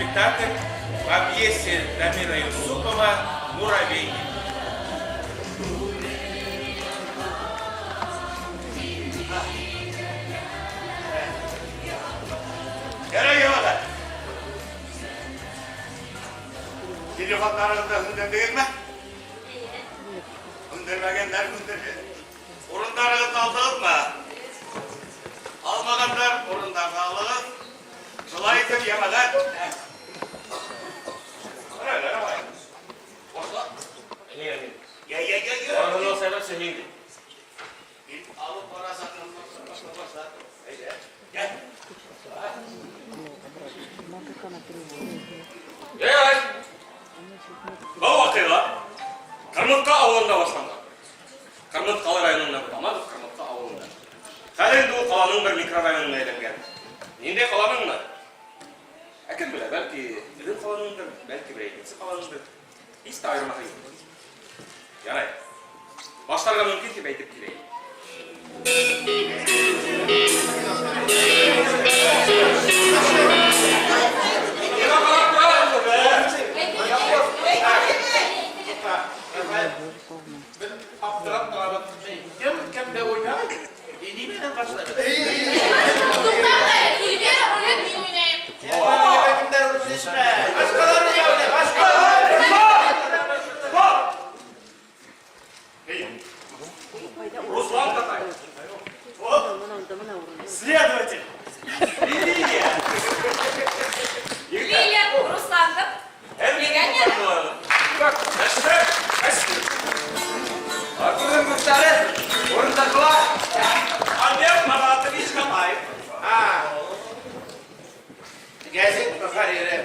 Спектакль по пьесе Дамира Юсупова «Муравейник». Ярай, ябалар. Телефондарығыҙҙы һүндерҙегеҙме? Һүндермәгәндәр һүндерһен. Урындарығыҙҙы алдығыҙмы? Алмағандар урындарҙы алығыҙ. Шулай итеп, йәмәғәт. Башла. Я, я, я, я. Барыһының сәбәпсе һин. Һин алып барасаҡ, башла, башла. Әйҙә. Йә. Ярай. Был ваҡиға Ҡырмыҫҡа ауылында башланған. Ҡырмыҫҡалы районында Мамадыш Ҡырмыҫҡа ауылында. Хәҙер инде ул ҡаланың бер микрорайонына әйләнгән. Ниндәй ҡаланыңмы? Ә кем белә, бәлки беҙҙең ҡаланыңдыр, бәлки берәй икенсе ҡаланыңдыр. Һис тә айырмаһы юҡ. Ярай. Башларға мөмкин тип әйтеп киләйем. Беҙ аптырап торабыҙ. Кем кемдә уйнай? Ни менән башлайбыҙ? Туҡтағыҙ әле, Эльвира ролен мин уйнайым. Башҡалар уйнай, башҡалар. Стоп! Эй, Руслан Катаев. Следователь. Лилия. Лилия Русландың. Легионер. Артурҙың дуҫтары, урындыҡлар. Альберт Маратович Катаев. Гәзит мөхәррире.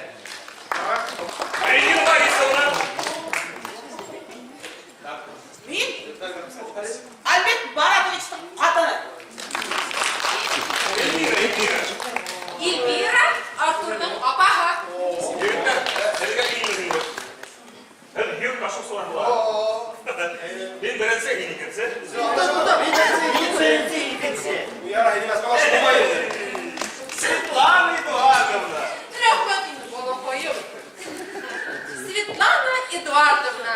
Ирина Борисовна. Мин Альберт Баратовичтың ҡатыны. Эльмира, Эльмира. Эльвира Артурҙың апаһы. Егеттәр, һеҙгә иң мөһиме. Һеҙ йөк ташыусылар була. Мин беренсе, һин икенсе. Ярай, нимәс баласы булмай инде. Светлана Эдуардовна. Рәхмәт инде, балаҡайым. Светлана Эдуардовна.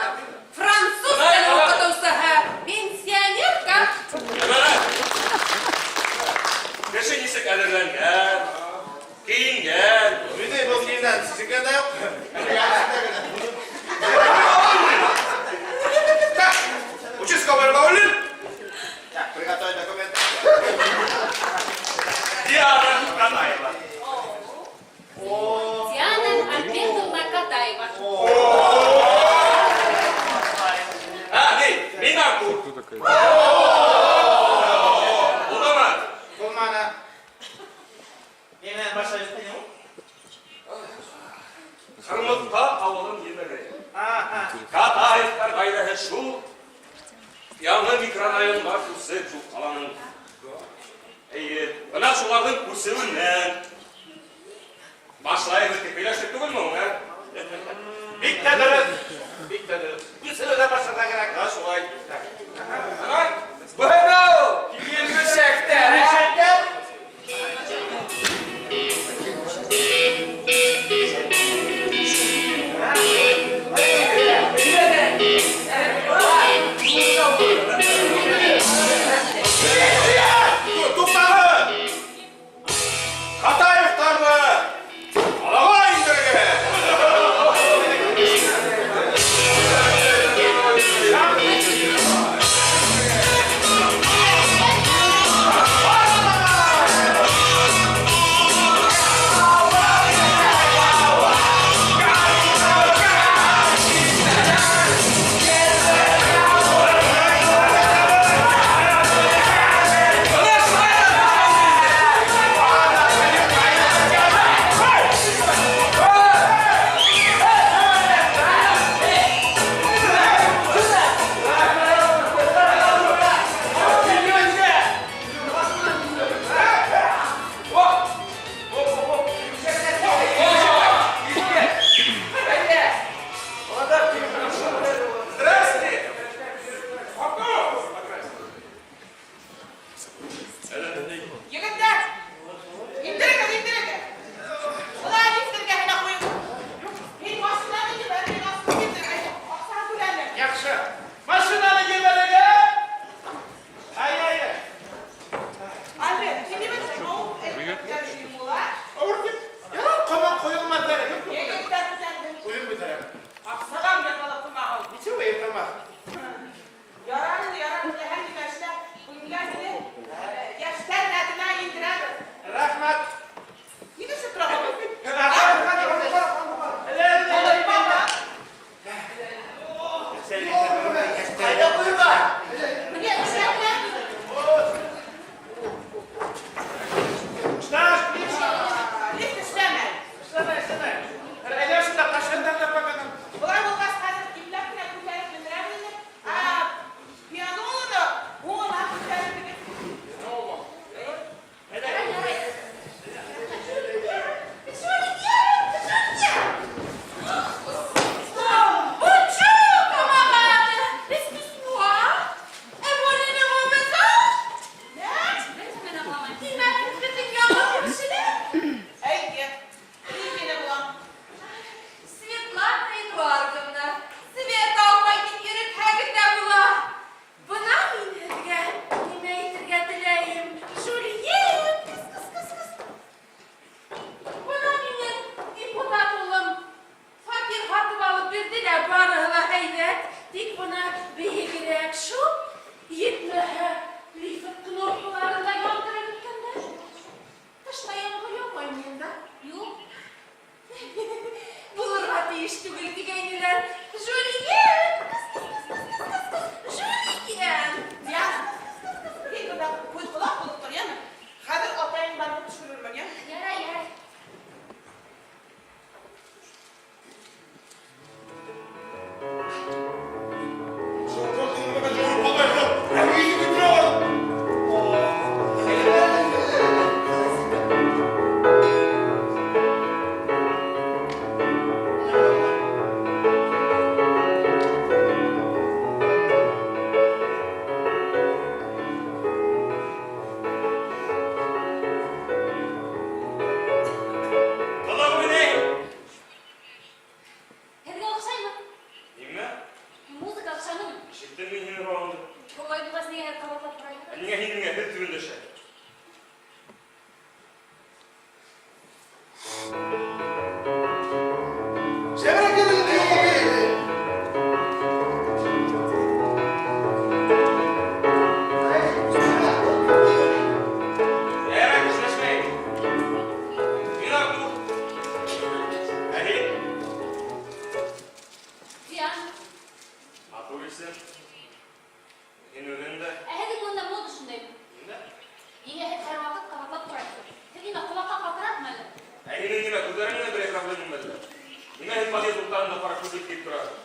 Француз теле уҡытыусыһы, пенсионерка. Әмәнәт. Кеше нисек әҙерләнгән, кейенгән. Мин был кейемдән сисенгән дә юҡ. Так, участковый Баулин. Так, приготовить документы. Диана Катаева. Диана Альбертовна Катаева. А, ни, мин Артур. Булдымы? Булманы. Ни менән башлайбыҙ инде ул? Ҡырмыҫҡа ауылын емере. Катаевтар ғаиләһе шул яңы микрорайонға күсеп шул ҡаланың. Эйе, бына шуларҙың күсеүенән башлайбыҙ тип һөйләштек түгелме һуң, ә? Бик тә дөрөҫ. Бик тә дөрөҫ. Күсеүҙә башларға кәрәк. Һа, шулай. Ана, бынау килмешәктәр, ә? Килмешәктәр. Туҡтағыҙ! Үҙләреңә берәй проблемаңмы әллә? Ниңә һин подъезд уртаһында ҡара күҙлек кейеп тораһың?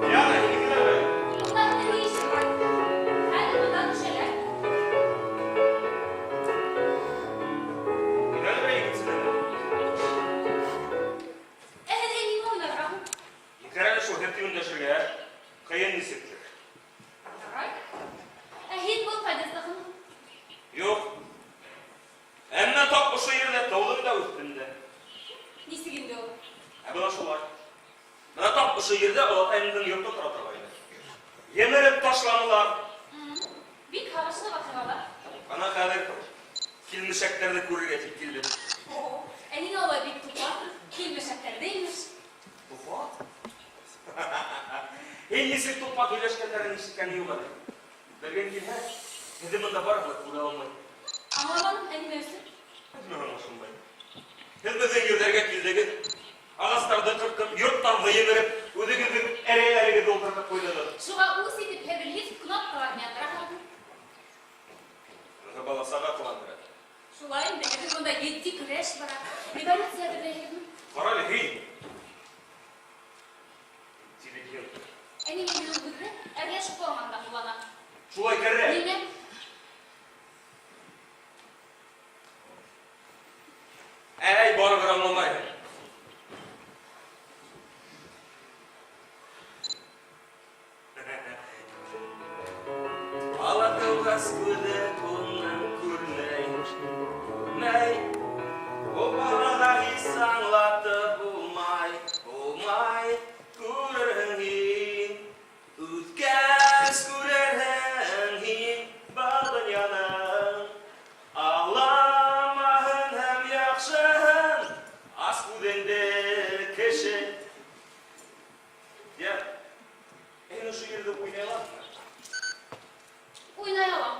Диана, һинеке ләме? Монда инде ни эшең бар? Хәҙер монда төшәләр. Мин әле берәй икенсенәме? Ә һеҙгә нимә уйнарға һуң? Икәр әле шул һеҙ өндәшергә. Ҡыйын нисектер. Ярай. Ә һин был подъездҙаҡымы? Юҡ. Әммә тап ошо ерҙә тыуҙым да үҫтем дә. Нисек инде ул? Ә бына шулай. Бына тап ошо ерҙә олатайымдың йорто тора торғайны. Емереп ташланылар. Бик һағышлы ваҡиғалар. Ана хәҙер килмешәктәрҙе күрергә тип килдем. О, ә ниңә улай бик тупаҫ? Килмешәктәрҙе имеш. Тупаҫ? Һин нисек тупаҫ һөйләшкәндәрен ишеткән юҡ әле. Белгең килһә, һеҙҙе бында барыһы ла күрә алмай. Аңламаным, ә нимә өсөн? Мин аңлашылмай. Һеҙ беҙҙең ерҙәргә килдегеҙ. Ағастарҙы ҡырҡып, йорттарҙы емереп, үҙегеҙҙең әрәйләрегеҙҙе ултыртып ҡуйҙығыҙ. Шуға үс итеп һеҙ лифт кнопкаларын яндыраһығыҙ. Быныһы бала-саға ҡыландыра. Шулай инде, хәҙер бында етди көрәш бара. Революция әҙерләйһегеҙме? Ҡара әле, һин! Интеллигент. Ә ниңә мин ул һүҙҙе әрләшеп ҡалғанда ҡулланам? Шулай кәрәк. Ниңә? Әй, барыбер аңламайһың. Бала тыуғас күҙе уның күрмәй, күрмәй. Ул балаға һис аңлатып булмай, булмай. Күрерһең һин, үҫкәс күрерһең һин был донъяның аламаһын һәм яҡшыһын. Ас күҙеңде, кеше. Йә, һин ошо ерҙә уйнай алаһыңмы? Уйнай алам.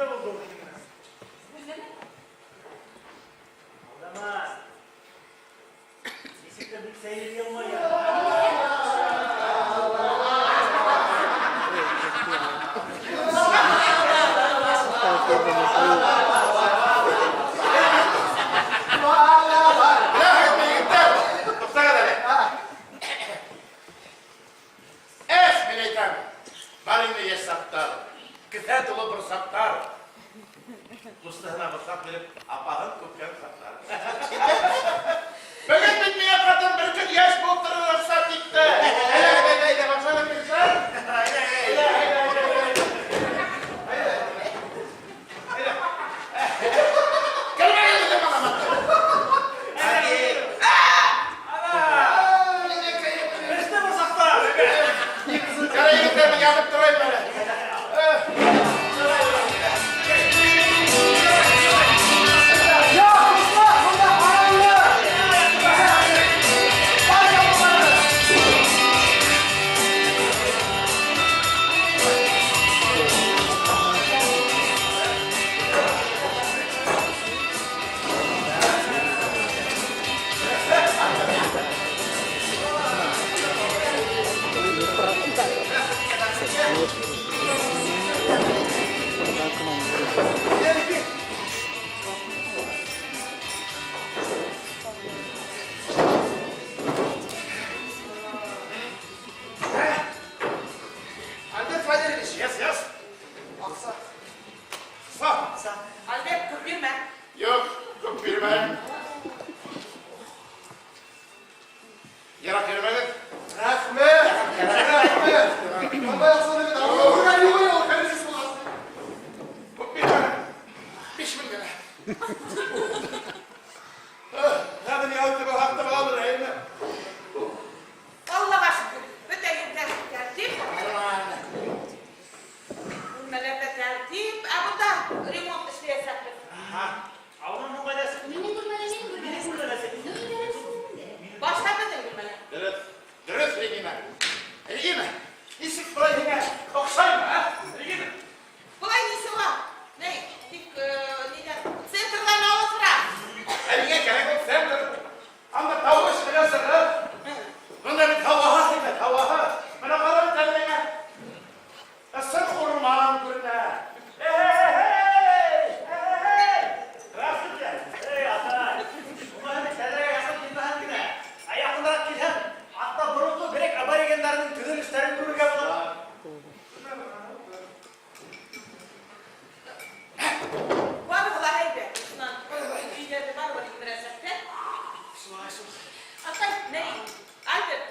Нимә булды ул һинең менән? Бүлмәмә? Алдама. Нисек тә бик сәйер йылмая. Менә егетләр, туктагыз әле. Эх, мин әйтәм, бар инде яшь чаклар, кесә тулы борсаклар. Дустына борсак биреп, апаһын үпкән чаклар. Бүген бит миңа хатын бер көн яшь булып торырга рөхсәт итте. Әйдә, әйдә, әйдә, башланып китсен. Әйдә, әйдә, әйдә, әйдә, әйдә. Әйдә. Көлмәгез инде, балам. Эште борсаклар. Кара егетләр, мин ятып торайым әле. Альберт Валерьевич. Yes, yes. Акса. Са. Альберт, күп бирмә. Юк, күп бирмәм. Ерак йөрмәгез. Рәхмәт. Рәхмәт. Анда аксаны бит алып күргән юк ул кризис булган. Күп бирмәм. 5000 генә. Хәзер яуты хакта буладыр, әйеме? Аллага шөкер, бөтә җирдә тәртип. Бүлмәләрдә тәртип, ә монда ремонт эшләячәкбез. Авылның кайдасы? Минең бүлмәлә, минең бүлмәлә. Минең бүлмәләсе. Ну, идарәсен инде. Башта безнең бүлмәлә. Дөрес. Дөрес, Регина. Регина, ничек болай һиңа охшаймы, а? Регина. Болай нисе бар? Ни, тик нидән, центрдан алысрак. Ә миңа кирәк ул центр. Анда тавыш белән сыгып. Монда бит һаваһы әйбәт, һаваһы. Менә кара бит әле миңа. Ысык урман күренә. Эй, эй, Здравствуйте. Эй, атай. Уңайны тәҙрәгә яҡын килмәһәң генә. Ә яҡыныраҡ килһәң, хатта боронғо грек аборигендарының төҙөлөштәрен күрергә була. Барыһы ла әйбәт. Шунан өйҙәрҙе барыбер емерәсәктәр. Атай, ни, Альберт,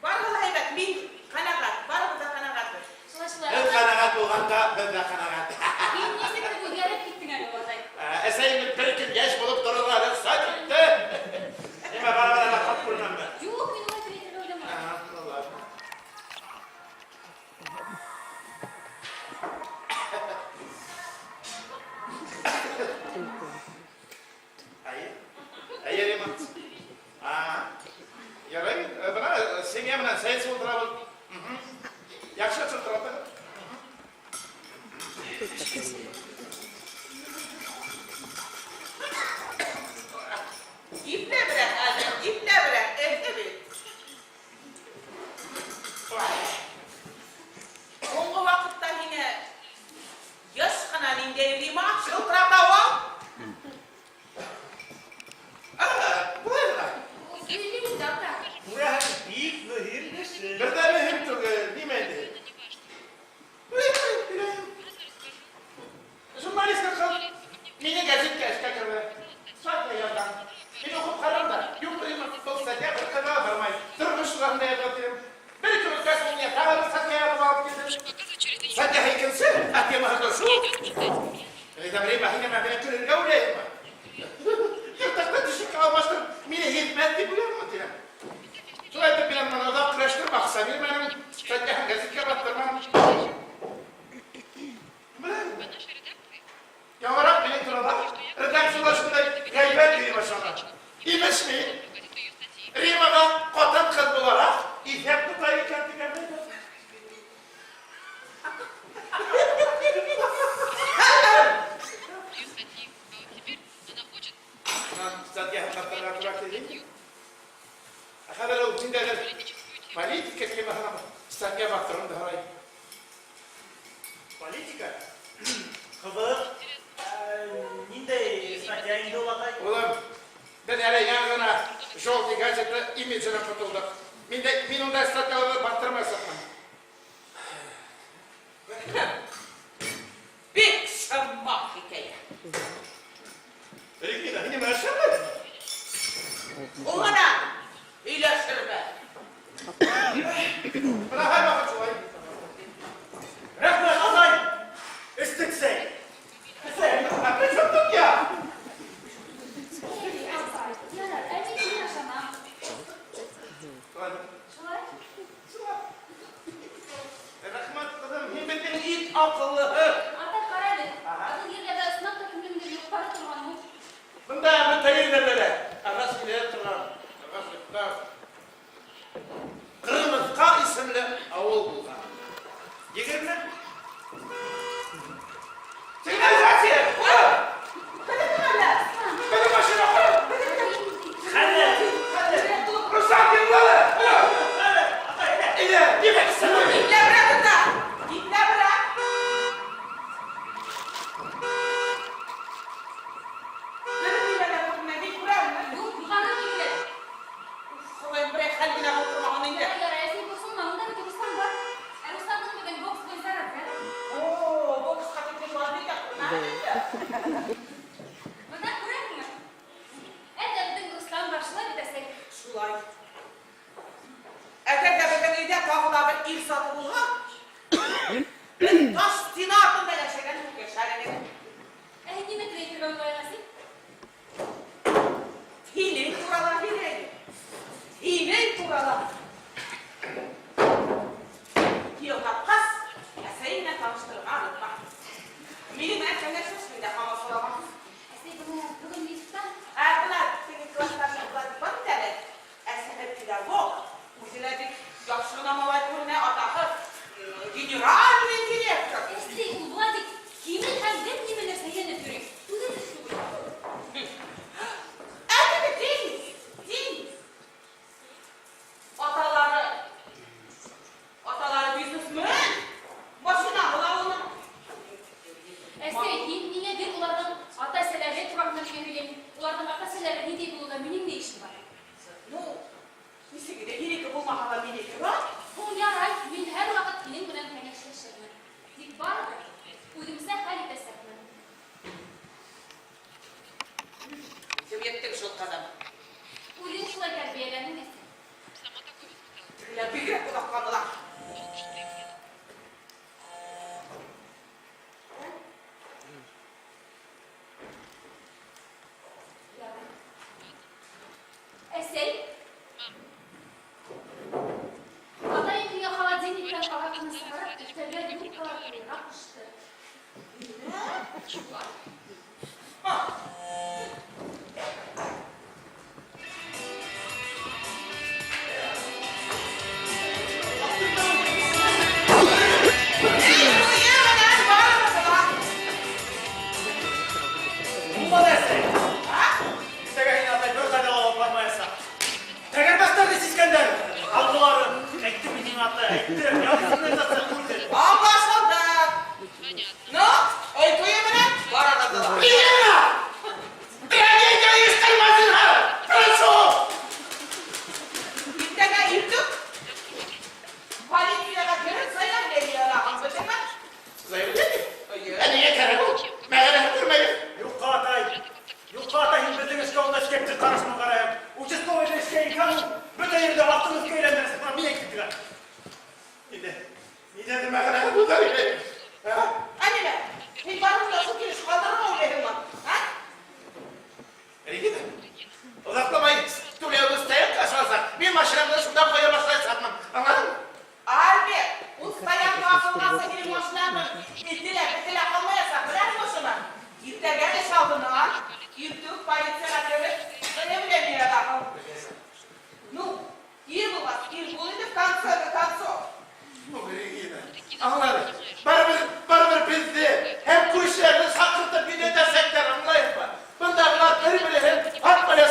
барыһы ла әйбәт. Мин ҡәнәғәт, барыбыҙ ҙа ҡәнәғәтбеҙ. Шулай, шулай. Беҙ ҡәнәғәт булғанда, беҙ ҙә ҡәнәғәт. Һин нисек тә үҙгәреп киттең әле, атай. Әсәйем бер көн йәш булып торорға рөхсәт итте. Нимә барыбер әле ҡарт күренәмме? Юҡ, мин улай тип әйтергә уйламайым. Алла. Әйе. Әйе, Рима. А, ярай, бына семья менән сәй эсеп ултырабыҙ. Яҡшы шылтыратығыҙ. Ипләберәк, Альберт, ипләберәк, эҫе бит. Һуңғы ваҡытта һиңә йыш ҡына ниндәй Рима шылтырата ул? Былай ғына. Һөйлә инде, атай. Күрәһең, бик мөһим кеше. Бер ҙә мөһим түгел, нимә инде? Былай, былай. Журналист ҡыҙ мине гәзиткә эшкә керҙе. Статья яҙған. Мин уҡып ҡарам да, юҡ, Рима, был статья бер ҡайҙа ла бармай. Тормош тураһында яҙған тием. Бер көн үткәс, ул миңә тағы бер статья яҙып алып килде. Статья икенсе, ә темаһы шул. Әйтәм, Рима, һин нимә мине көлөргә уйлайһыңмы? Ятаҡта түшәккә алмаштырып, мине һиҙмәҫ тип уйлайһыңмы тинем. Шулай итеп, мин быны оҙаҡ көрәштереп, аҡса бирмәнем, статьяһын гәзиткә баҫтырманым. Беләм. Яңыраҡ минең турала редакцияла шундай ғәйбәт йөрөй башланы. Имеш мин Римаға ҡатын-ҡыҙ булараҡ иҫәп тота икән тигән ғәйбәт. статьяһын баҫтырырға тура килде инде. Ә хәҙер ул ниндәйҙер политика темаһына статья баҫтырыуымды һорай. Политика? Ҡыҙыҡ. Ниндәй статья инде ул, атай? Улым, беҙ әле яңы ғына желтый газета имиджынан ҡотолдоҡ. Мин дә мин ундай статьяларҙы баҫтырмаясаҡмын. Бик шыма хикәйә. Регина, һин нимә эшләйһең? Ул ғына һөйләшербеҙ. Бына һәр ваҡыт шулай. Рәхмәт, атай! Эстек сәй. Сәй. Ә при чем тут я? Атай, ярар, ә мин һиңә ышанам. Шулай. Шулай? Рәхмәт, ҡыҙым, һин беҙҙең иң аҡыллыһы. Атай, ҡара әле. Был ерҙәрҙә ысынлап та кемдеңдер йоҡлары торған ул. Бында бөтә ерҙәрҙә лә ағас килә торған. Ағас йорттар. Ҡырмыҫҡа исемле ауыл булған. 20 Сигнализация! Беҙҙең машина ҡуй! Хәле, хәле. Руслан, кем булды? Хәле, атай, әйҙә. Әйҙә, нимә эшләйһең? Ипләберәк тот. Ипләберәк. Бер нимә лә күренмәй, мин күрәмме? Юҡ, юғары китте. Хоҙайым, берәй хәл генә булдырмаған инде. Ярай, ярай, син борсолма, унда бит Руслан бар. Ә Русландың бөгөн бокс буйынса разряд. О, боксҡа киткән бар бит инде. Бына күрәһеңме? Әйҙә, беҙҙең Руслан бар, шулай бит, әсәй? Шулай. Әгәр ҙә беҙҙең өйҙә тағы ла бер ир заты булһа, беҙ таш стена артында йәшәгән йәшәр инек. Ә һин нимә тип әйтергә уйлайһың, әсәй? Һинең турала һөйләйем. Һинең турала. Кейәү тапҡас, әсәй менән таныштырырға онотма. Минең менән кәңәшләшмәй ҙә ҡамасауламаҫ. Әсәй, бына бөгөн лифтта Ә бына теге класташың Владик бар бит әле. Әсәһе педагог, үҙе лә бик яҡшы ғына малай күренә, атаһы генеральный директор. Әсәй, ул Владик кимен һәм бер нимәлер сәйләнеп йөрөй. Үҙе дә түгел. Ә теге Денис, Денис. Аталары бизнесмен. Машина була уның. Әсәй, һин ниңә гел уларҙың ата-әсәләре тураһында миңә һөйләйһең? Уларҙың ата-әсәләре ниндәй булыуҙа минең ни эшем бар? Ну, нисек инде һинеке булмаһа ла минеке бар. Һуң ярай, мин һәр ваҡыт һинең менән кәңәшләшермен. Тик барыбер үҙемсә хәл итәсәкмен. Үҫеп еттең шул, ҡыҙым. Үҙең шулай тәрбиәләнең, әсәй. Тегеләр бигерәк оҙаҡланылар. Ярай. Әсәй. Атайым миңә холодильниктан аракыны сығарып, өҫтәлгә рюмкалар ҡуйырға ҡушты. Шулай. Эй, менән барыбыҙ ла. Булманы, әсәй. А? Иртәгә һине атай бер ҡайҙа ла алып бармаясаҡ. Тәгәрмәстәрҙе сискәндәр. Алғыларын. Әйттем мин һиңә, атай, әйттем. Яңы сигнализация ҡуйҙы. Аңлашылды. Ну, әйтеүе менән барығыҙ ла. Регина! Трагедия ойоштормаһынға! Прошу! Иртәгә иртүк полицияға кереп заявление яҙаһың, белдеңме? Заявление? Эйе. Ә ниңә кәрәк ул? Мәғәнәһен күрмәйем. Юҡҡа, атай. Юҡҡа, атай, һин беҙҙең эшкә ундай скептик ҡараш менән ҡарайһың. Участковыйҙы эшкә инһәң, ул бөтә ерҙә аҫтын өҫкә әйләндерәсәк. Бына мин әйтеп тора. Ниндәй? Ниндәйҙер мәғәнәһе булыр ине. Ә? Ә нимә? Һин барып та шул килеш ҡалдырырға уйлайһыңмы? А? Регина, оҙаҡламай түләүле стоянка асыласаҡ. Мин машинамды шунда ҡуя башлаясаҡмын. Аңланыңмы? Альберт, ул стоянка асылғансы һинең машинаңдың эте лә, бете лә ҡалмаясаҡ, беләһеңме шуны? Иртәгә эш алдынан иртүк полицияға кереп заявление яҙаһың. Ну, ир булғас, ир бул инде в конце концов. Ну, Регина, аңланым. Барыбер, барыбер беҙҙе һәм күршеләрҙе саҡыртып йөҙәтәсәктәр, аңлайһыңмы? Бындағылар бер-береһен ат менән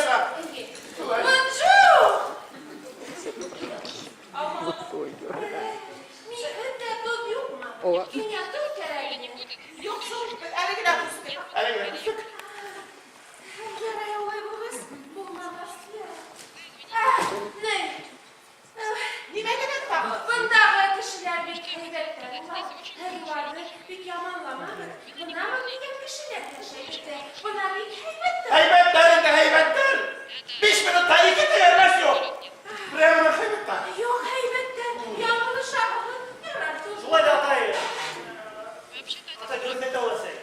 Һеҙ уларҙы бик яманламағыҙ. Бына нигә кешеләр йәшәй беҙҙә. Бына бик һәйбәттәр. Һәйбәттәр инде, һәйбәттәр. 5 минутта 2 тәгәрмәс юҡ. Прямо һәйбәттәр. Юҡ, һәйбәттәр. Яңылышаһығыҙ. Ярар, туҙ. Шулай да атай. Атай дөрөҫ әйтә ул әсәй.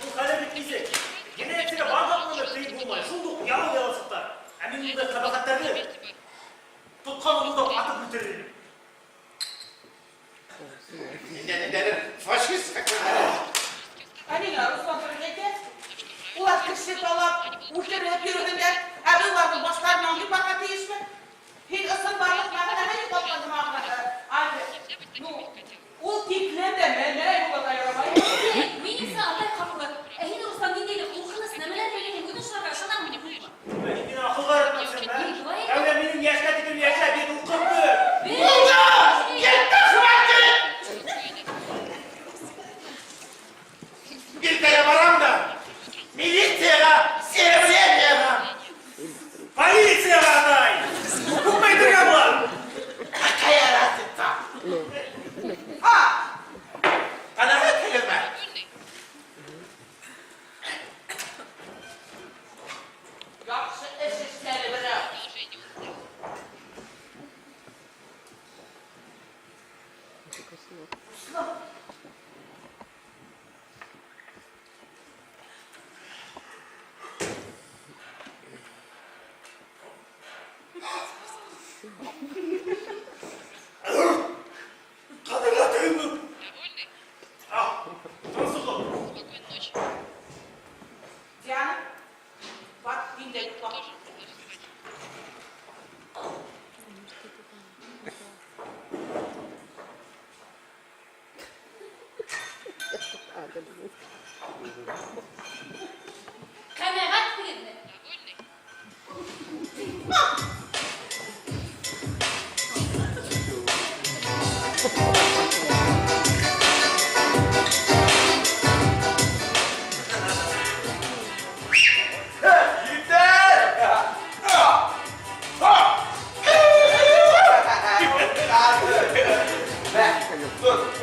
Ул хәле бит нисек? Енәйәтсегә бармаҡ тыйып булмай. Шундук ярыл яласыҡтар. Ә мин ундай ҡәбәхәттәрҙе тотҡан урында атып үлтерер инем. Ниндәйҙер фашист. Ә ниңә Руслан дөрөҫ әйтә? Улар кеше талап, үлтереп йөрөһөндәр. Ә беҙ уларҙың баштарынан йыпарға тейешме? Һин ысынбарлыҡ мәғәнәһен юғалтҡан Альберт. Ну, ул тиклем дә мәмәй булырға ярамай. Мин исә атай хаҡлы. Ә һин, Руслан, ниндәйҙер ҡурҡыныс нәмәләр һөйләйһең, үҙең шуларға ышанаһыңмы, юҡмы? Һин мине аҡылға өйрәтмәксеме? Шулай. Әүлә минең йәшкә тиклем йәшәп, бит уҡып бөт. Булды! Етте, хватит! Иртәгә барам да милицияға заявление язам. Полицияға атай! Күпме әйтергә була? Какая разница? А! Ҡәнәғәт һегеҙме? Яҡшы эш эшләне берәү. Руслан. Ҡаҙырға тыйындым. А, тансыҡлыҡ. Диана, бар, һин дә йоҡла. Ҡәнәғәтһегеҙме? Егеттәр!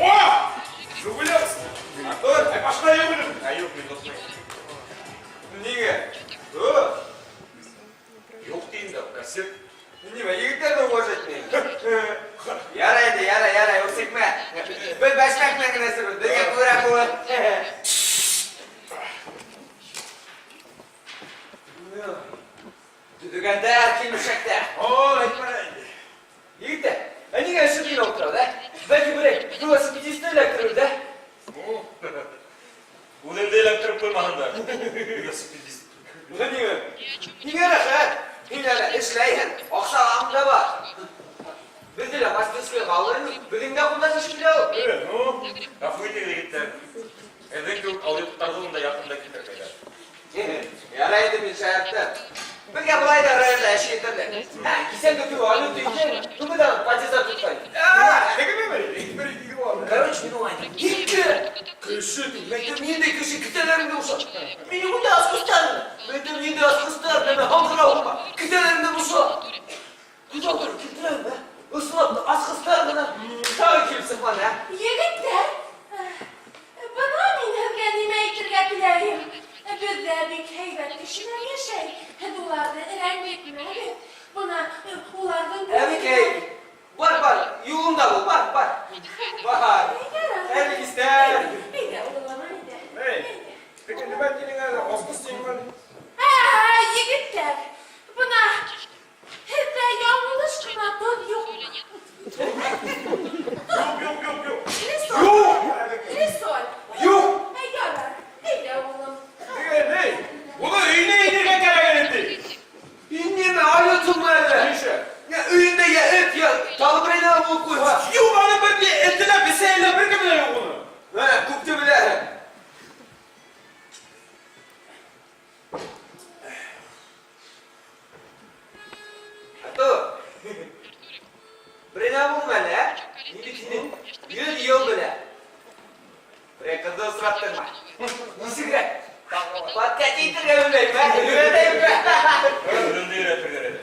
О! Жигулевский! Артур, Ә машина юҡ инеме? Ә юҡ, мин тотмайым. Ниңә? О, Юҡ тием дә, кассет. нимә, егеттәрҙе уважать итмәйем. Ярай инде, ярай, ярай, үсекмә. Беҙ бәшмәк менән генә эсербеҙ, беҙгә күберәк булыр. Төҙөгәндәр килмешәктәр. О, әйтмә инде. Егеттәр, ә ниңә эшеп кенә ултырабыҙ, ә? Бәлки берәй велосипедистты эләктерербеҙ, ә? Үҙеңде эләктереп ҡуймаһындар. Велосипедист. Ниңә? Ниңә рәхәт? Һин әле эшләйһең, аҡса анда бар. Беҙҙе лә мастерскойға алыр инек, беҙҙең дә ҡулдан эш килә ул. Ну, ғәфү итегеҙ, егеттәр. Һеҙҙең кеүек алйоттарҙы унда яҡын да килтермәйҙәр. Ярай инде, мин шаярттым. Беҙгә былай ҙа районда эш етерлек. Ә, кисәнге кеүек алйот итһәң, ну беҙ аны подъезда тотҡайны. А, тегеме? Бер ике бар. Короче, мин уға әйттем. Ике! Кеше ти, мәйтәм, ниндәй кеше кеҫәләреңдә буша. Минең унда асҡыстар. Мәйтәм, ниндәй асҡыстар, нәмә һаңғырауыңма. Кеҫәләреңдә буша. Күҙ алдына килтерәм, ә? Ысынлап та асҡыстар ғына тағы килеп сыҡманы, ә? Егеттәр, бына мин һеҙгә нимә әйтергә теләйем. Беҙҙә бик һәйбәт кешеләр йәшәй. Һеҙ уларҙы рәнйетмәгеҙ. Бына уларҙың... Әбекәй, бар, бар, юлыңда бул, бар, бар. Бар. Хәйерле кистәр. Әйҙә, улым, әйҙә. Эй, теге нимә тинең әле? Асҡыс тинеңме? Ә, егеттәр, бына һеҙҙә яңылыш ҡына тоҙ юҡмы? Юҡ, юҡ, юҡ, юҡ. Лесоль. Лесоль. Юҡ. Ә, ярар, әйҙә, улым. Теге, ни? Уны өйөнә инергә кәрәк инде. Һин нимә, алйотһоңмо әллә? Нишләп? Я өйөндә я эт, я тағы берәй нәмә булып ҡуйһа. Юҡ, аны бер ни эте лә, бесәйе лә бер кеме лә юҡ уның. Ә, күпте беләһең. Артур. Берәй нәмә булмы әллә, ә? Мин бит һине 100 йыл беләм. Берәй ҡыҙҙы осраттыңмы? Нисегерәк? Подкатить итергә белмәйем, ә? Өйрәтәйемме? Үҙеңде өйрәтергә әле.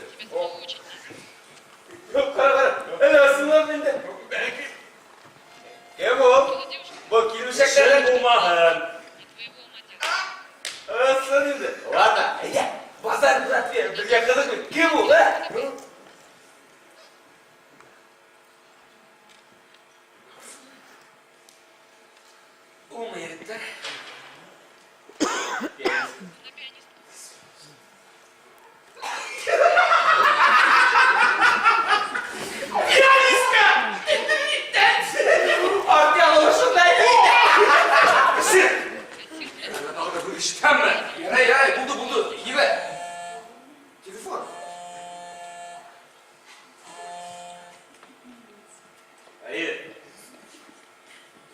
Юҡ, ҡара, ҡара. Әле ысынлап инде. Бәлки. Афәрин, брат, беҙгә ҡыҙыҡ бит. Кем ул, ә? Умы егеттәр. Пианистка! Артиялы шундай. Сир! Тағы да бер ишетәмме? Ярай, ярай, булды, булды. Ебәр. Телефон. Әйе.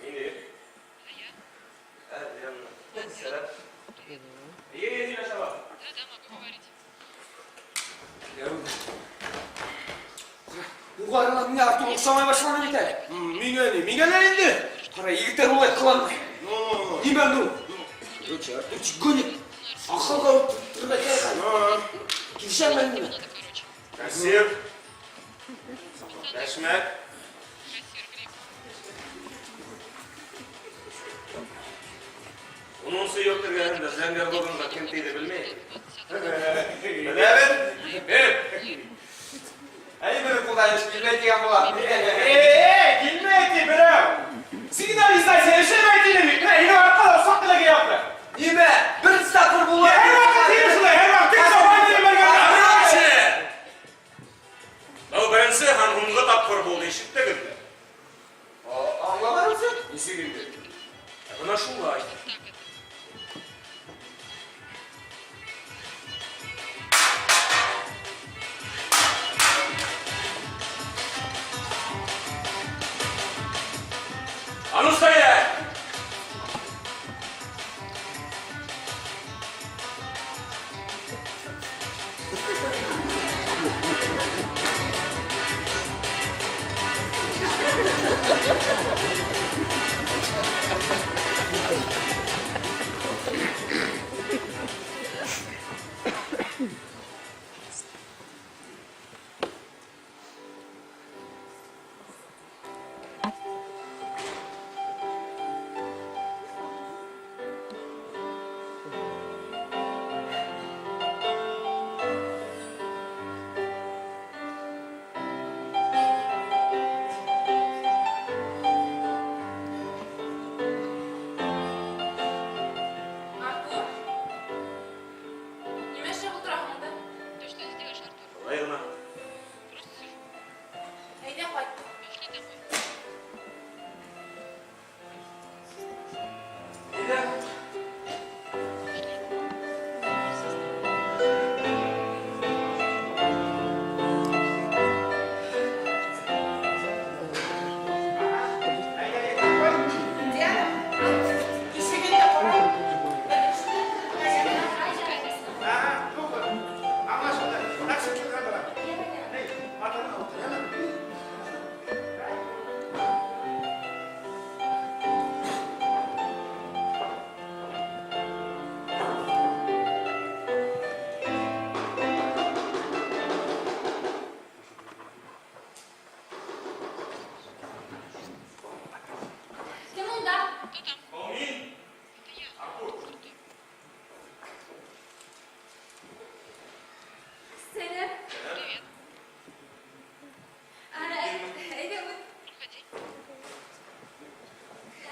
Мин Ә, Диана. Сәлам. Әйе, әйе, сөйләшә бар. Юғарынан миңә Артур оҡшамай башланы бит әле. Миңә ни? Миңә лә инде. Ҡара, егеттәр улай ҡыланмай. Ну, Нимә ну? Короче, Артурчик гонит. Аҡылға ултырырға кәрәк. Килешәме нимә? Кассир. Дәшмә. Унынсы йорт эргәһендә зәңгәр вагонға кем тейҙе белмәйем. Беләбеҙ. Бер. Әй, бер ҡулдан эш килмәй тигән була. Эй, килмәй ти берәү. Сигнализация эшләмәй тине бит. Менә һинең арҡала саҡ ҡына яҡты. Нимә? Беренсе тапҡыр була. Һәр ваҡыт һине шулай, һәр ваҡыт тик сабай биргән. Короче! Был беренсе һәм һуңғы тапҡыр булды, ишеттегеҙме? Аңламаным син. Нисек инде? Ә бына шулай. А ну стоять! Артур? Нимә эшләп ултыраһың унда? Былай ғына. Әйҙә ҡайт. Әйҙә. Диана, ишегеңде ҡара. Ага, булды. Аңлашылды. Такси килгән була. Эй, атыңа ултыр, яме? Кем унда? Был мин. Артур. Сәләм. Әйҙә үт.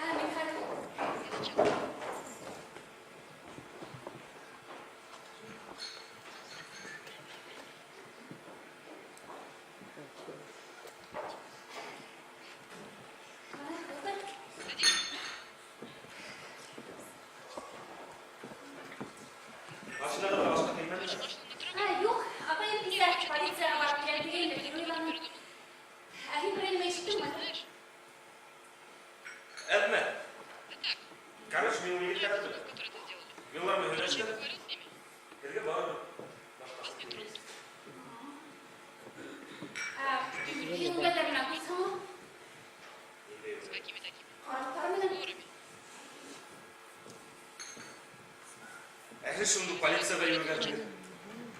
Ә, мин хәҙер. Ултыр. Машинала башҡа килмәне. Ә, юҡ, апайым кисә полицияға барып киләм тигәйне, тип уйланым. Ә һин берәй нәмә ишеттеңме? Әҙме? Короче, мин ул егеттәрҙе беләм. Мин улар менән һөйләштем. Һеҙгә барыбер башҡасы килмәй. Ә, һин ундайҙар менән дуҫһыңмы? Ниндәй ул? Ҡараҡтар менән. Ә һеҙ шунда полицияға йүгергәнһегеҙ.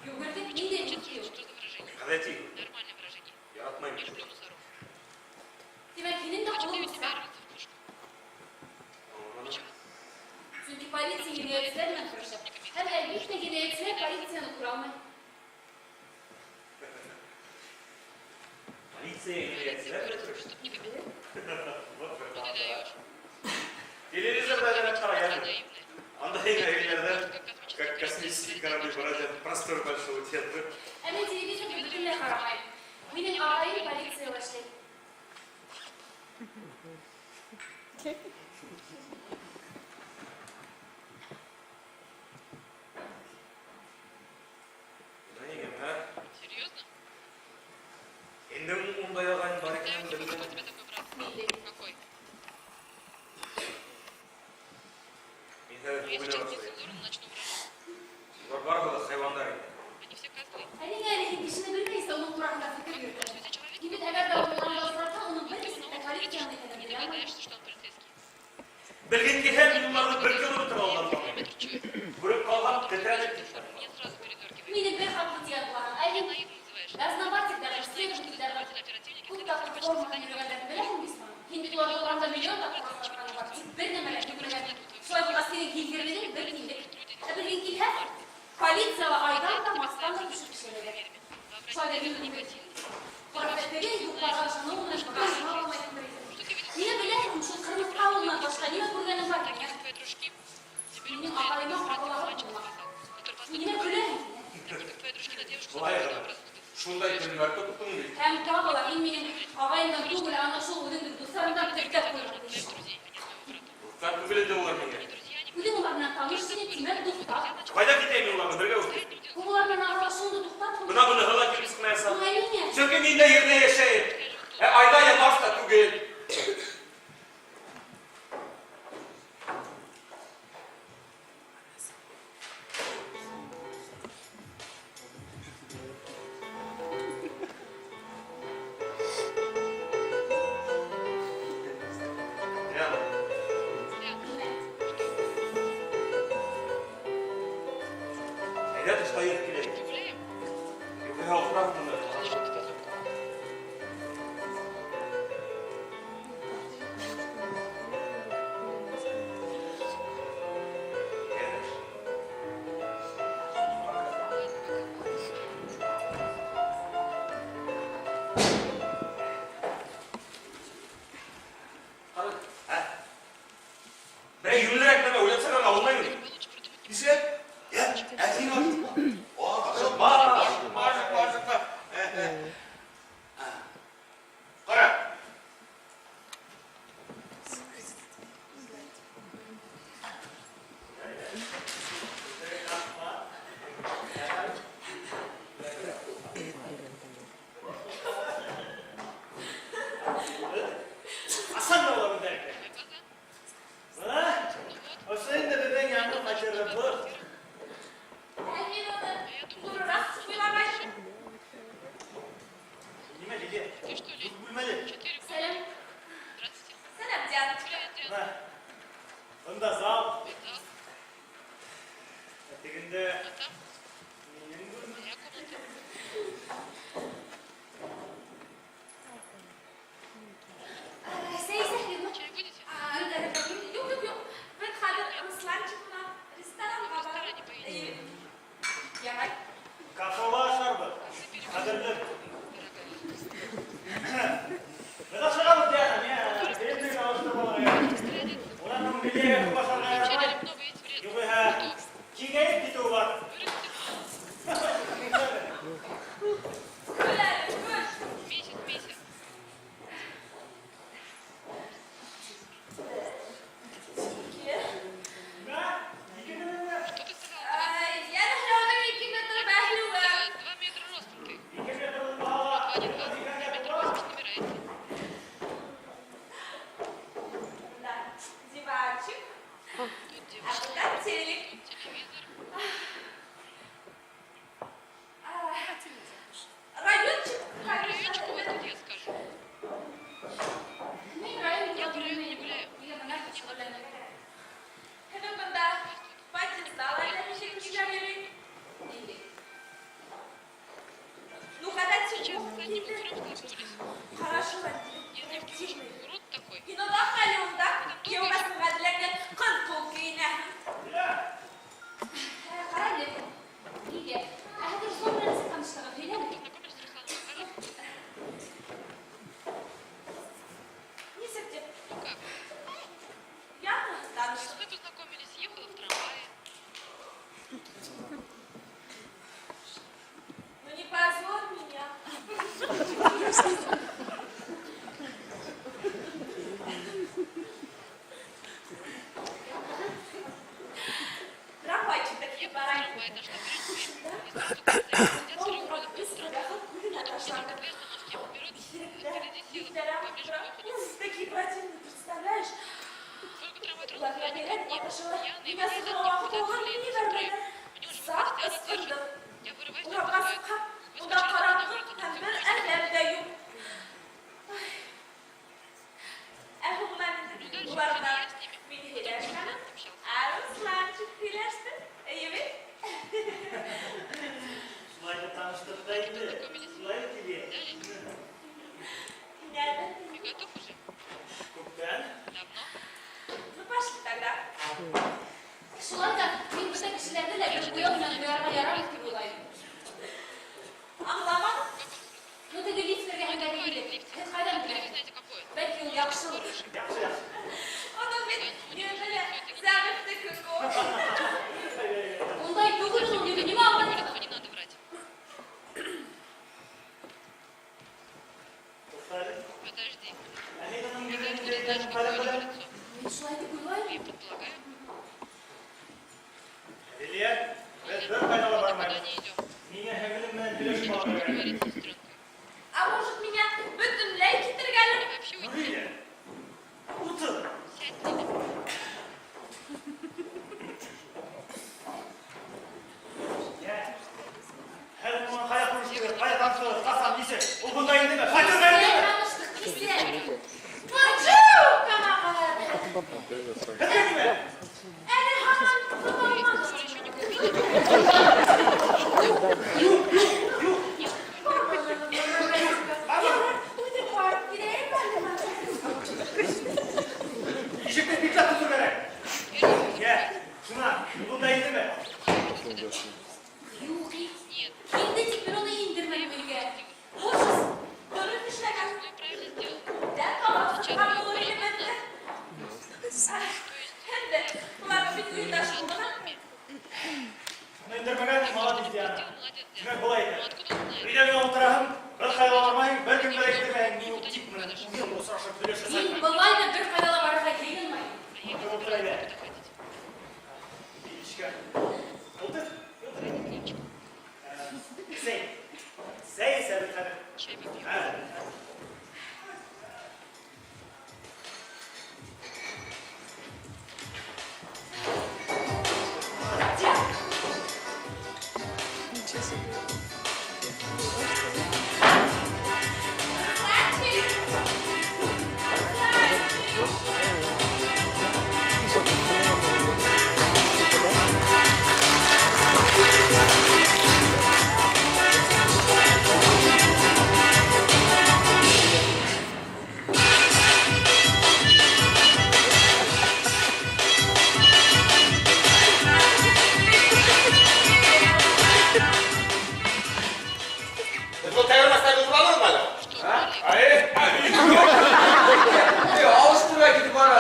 Йүгерҙек, ниндәй мотив? Ғәҙәти. Яратмайым. Тимәк, һинең дә ҡулың бысраҡ. Аңламаным. Сөнки полиция енәйәтселәр менән көрәшә. Һәм әлбиттә енәйәтселәр полицияны күрә алмай. Полиция белән күреште. Вот бер батыр. Телевизорда гына караган. Анда өйләрдән, как космические корабли бродят, простор большого театра. Ә мин телевизорны бөтенләй карамыйм. Минем агайым полициядә эшли. Менә нигә, ә? Инде ундай агаем бар икәнен белмәдем. Нинди? Мин хәзер күп уйлый башлыйм. Болар барысы да хайваннар инде. Ә нигә әле һин кешене белмәйсең, уның турасында фикер йөртәсең? Һин бит әгәр дә аны урамда очратсаң, уның бер ничек тә полициянең икәнен белә алмыйсың. Белгең килһә, мин уларны бер километр алдан таныйм. Күреп калган, тетрәнеп китәм. Мине бер хаклы дигән булаһың. Ә һин дознавательдәр, следовательдәр, күп тапкыр формада йөргәннәрне беләһең бит соң. Һин бит уларны урамда миллион тапкыр очратканың бар, тик бер нәмә дә күрмәгән. Шулай булгач, синең һизгерлегең бер тиенлек. Ә белгең килһә, полициягә айдан да, Марстан да төшеп эшләгәннәр. Шулай да мин инде теге юкларга ышану белән башына алмыйсың. Мине беләсең, шул кырмыска авылыннан башка нимә күргәнем бар икән? Минең агаема кагыласы булма. Нимә көләһең? Шулай гына. Шундай көннәр тоттың бит. Һәм тагы ла һин минем агаемнан түгел, ана шул үзеңнең дусларыңнан теркәп куйган тиеш. Дуслар түгел инде улар миңа. Үзең улар белән таныш син, димәк, дуслар. Кайда китәм мин уларны бергә үстек. Күп улар белән аралашуыңды туктат. Менә моны ла килеп чыкмаясың. Моңа ниңә? Чөнки мин дә җирдә яшәйм. Ә айда я Марста түгел. Диана, әйдә тышка йөреп киләйек. Югыйсә утырасың монда. Әйдә. Кара. Ә? Бер юньлерәк нәмә уйлап чыгарга алмыйм. Нишләп? Я, ә син ашыкма. Ашыкма, ашыкма, ашыкма, ашыкма. Кара. Асан да бар үзәккә. Менә, ошо инде безнең яңа фатирыбыз. Ә мин аны зуррак уйлаган. Нимә, Лилия? Дүрт бүлмәле. Сәлам. Сәлам, Дианочка. Менә. Бында зал. Ә тегендә минем бүлмәм. Сәй сәхилме? Юк, юк, юк. Без хәзер Русланчик белән ресторанга барабыз. Ярай. Кафеда ашарбыз. Кадерле. Без ашыгабыз, Диана. Мин телефон алыштырып алырга. Уларның Лилиягә күп ашарга ярамай. Югыйсә киңәеп китүе бар. Көл әле, көл. Ике. Менә, ике метр. Янә аның 2 метр бәһлүе. 2 метрлы бала. Ике Да, диванчик. А вот там телек. А, райончик, конечно. Мин район белмәйем. Дигән нәрсә шөгыльләнәм. Һәм бында подъездда әллә ничә кешеләр йөри. Нинди? Ну, когда килде. Кара шулай противный. Һин озак әле унда кияүгә чыга теләгән кыз кул киенәһең. Кара әле. Нигә? Ә хәзер Руслан белән ничек таныштыгыз? Һөйләме? Лилия, беҙ бер ҡайҙа ла бармайбыҙ. Миңә һеңлем менән һөйләшеп алырға кәрәк. А может, миңә бөтөнләй китергәлер? Нурия, ултыр. Йә. Һеҙ уның ҡайҙа күрештегеҙ, ҡайҙа таныштығыҙ, ҡасан, нисек? Ул бында индеме? Фатирға индеме? Таныштыҡ кисә. Мынжыу, ҡәбәхәт! Һеҙгә нимә? Әле һаман тота алманым. Юҡ, юҡ, юҡ. Ярар, үҙем барып киләйем әле. Ишекте бикләп тотор кәрәк. Йә, шунан, ул бында индеме? Юҡ, инде, тик мин уны индермәнем өйгә. Хушыз, дөрөҫ эшләгән. Күптән талап сыҡҡан булыр ине беҙҙе. Һәм дә уларҙың бит уйындаш булдыға. Уны индермәгән, молодец, Диана. Тимәк, былай икән. Өйҙә генә ултыраһың, бер ҡайҙа ла бармайһың, бер кемгә лә әйттермәйһең, мин юҡ тип менән үҙем осрашып һөйләшәсәкмен. Мин былай ҙа бер ҡайҙа ла барырға йыйынмайым. Ултыр, ултыр әйҙә. Ишкә. Ултыр, ултыр. Сәй. Сәй эсәбеҙ хәҙер. Ә. Русланчик! Русланчик! Был тәгәрмәстәрҙе урланырмы әле? Әй, Алыштырға китеп бара.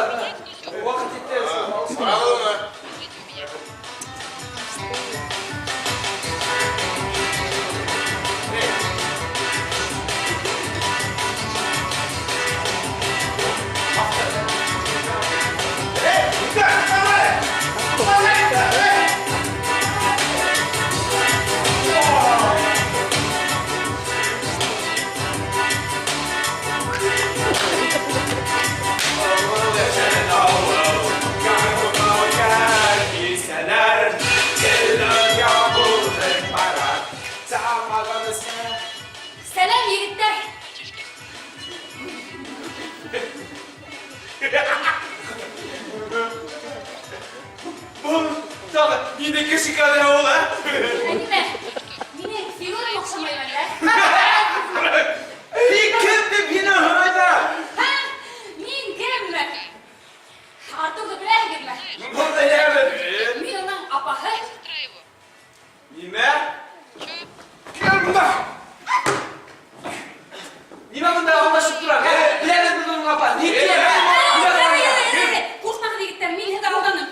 Ваҡыт етте. Ҡарағыҙмы? Сәләм, егеттәр. Был тағы ниндәй кеше кадр ул, ә? Ә нимә? Минең фигурам оҡшамай әллә? Һин кем тип һине һорайҙар? Һә? Мин кемме? Артурҙы беләһегеҙме? Был беләбеҙ. Мин уның апаһы. Нимә? Кил бында. Нимә бында аңлашып тора? Беләбеҙ беҙ уның апаһы. Ни килә? Ҡурҡмағыҙ, егеттәр, мин һеҙҙе алданым.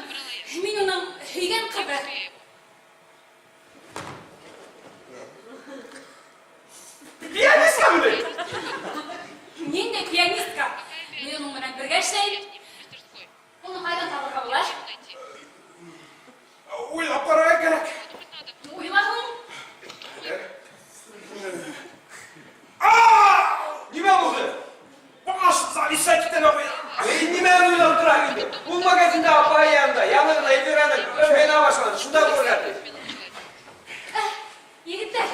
Мин уның һөйгән ҡыҙы. Пианистка мы? Ниндәй пианистка? Мин уның менән бергә эшләйем. Уны ҡайҙан табырға була? Уйлап ҡарарға кәрәк. Уйла һуң. Нимә булды? Баш зависать итә абый. Эй, нимә уйлап тораһың инде? Ул магазинда апайы янында, яңы ғына Эльвираның смена башланды. Шунда булырға тейеш. Егеттәр.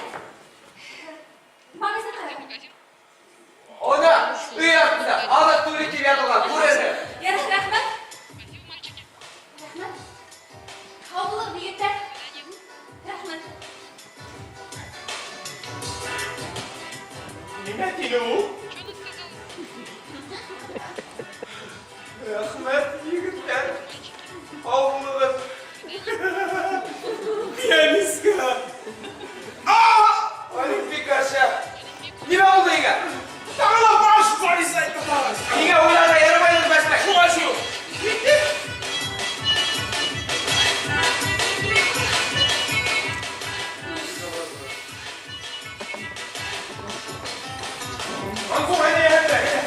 Магазин ҡайҙа? Ана, өй артында, аҙыҡ-түлек тип яҙылған, күрәһең. Ярар, рәхмәт. Рәхмәт. Һау булығыҙ, егеттәр. Рәхмәт. Нимә тине ул? Рәхмәт, егеттәр. Һау булығыҙ. Пианистка. Олимпикаша. Нимә булды һиңә? Тағы ла баш зависать итә. Һиңә уйларға ярамай башта. Шулай шул. Китте. Мансур, әйҙә, әйҙә, әйҙә.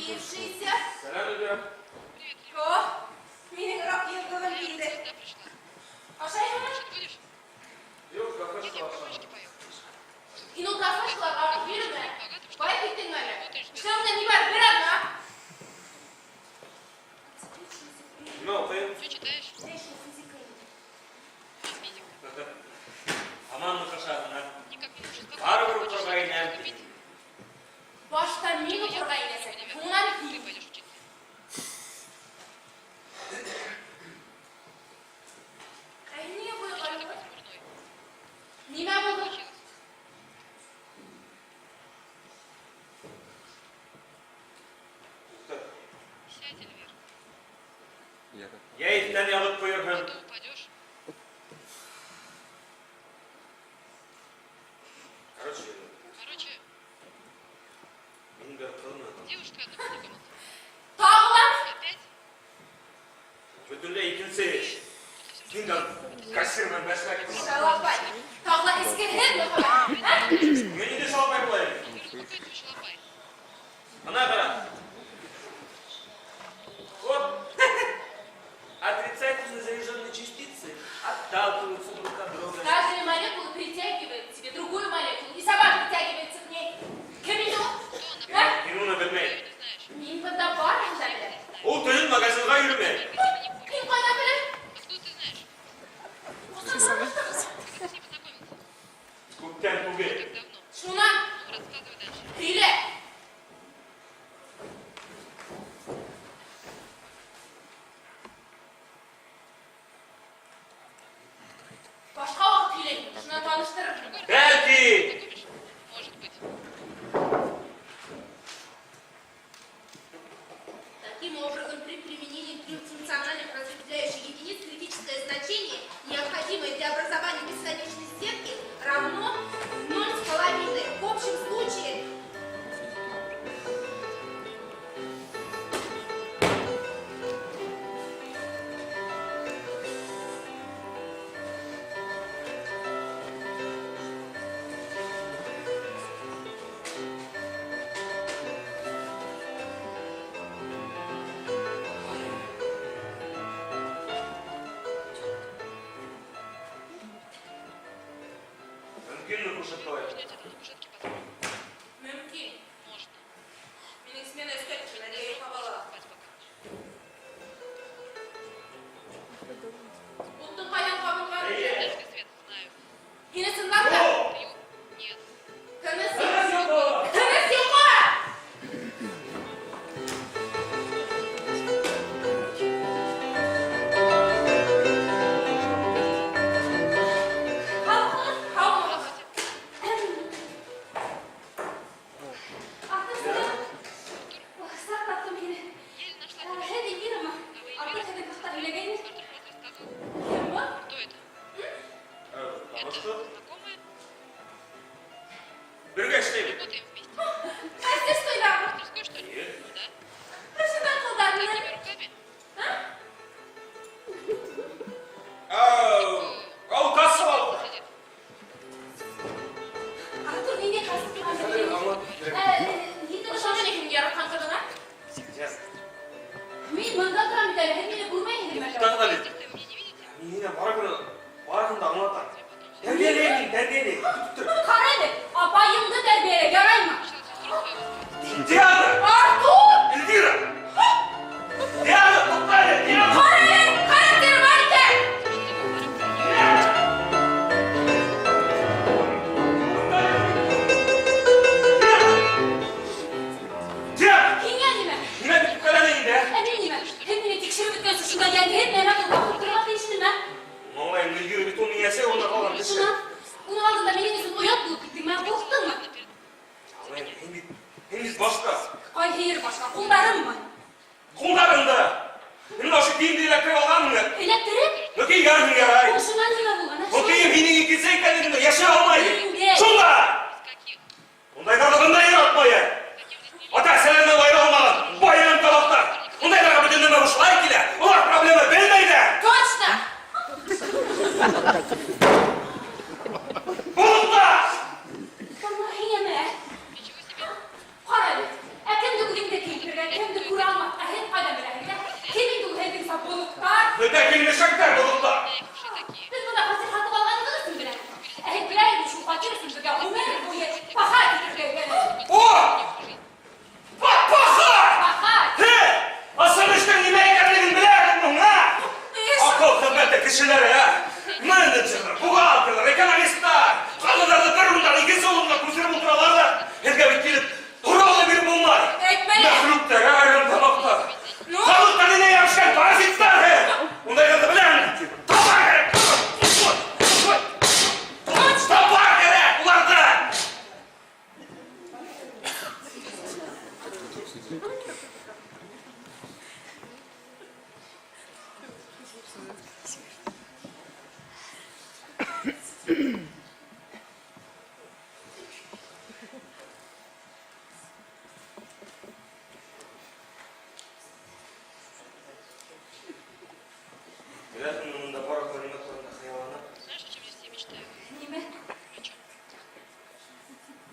Заблудившийся. Сәлам, Эльвира. О, минең рок йолдызым килде. Ашайһыңмы? Юҡ, кафешка ашам. Һин ул кафешкаларға артыҡ йөрөмә. Байып киттеңме әллә? Эшләүеңә ни бар бер аҙна. Нимә уҡыйым? Һаман ныҡышаһың, ә? Барыбер уҡырға инәм. Башта мин уҡырға инәсәк, һуңынан һин. Ә һин ниңә бойоҡ әле? Нимә булды? Йә иҫтән яҙып ҡуйырһың. Короче, мин бер ҡыҙ менән таныштым. Тағы ла? Бөтөнләй икенсе эш. Мин дә кассир менән бәсләк. Шалапай. Тағы ла эскерһеҙ мөхәббәт. Ә? Мин ниндәй шалапай булайым? Бына ҡара. Вот. Отрицательно заряженные частицы отталкиваются друг от друга. Каждая молекула притягивает к себе другую молекулу, и сама притягивается к ней. Кем инде ул? Ә? Мин уны белмәйем. Мин бында барыһын да беләм. Ул төнөн магазинға йөрөмәй. Һин ҡайҙан беләһең? Күптән түгел. Шунан һөйлә. Башҡа ваҡыт һөйләйем, шунан таныштырырмын. Бәлки. Таким образом, при применении трехфункциональных разветвляющих единиц критическое значение, необходимое для образования бесконечной сетки, равно 0,5. В общем случае Мөмкинме күршеп торайыҡ? Мөмкин. Минең смена өскә төшә, әле йоҡлап ала. Уттың ҡайҙан ҡабынған? Эйе. Һине ысынлап та? Тыныс. Тыныс йоҡо! Тыныс йоҡо! Һаумыһығыҙ, һаумыһығыҙ. Артур, сәләм. Ох, саҡ таптым һине. Һеҙ Эльвирамы? Артур һеҙҙең хаҡта һөйләгәйне. Кем был? Таныштыҡ. Бергә эшләйбеҙ. Мастерскойҙамы? Эйе. Ошонан ҡулдарыңды. Ау, касса алды. Артур ниндәй касса торған? Һин ышанған икән яратҡан ҡыҙыңа? Мин бында торам бит әле, һеҙ мине күрмәйһегеҙме әллә? Туҡтағыҙ әле. Мин һиңә барыбер барыһын да аңлатам. Тәрбиәләйем мин, тәрбиәләйем. Көтөп тор. Ҡара әле, апайыңды тәрбиәлә, яраймы? Диана! Артур! Эльвира! Диана, туҡта әле! Диана! Ҡара әле, характеры бар икән! Диана! Һиңә нимә? Нимә дип үпкәләнең инде? Ә мин нимә? Һеҙ мине тикшереп бөткәнсе шунда йәнһеҙ нәмә булып баҡып торорға тейешлеме? Аңлайым, Эльвира бит ул миңә әсәй урынына ҡалған кеше. Шунан, уның алдында минең өсөн оят булып киттеңме? Ҡурҡтыңмы? Аңлайым, һин бит башҡа. Ҡайһы ере башҡа? Ҡулдарыммы? Ҡулдарыңды! Мин ошо кейемде эләктереп алғанмын. Эләктереп? Ну кейгәнһең ярай. Ул шунан нимә булған? Ә? Был кейем һинең икенсе икәнлегеңде йәшерә алмай. Ниндәй? Шунда! Ундайҙарҙы бындай яратмай. Ата-әсәләренән айыра алмаған баян талаҡтар. Ундайҙарға бөтөн нәмә бушлай килә. Улар проблема белмәй ҙә. Точно! Болотта! Валлаһи, әмә. Ҡара әле, ә кемде үҙеңде кейендергән? Кем?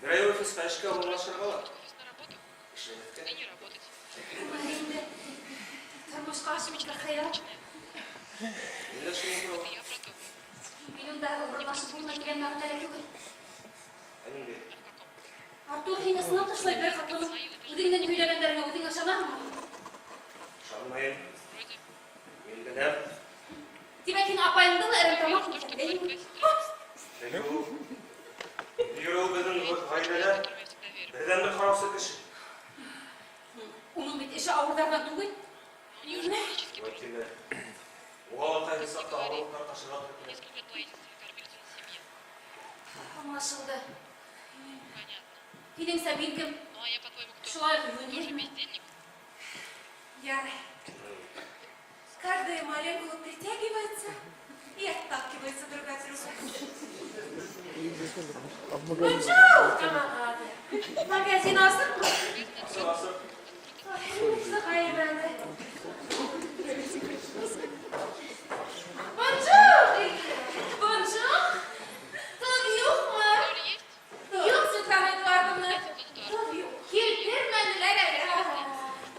Берәй офиска эшкә урнашырга ла. Эшләмәскә. Болай инде тормышка ашмыйча хыял. Мин дә шуны сорап. Мин унда урнашып булмый дигән мәгънәдә түгел. Ә нинди? Артур, һин ысынлап та шулай беркатлымы? Үзеңнең һөйләгәннәреңә үзең ышанаһыңмы? Ышанмыйм. Мин беләм. Димәк, һин апаеңды ла әрәмтамак итәсең, әйеме? Чөнки ул Вера ул безнең гаиләдә бердәнбер караучы кеше. Уның бит эше авырдардан түгел. Шулай килә. Уга ла кайгы чакта авырлыклар ташырга туры килә. Аңлашылды. Һинең Сабин кем? Шулай ук юньлеме? Ярай. Каждая молекула притягивается и отталкивается друг от друга. Бонжур, камарады. Магазин асыҡмы? Асыҡ, асыҡ. Ай, сығайым әле. Бонжур! Бонжур! Тоҙ юҡмы? Юҡ, Светлана Эдуардовна. Тоҙ юҡ. Килтермәнеләр әле.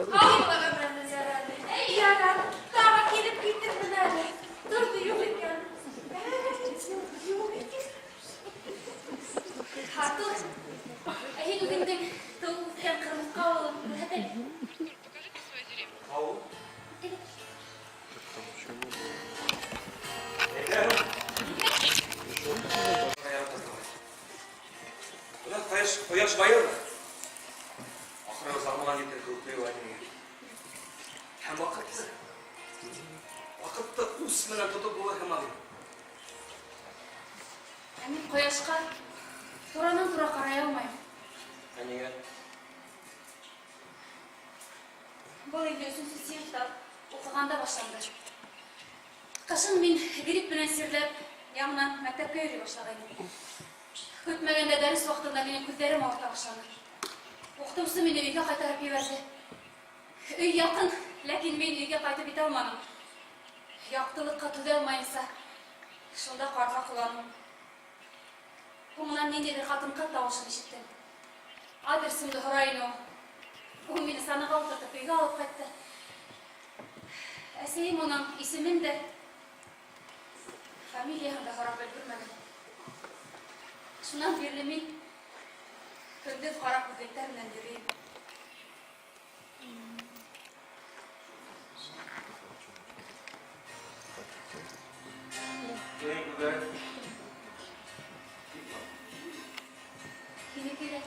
Ҡалмағанмын әле. Ярар, тағы килеп китермен әле. Тоҙ юҡ икән. Юҡ икән. Артур, ә һин үҙеңдең тыуып үҫкән Ҡырмыҫҡа ауылын күрһәт әле. Ауыл. Әйҙә. Бына ҡояш, ҡояш байырмы? Ахыры заман етер кеүек тойола миңә. Һәм ваҡытты. Ваҡытты ус менән тотоп була һымаҡ. Ә мин ҡояшҡа туранан-тура ҡарай алмайым. Ә ниңә? Был инде өсөнсө сыйныфта уҡығанда башланды. Ҡышын мин грипп менән сирләп, яңынан мәктәпкә йөрөй башлағайным. Көтмәгәндә дәрес ваҡытында минең күҙҙәрем ауырта башланы. Уҡытыусы мине өйгә ҡайтарып ебәрҙе. Өй яҡын, ләкин мин өйгә ҡайтып етә алманым. Яҡтылыҡҡа түҙә алмайынса, шунда ҡарға ҡоланым. Һуңынан ниндәйҙер ҡатын-ҡыҙ тауышын ишеттем. Адресымды һорай ине ул. Ул мине санаға ултыртып өйгә алып ҡайтты. Әсәйем уның исемен дә, фамилияһын да һорап өлгөрмәне. Шунан бирле мин көндөҙ ҡара күҙлектәр менән йөрөйөм. Һинең күҙҙәрең бик матур. Һинеке лә.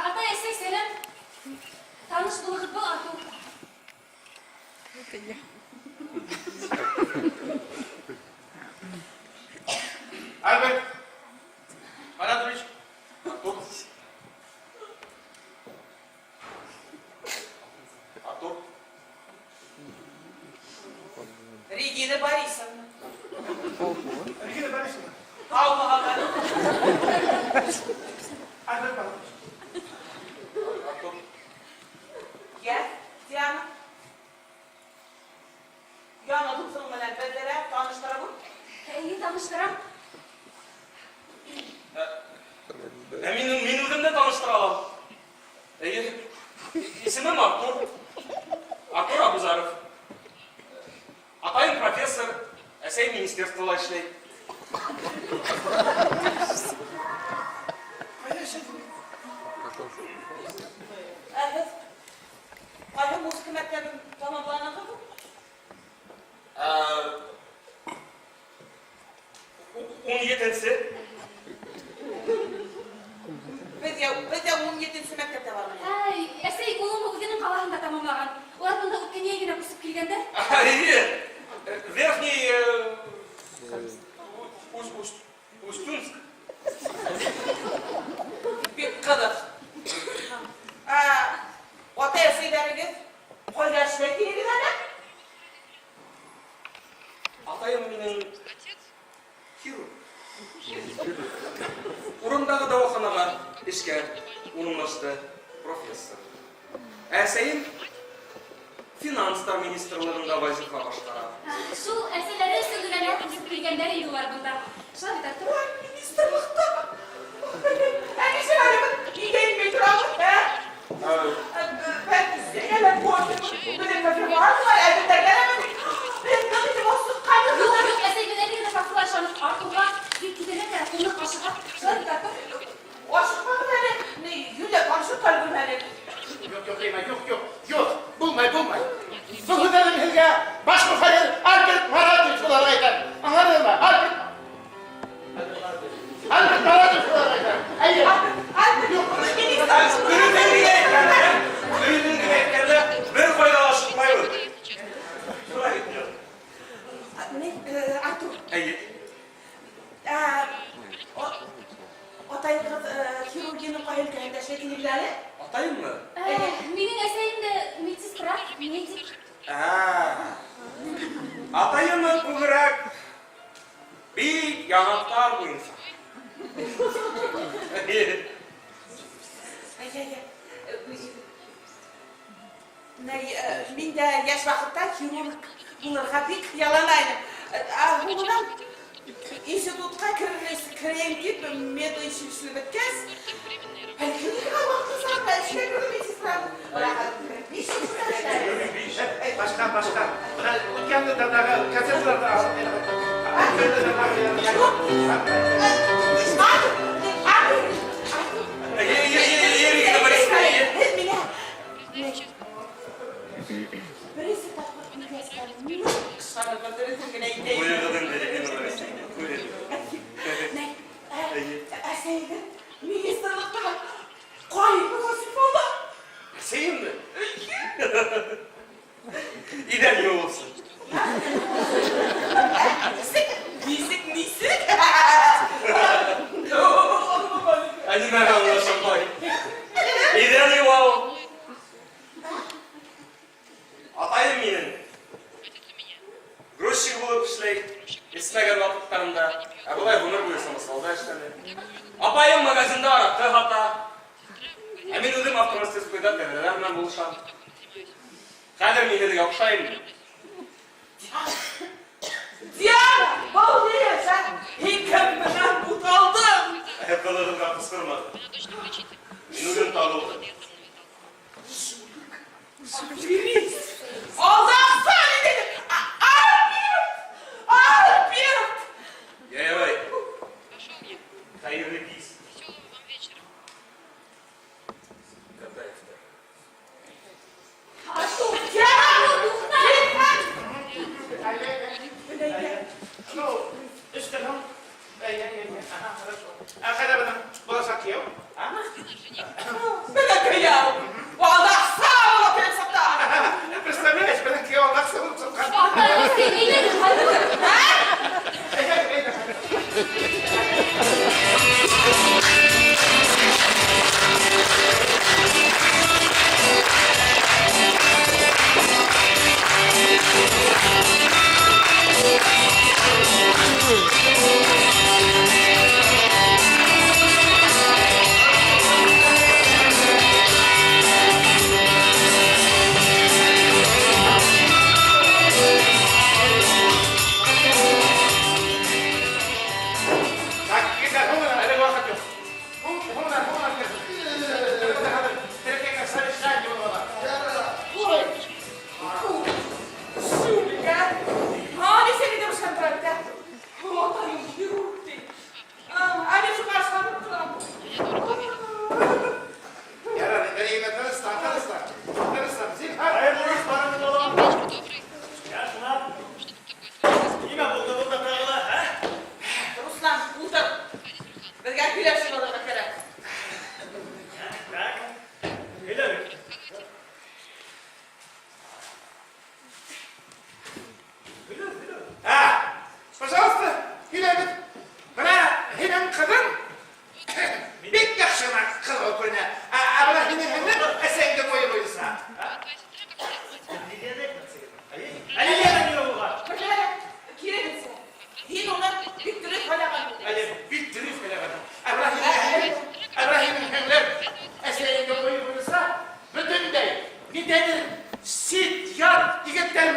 Атай, әсәй, сәләм. Таныш булығыҙ, был Артур. Альберт Маратович. Артур. Артур. Регина Борисовна. Регина Борисовна. Һаумыһығыҙ. Альберт Маратович. Артур. Я, Диана. Яңы дуҫың менән беҙҙе лә таныштырып үт. Эйе, таныштырам. Ә мин үҙем дә таныштыра алам. Эйе. Исемем Артур. Артур Абузаров. Атайым профессор, әсәй министерствола эшләй. Ҡайҙа эшләй? Ә һеҙ ҡайһы музыка мәктәбен тамамланығыҙ? 17-нсе. Беҙ ҙә 17-нсе мәктәптә барған. Ай, әсәй улым үҙенең ҡалаһында тамамлаған. Улар бында үткән йәй генә күсеп килгәндәр. Эйе. Верхний Устюнск. Бик ҡыҙыҡ. Ә, атай-әсәйҙәрегеҙ ҡайҙа эшләй тиһегеҙ әле? эшкә урынлашты, профессор. Ә әсәем финанслар министрлыгында вазифа башкара. Шул әсәләре өчен генә дә үсеп килгәннәр инде улар бында. Шулай бит, Артур? Министрлыкта. Ә ничек әле без өйдә инмәй торабыз, ә? Бәлки әллә кофе, безнең кофе бармы? Әлбәттә, Без нык итеп асыкканбыз. Юк, юк, әсәй менә генә фактлар ышанып Артурга дип китәргә кирәк, кунак ашыга. Шулай бит, Артур? Ашыкмагыз әле, ни, юләп ашык өлгермәдек. Юк, юк, Рима, юк, юк, юк, булмай, булмай. Был һүҙҙәрҙе һеҙгә баш мөхәррир Альберт Маратович булараҡ әйтәм. Аңланыңмы? Альберт Альберт Маратович булараҡ әйтәм. Әйе. Альберт, Юк. министр. Дөрөҫөн генә әйткәндә, дөрөҫөн генә әйткәндә, бер ҡайҙа ла ашыҡмайбыҙ. Шулай бит, Нил? Ни, Артур, Әйе. атайығыҙ хирургияның ҡай өлкәһендә эшләй тинегеҙ әле? Атайыммы? Минең әсәйем дә медсестра, медик. Ә, атайымы күберәк бит, яңаҡтар буйынса. Әйе, әйе. Мин дә йәш ваҡытта хирург булырға бик хыяллана инем. Ә һуңынан институтҡа керәйем тип медучилище бөткәс, бәлки ваҡыт эшкә керҙем медсестра. 5 йыл эшләнем. Әй, башҡа, башҡа. Бына үткән йылдарҙағы концертларҙа алып Юҡ. Артур, Артур, Артур. Әйе, әйе, әйе, Ирина Борисовна, әйе. Һеҙ миңә беренсе тапҡыр ингәс, ҡысҡырырға дөрөҫөн генә әйтәйем. Ҡуйығыҙ инде, Ирина Борисовна, ҡуйығыҙ. Ни, әсәйегеҙ министрлыҡта ҡай вазифала? Әсәйемме? Иҙән йыуыусы. Нисек? Нисек, нисек? Ә нимәгә аңлашылмай? Иҙән йыуа ул. Атайым минең грузчик булып эшләй, эсмәгән ваҡыттарында, ә былай ғүмер буйы самосвалда эшләне. Апайым магазинда араҡы һата. Ә мин үҙем автомастерскойҙа тәҙрәләр менән булышам. Хәҙер мин һеҙгә оҡшаймы? Диана, был ни эш, ә? Һин кем менән буталдың? Ҡылығыңға ҡысҡырмады. Мин үҙем табылдым. Аферист! Алдаҡсы инде! Альберт! Альберт! Ярай. Хәйерле кис. Катаевтар. Артур, Диана! Артур, туҡта! Ну, өстән һуң. Әй, әй, әй, ага, хорошо. Ә ҡайҙа бының буласаҡ кейәү? А? Бына кейәү! Алдаҡсы булып килеп сыҡты!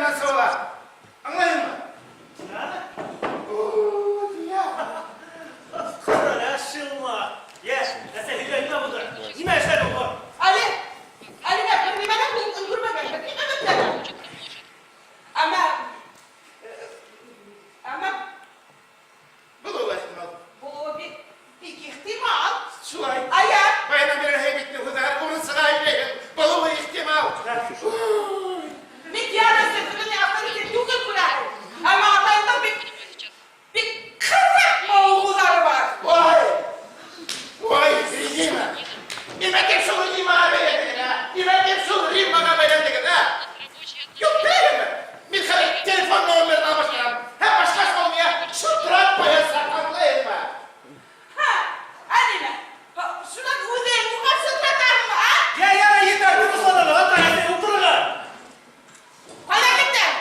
янынан сыуала. Аңлайһыңмы? Диана? О, Диана. Ҡара, шилма. Йә, әсәй, һөйлә, нимә булды? Нимә эшләне ул? Әле, әле дә бер нимә лә булып өлгөрмәгән, бер нимә бөткән. Әммә, әммә Булыуы ихтимал. булыуы бик, бик ихтимал. Шулай. Ая, Баянан бирле һәйбәтне һүҙҙәр урын сыға әйләйһең. Булыуы ихтимал. мин Диана өсөн авторитет түгел күрәһең. Әммә атайымдың бик, бик ҡыҙыҡ мауығыуҙары бар. Ой! Ой, Регина! Нимә тип шул Риммаға бәйләндегеҙ, ә? Нимә тип шул Риммаға бәйләндегеҙ, ә? Юҡ, беләһеңме? Мин хәҙер телефон номерын алмаштырам. Һәм башҡаса ул миңә шылтыратмаясаҡ, аңлайһыңмы? Һа, ә нимә? Һа, Шунан үҙең уға шылтыратаһыңмы, а? Йә, ярай, етәр, тынысланығыҙ, атай, әсәй, ултырығыҙ. Ҡайҙа киттең?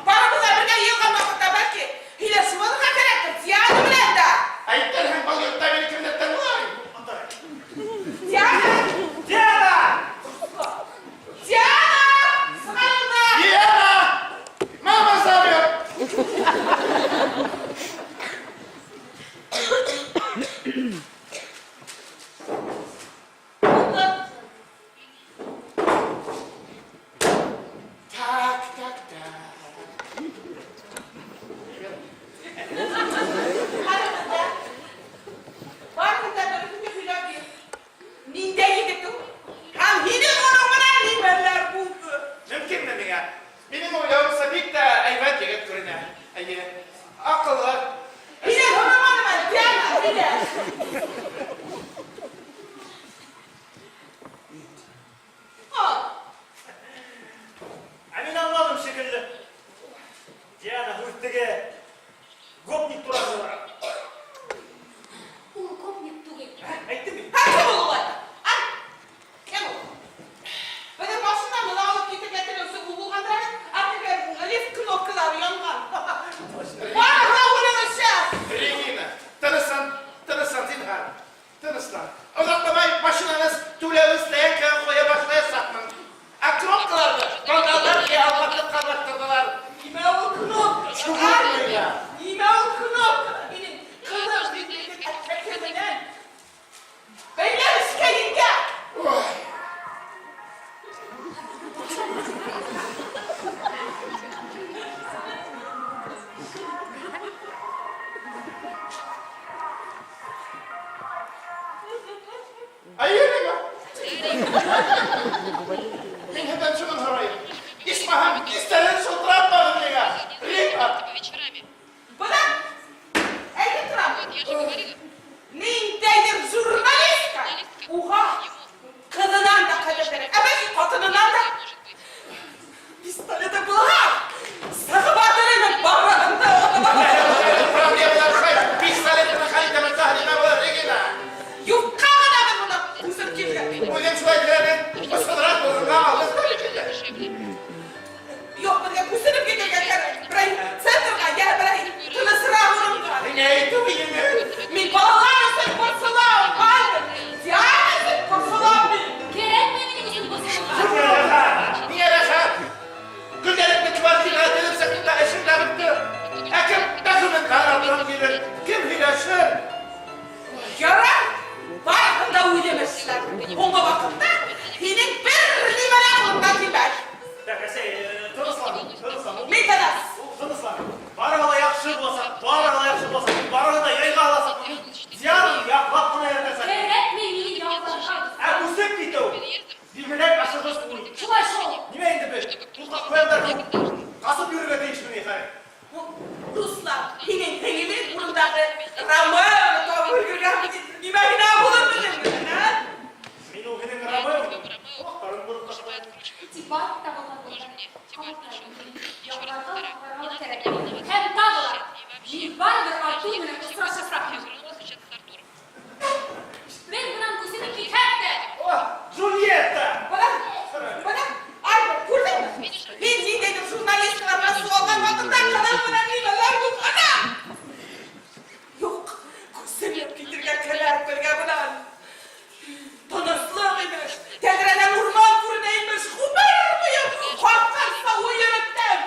Барыбыҙ ҙа бергә йыйылған ваҡытта бәлки һөйләшеп алырға кәрәктер, Диана менән дә. Әйтерһең, был йортта мине кемдер тыңлай. Атай. Диана! Диана! Диана! Сығар унда! Диана! Мама зовет! Булды. Так, так, так. Барыһын да. Барыһын да дөрөҫөн һөйләп бир. Ниндәй егет ул? Һәм һинең уның менән нимәләр булды? Мөмкинме миңә? Минең уйлауымса бик тә әйбәт егет күренә. Әйе, аҡыллы. Һинән һораманым әле, Диана, һөйлә. А, Ә мин аңланым шикелле. Диана һүҙ теге гопник тураһында бара. Ул гопник түгел. Әйттем бит. Һә, кем ул улай? А? Кем ул? Беҙҙең машинаны ла алып китергә теләүсе ул булғандыр әле. Ә теге лифт кнопкалары янған. Барыһы ла уның эше. Регина, тыныслан, тыныслан, зинһар. Тыныслан. Оҙаҡламай машинаны түләүле стоянкаға ҡуя башлаясаҡмын. Ә кнопкаларҙы вандалдар алмаҫлыҡ ҡалаштырҙылар. Нимә ул кнопка? Шуғыр Нимә ул кнопка? Минең ҡыҙым әткәсе менән бәйләнешкә ингән. Ой. Әйе, Мин һеҙҙән шуны һорайым. Исмаһам, кистәрен шылтыратмағыҙ миңә. Римма. Бына әйтеп торам. Ниндәйҙер журналистка уға ҡыҙынан да ҡәҙерлерәк, ә бәлки ҡатынынан да пистолеты булһа, сығып атыр инем барыһын да. Проблемалар хай, пистолетын хәл итә нимә булыр, Регина? Юҡҡа ғына беҙ бында күсеп килгән. Үҙең шулай теләнең, бысылыраҡ булырға алдың да бит инде. Юҡ, беҙгә күсенеп китергә кәрәк. Берәй центрға, йә берәй тынысыраҡ урынға. Ни әйтеүе еңел. Мин балалар өсөн борсолам, Альберт. Диана өсөн борсолам мин. Кәрәкмәй минең өсөн борсолорға. Ниңә рәхәт? Көндәлекле квартираға теҙеп сыҡтым да эшем дә бөттө. Ә кем документтар алырға килер? Кем һөйләшер? Ярар, барыһын да үҙем эшләр. Һуңғы ваҡытта һинең бер нимә лә ҡулыңдан килмәҫ. Так, әсәй, тыныслан, тыныслан. Мин тыныс. Тыныслан. Барыһы ла яҡшы буласаҡ, барыһы ла яҡшы буласаҡ, барыһы ла яйға аласаҡ. Диана яҡлап ҡына ятасаҡ. Кәрәкмәй мине яҡларға. Ә күсеп китеү. Бигерәк ашығыс уй. Шулай шул. Нимә инде беҙ? Ҡурҡаҡ ҡуяндар ҡасып йөрөргә тейешме ни хәҙер? Руслан, һинең һеңлең урындағы Ромеоны табып өлгөргән бит. Нимә генә булыр беҙҙең менән, ә? Мин ул һинең Ромео. Ҡолаҡтарын бороп ташлайым. Тибат табылған булды. Яҡларға ҡарарға кәрәкмәй. Һәм тағы ла. Мин барыбер Артур менән осрашасаҡмын. Беҙ бынан күсенеп китһәк тә. О, Джульетта! Бына, бына, Альберт, күрҙеңме? Мин ниндәйҙер журналисткалар менән сыға алған ваҡытта ҡыҙым менән нимәләр булған? Юҡ, күсенеп китергә кәрәк беҙгә бынан. Тыныслыҡ имеш, тәҙрәнән урман күренә имеш, ғүмер буйы ҡарттарса уйын үткән.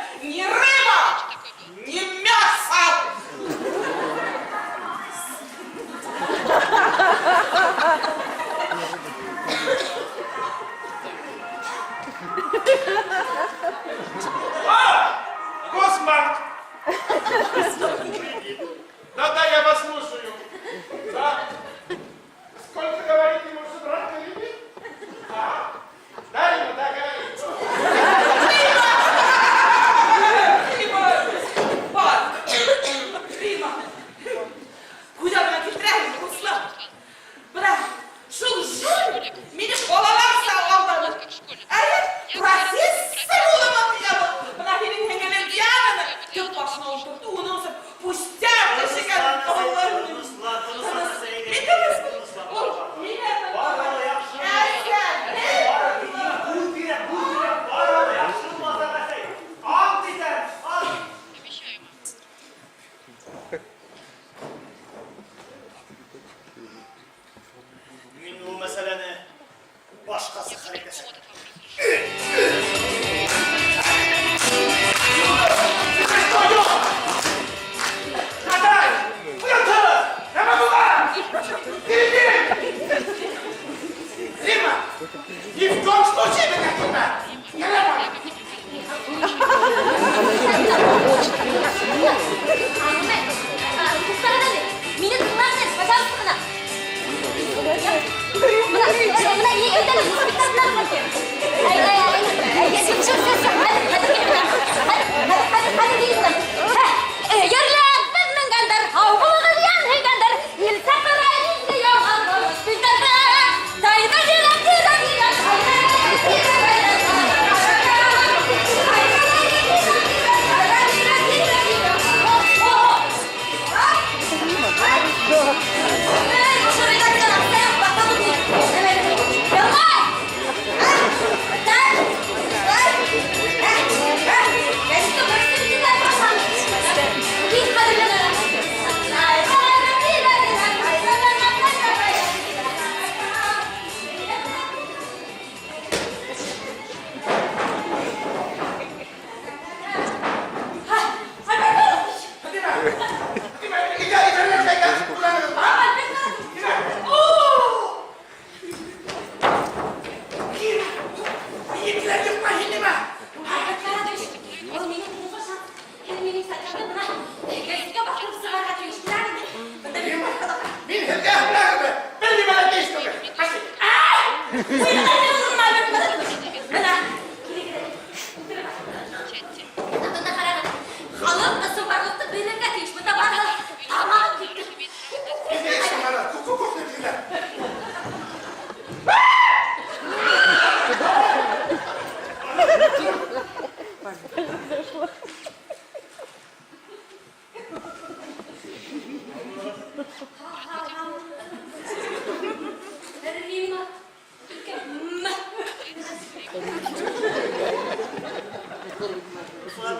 Дуслар.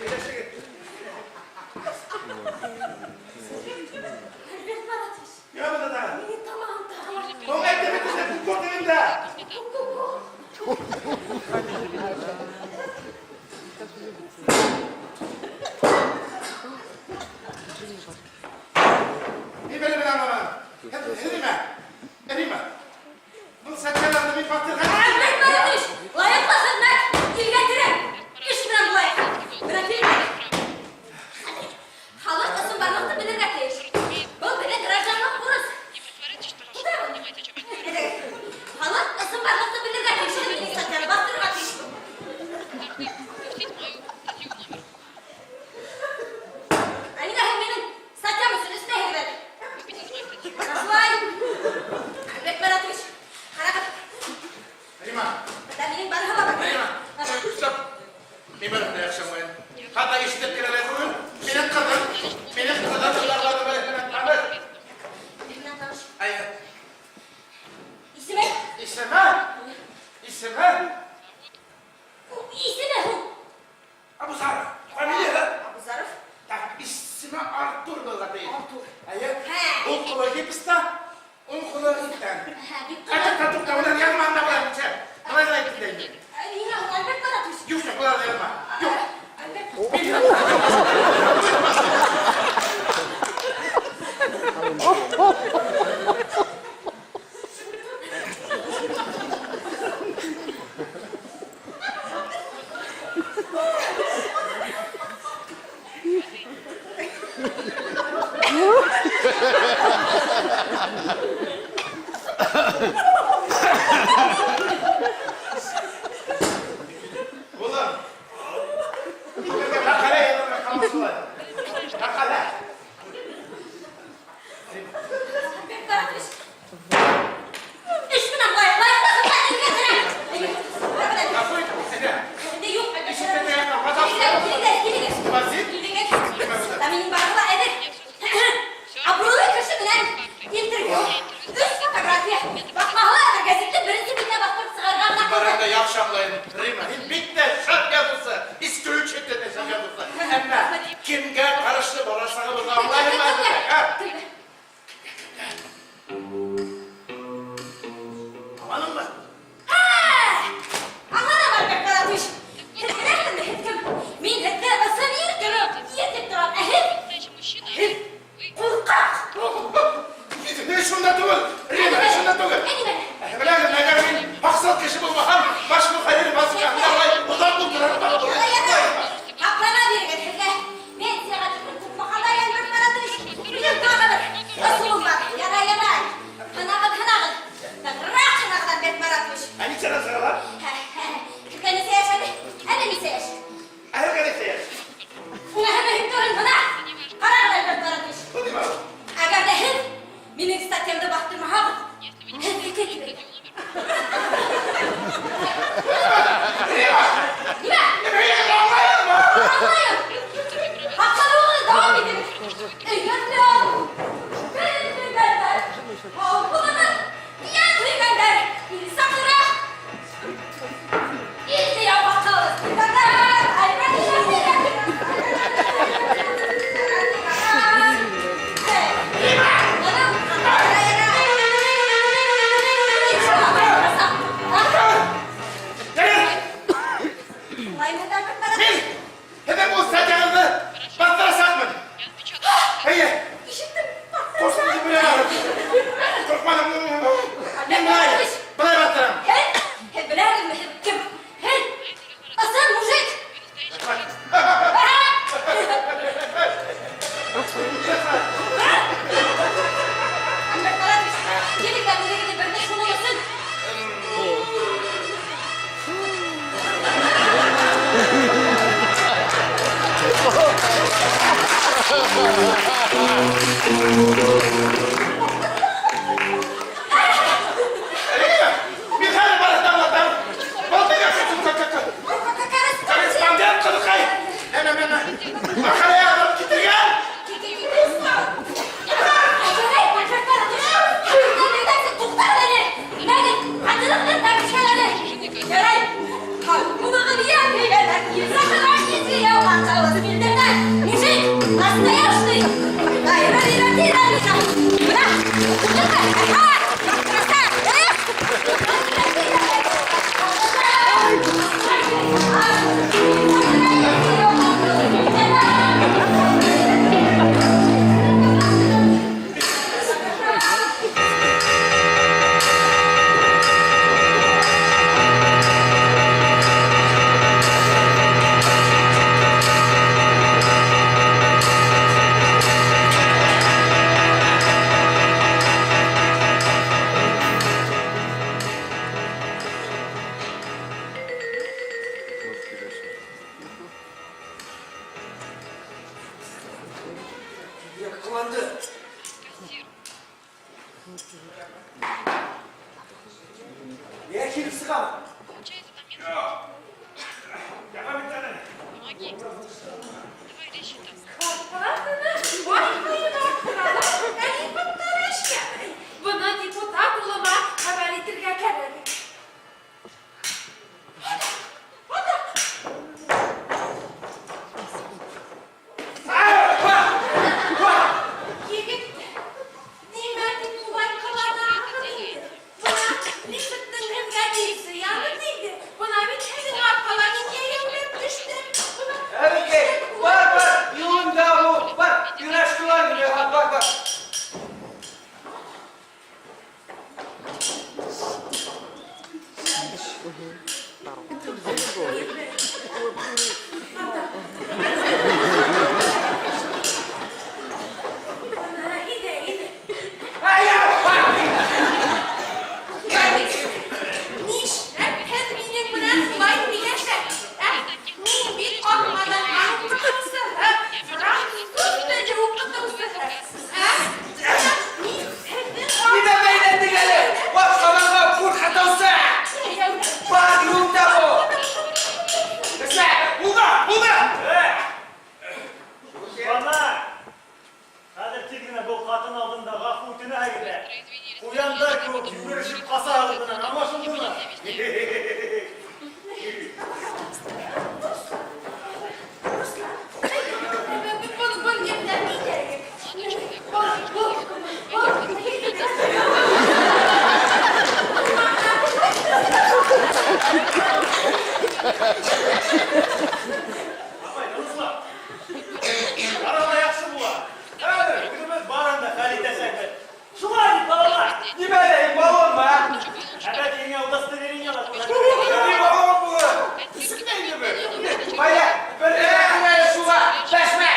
Әйдәшегез. Альберт Маратович, Я монда тагын. минең тамагым тагын ачты. Соң әйтеп бит инде, күп күрдем инде. Мин белем аңламадым. Рима, Рима. Был статьяларны мин бастырган. Альберт Маратович, лаеклы хезмәт илгә кирәк. Эш белән булайык. Менә килмәгез. Халык ысынбарлыкны белергә тиеш. Был безнең гражданлык бурыс. Халык ысынбарлыкны белергә тиеш. Мин статьяны бастырырга тиеш. Ә нигә һин минең статьям өчен эшләйһең әле? Шулай. Альберт Маратович, карагыз. Рима, Монда минең барыһы ла бар. Рима. Стоп. Мин барып та яхшы аңлыйм. Хатта ишетеп кенә дә түгел, минем кызым, минем кызым шуларны белән таныш. Миннән таныш. Әйе. Исеме? Исеме? Исеме? Исеме һуң? Абузаров. Фамилия? Абузаров. Так, исеме Артур булырга тиеш. Артур. Әйе. Һә. Ул кулы гипста, уң кулы иттән. Һә, бик Кайтып кызык. та тукта, болар язма анда болар ничә. Болай гына әйтте инде. Нигә һуң Альберт Маратович? Юк, юк, болар язма. Юк. Альберт. Улым. Итмәгә мәкалә язарга калмас шулай. Мәкалә. Альберт Маратович. Эш белән булайык. Лаеклы хезмәт илгә кирәк. Гафу ит, әйдә. Инде юк, Альберт Ишектә Маратович. язма, пожалуйста. Килегез, килегез, килегез. Вазиф? Килегез. Та минең барыһы ла әҙер. Абруйлы кеше белән интервью, өс фотография. Баҫмаһы ла әҙер, гәзитте беренсе битенә баҫтырып сығарырға ғына ҡалды. Барында яхшы аңлыйм. Рима, һин бик тә шәп язучы, исключительно шәп язучы. Әмма кемгә каршы барасыңны аңлаймын әле, һә? Кемгә? Аңладыңмы? Аңладым, Альберт Маратович. Һеҙ беләһегеҙме, һеҙ кем? Мин һеҙҙе ысын ир торып, ир тип торам. Ә һеҙ? Һеҙ ҡурҡаҡ. Эш шунда түгел, Рима, эш шунда түгел. Ә нимә? Беләһең, әгәр мин ваҡсыл кеше булмаһам, баш мөхәррир вазифаһында былай оҙаҡ ултырыр Ярай, ярай. Һаҡлана бирегеҙ һеҙгә. Пенсияға тиклем күпме ҡала, Альберт Маратович? Минең тағы бер ысулым бар. Ярай, ярай. Һынағыҙ, һынағыҙ. Нығыраҡ һынағыҙ, Альберт Маратович. Ә нисәдән сығалар? Һә, һеҙгә нисә йәш әле? Әле нисә йәш? Ә һеҙгә нисә йәш? Уныһы мөһим түгел, бына. Ҡарағыҙ, Альберт Маратович. Был нимә ул? Әгәр ҙә һеҙ минең статьямды баҫтырмаһағыҙ, һеҙҙеке килер. Рима! Нимә? Нимә аңлайһыңмы? Аңлайым. Һаҡланыуығыҙ дауам итегеҙ. Өйрәтмәү. Бер һөйгәндәр. Һау булығыҙ. Йән һөйгәндәр. Инсафлыраҡ. Илде яуға ҡалығыҙ. Ярай! Мин һеҙҙең был статьяғыҙҙы баҫтырасаҡмын. Әйе, ҡурҡыныс белән алып. Ҡурҡманым. Мин былай, былай баҫтырам. Рима, мин хәҙер барыһын да аңлатам. Был теге корреспондент ҡыҙыҡай. Әмә, әмә, мәҡәлә яҙып китергән. Туҡтағыҙ әле! Мәгеҙ, ҡатырыҡты Сохраните, я вам Мужик, настоящий! Кыланды. Я килеп сығам. Бына депутат улыма хәбәр итергә кәрәк. Егет, нимә дип улай ҡыланаһығыҙ инде? Бына лифттың һеҙгә ни зыяны тейҙе? Бына бит һеҙҙең арҡала мин йәйәүләп төштөм. Бына Әбекәй, бар, бар, юлында бул, бар, юрашкалар, бар, бар. Бына иҙә, иҙә. Нишләп һеҙ минең менән шулай һөйләшәһегеҙ, ә? Мин бит атҡаҙанған уҡытыусыһы, француз теле уҡытыусыһы, ә? Мин һеҙҙең Нимә бәйләндең әле? Башҡаларға ҡурҡытыусы. Бар, юлында бул. Эшлә. Булды, булды! Бана! Хәҙер тиҙ генә был ҡатын алдында ғәфү үтенәһегеҙ ҙә. Ҡуяндар кеүек йүгерешеп ҡасаһығыҙ бынан, аңлашылдымы? Был, был ебенән китәйек. Был, был, был. Апай, тыныслан. Барыһы ла яҡшы була. Хәҙер үҙебеҙ барын да хәл итәсәкбеҙ. Шулай бит, балалар. Нимә әле, баллонмы, ә? Әбәт һиңә удостоверение ла Ни баллон булыр? Исек тә инде бер. Бая, бер эләкмә шуға, бәшмә.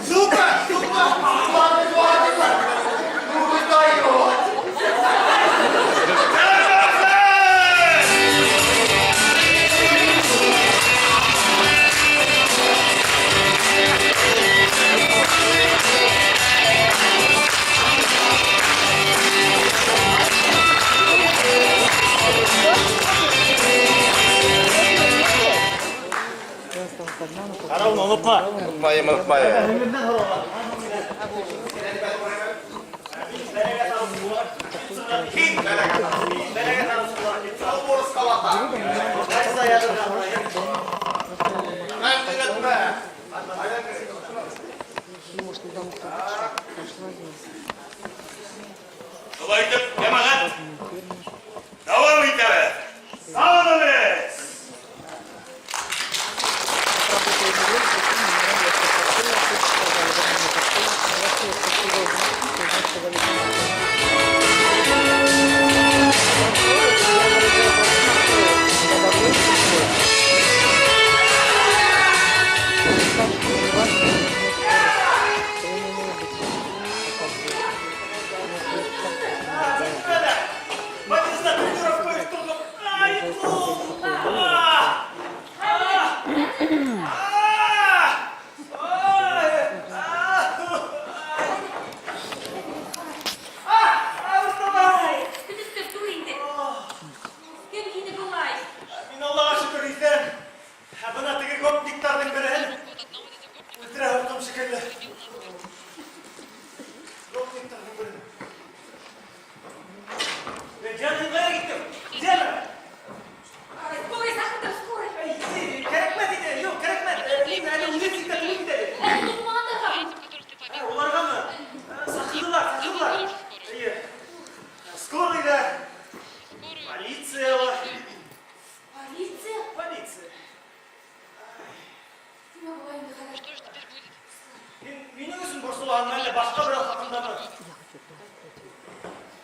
Супер, супер. Ладно, ладно. Ну вы даете. Ҡара уны онотма. Онотмайым, онотмайым. Һин бәләгә тарыусы. Урыҫ ҡалата. Мәңгелетмә. Шулай итеп, йәмәғәт, дауам итәбеҙ. Сағынығыҙ! Бадиста тренировка ойошторҙоҡ. Ай, ҡул! А! А! А! Ай! А! А! Мостафа! Көтөп түгел инде. Кем һине болай? Мин Аллаға шөкөр, иҫән. Ә бына теге гопниктарҙың береһен башҡа берәү хаҡындамы?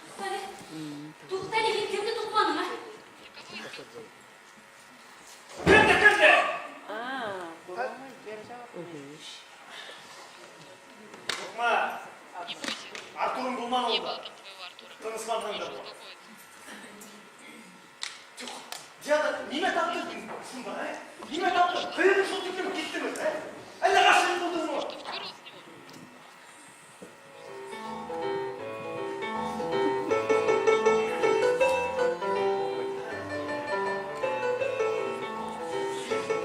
Туҡтале. Туҡтале, һин кемде туҡманың, ә? Кемде, кемде? Ҡурҡма. Артурың булманы унда. Тынысланғандыр ул. Юҡ, Диана, нимә таптың шунда, ә? Нимә таптың? Ҡайҙа шул тиклем киттегеҙ, ә? Әллә ғашиҡ булдыңмы?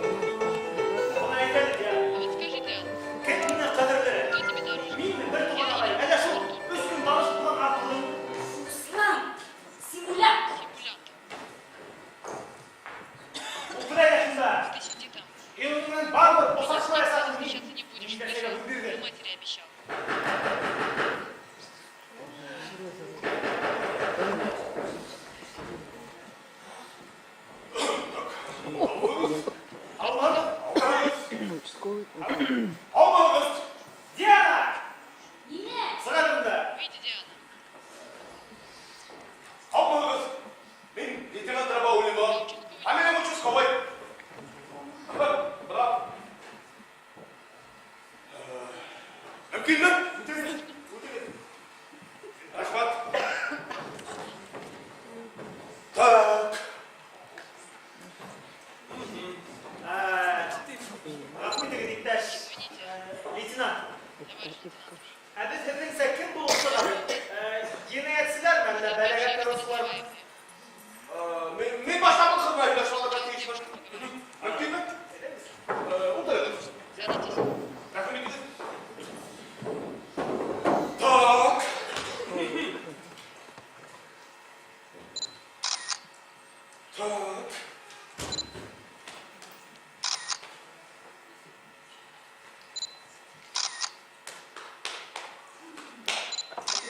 Бына әйт әле, Диана. Кем һинән ҡәҙерлерәк? Минме, бер туған ағай, әллә шул өс көн таныш булған Артурың? Руслан, симулянт. Ултыра әле шунда. Һин уның менән барыбер осрашмаясаҡһың. Мин мин нәрсәгә һүҙ бирҙем. Һаумыһығыҙ. Һаумыһығыҙ. Диана! Нимә? Сыҡ әле бында. Һаумыһығыҙ. Мин лейтенант Рабаулина. А минең участковый. Бра. Мөмкинме? Үтегеҙ, үтегеҙ. Рәхмәт. Так. Ғәфү итегеҙ, иптәш лейтенант. Ә беҙ һеҙҙеңсә кем булып сығабыҙ? Енәйәтселәрме, әллә бәләгә тороусылармы? Мин башта был ҡыҙ менән һөйләшеп алырға тейешмен. Мөмкинме? Ултырығыҙ. Рәхим итегеҙ. Так. Так.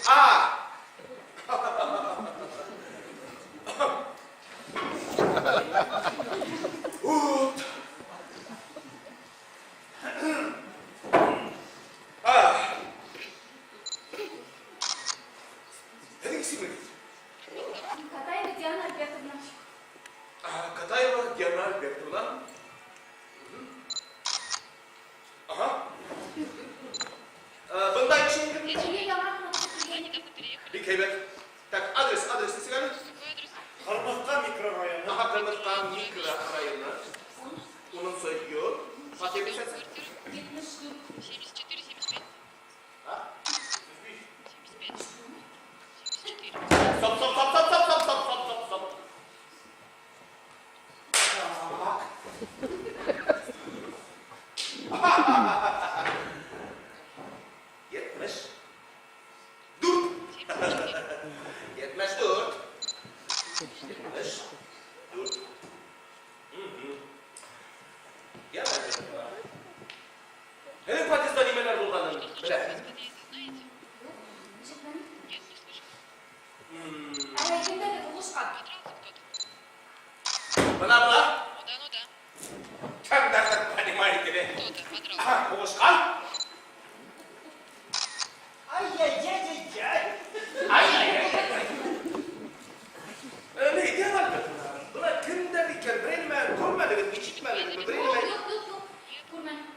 А! Вот. А. Һеҙҙең исемегеҙ? Катаева Диана Альбертовна. А, Катаева Диана Альбертовна. Ага. Бында нисә? Өйгә яңы ғына күсеп килгән. Бик һәйбәт. Так, адрес, адрес нисек әле? Ҡырмыҫҡа микрорайоны. Ага, Ҡырмыҫҡа микрорайоны. Унынсы йорт. Фатир нисәнсе? 74. А? Стоп, стоп, стоп, стоп, стоп, стоп, стоп, стоп, стоп, стоп. Так. 74. 74. 74. Йә, Һеҙҙең подъезда нимәләр булғанын беләһегеҙ? Ишетмәнем. Әле кемдәрҙер һуғышҡан. Бына бына. Кемдәрҙер, понимаете ли? Һуғышҡан. Ай-яй-яй-яй-яй. Ай-яй-яй. Ни, Диана Альбертовна, бына кемдәр икән, берәй нәмә күрмәнегеҙ, ишетмәнегеҙме, берәй Юҡ, нәмә? юҡ, юҡ, юҡ. Күрмәнем.